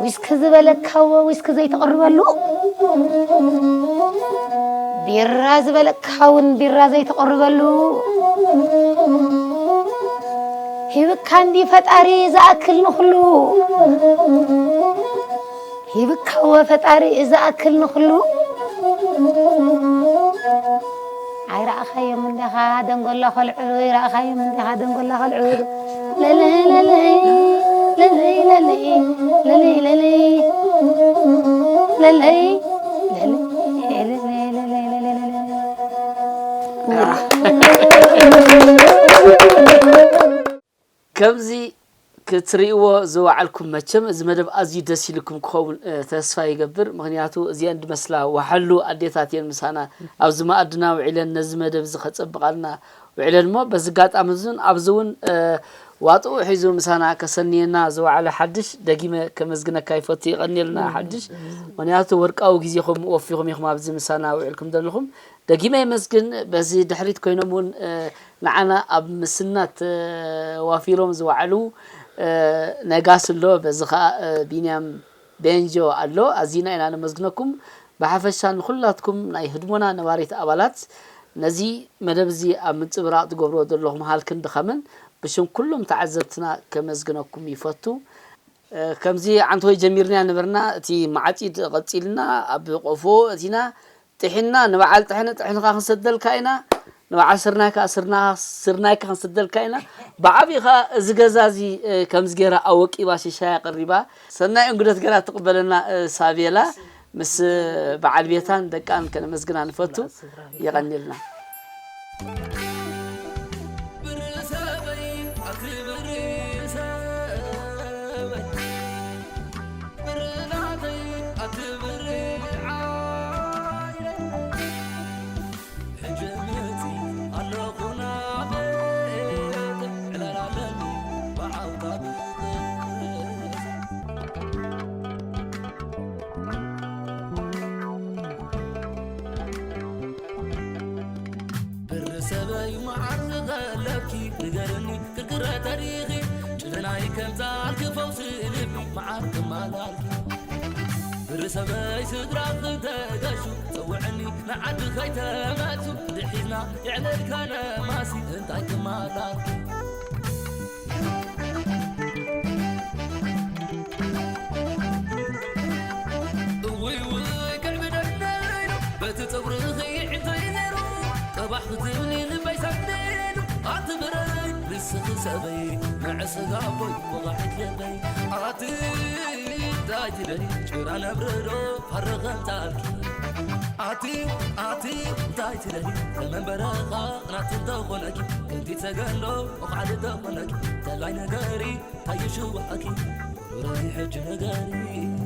ዊስኪ ዝበለካ ዊስኪ ዘይተቕርበሉ፣ ቢራ ዝበለካ እውን ቢራ ዘይተቕርበሉ፣ ሂብካ እንዲ ፈጣሪ ዝኣክል ንኹሉ፣ ሂብካዎ ፈጣሪ ዝኣክል ንኹሉ። ኣይረኣኻዮም እንዲኻ ደንጎላ ከልዕሉ፣ ኣይረኣኻዮም እንዲኻ ደንጎላ ከልዕሉ። ለለይ፣ ለለይ፣ ለለይ፣ ለለይ፣ ለለይ፣ ለለይ፣ ለለይ፣ ለለይ፣ ለለይ፣ ለለይ፣ ለለይ፣ ለለይ። ከምዚ ክትርእይዎ ዝወዓልኩም፣ መቸም እዚ መደብ ኣዝዩ ደስ ኢልኩም ክኸውን፣ እ፣ ተስፋ ይገብር። ምኽንያቱ እዚአን ድመስላ ወሓሉ ኣዴታት እየን ምሳና ኣብዚ መኣድና ውዒለን ነዚ መደብ እዚ ከጸብቓልና ውዒለን እሞ፣ በዚ ኣጋጣሚ እዚ እውን ኣብዚ እውን፣ እ፣ ዋጥኡ ሒዙ ምሳና ከሰንየና ዝወዓለ ሓድሽ ደጊመ ከመስግነካ ይፈቱ። ይቐንየልና ሓድሽ፣ ምኽንያቱ ወርቃዊ ግዜኹም ወፊኹም ኢኹም ኣብዚ ምሳና ውዒልኩም ዘለኹም። ደጊመ የመስግን። በዚ ድሕሪት ኮይኖም እውን፣ እ፣ ንዓና ኣብ ምስናት ተዋፊሮም ዝወዓሉ፣ እ፣ ነጋስ ኣሎ፣ በዚ ኸኣ፣ እ፣ ቢንያም ቤንጆ ኣሎ። ኣዚና ኢና ነመስግነኩም። ብሓፈሻ ንኹላትኩም ናይ ህድሞና ነባሪት ኣባላት፣ ነዚ መደብ እዚ ኣብ ምንጽብራቕ ትገብርዎ ዘለኹም ሃልክን ድኻምን ብሽም ኩሎም ተዓዘብትና ከመስግነኩም ይፈቱ። እ፣ ከምዚ ዓንተወይ ጀሚርና ነበርና። እቲ መዓጺድ ቀጺልና፣ ኣብ ቆፎ እቲና፣ ጥሒንና፣ ንበዓል ጥሕኒ ጥሕንኻ ክንሰደልካ ኢና፣ ንበዓል ስርናይ ከኣ ስርና-፣ ስርናይካ ክንሰደልካ ኢና። ብዓብዪ ከኣ እዚ ገዛ እዚ፣ እ፣ ከምዚ ገይራ ኣወቂባ ሽሻይ ኣቕሪባ፣ ሰናይ እንግዶት ገይራ ትቕበለና፣ እ፣ ሳቤላ ምስ በዓል ቤታን ደቃን ከነመስግና ንፈቱ። የቐንየልና። ብሪ ሰበይ መዓር ዝቐለብኪ ንገርኒ ክርክረ ተሪኺ ጭደናይ ከምፃልኪ ፈውሲ ልቢ መዓር ክማላልኪ ብሪ ሰበይ ስድራ ክተገሹ ፀውዕኒ ንዓዲ ከይተመልሱ ድሒዝና የዕለልካ ነማሲ እንታይ ክማላልኪ እውይ ውይ ክዕብደለይ በቲ ፀጉርኺ እንታይ ነይሩ ቀባሕ ክትብሊ ልበይ ሰንዲሉ ኣቲ ብረይ ንስኺ ሰበይ መዕስጋ ኣቦይ ወቓሒት ልበይ ኣቲ እንታይ ትደሊ ጭራ ነብርዶ ፈርኸምታልኪ ኣቲ ኣቲ እንታይ ትደሊ ተመንበረኻ ናት እንተኾነኪ ክንዲ ተገንዶ ወቓዕሊ ተኾነኪ ተላይ ነገሪ ታይሽዋኣኪ ሩረይ ሕጂ ነገሪ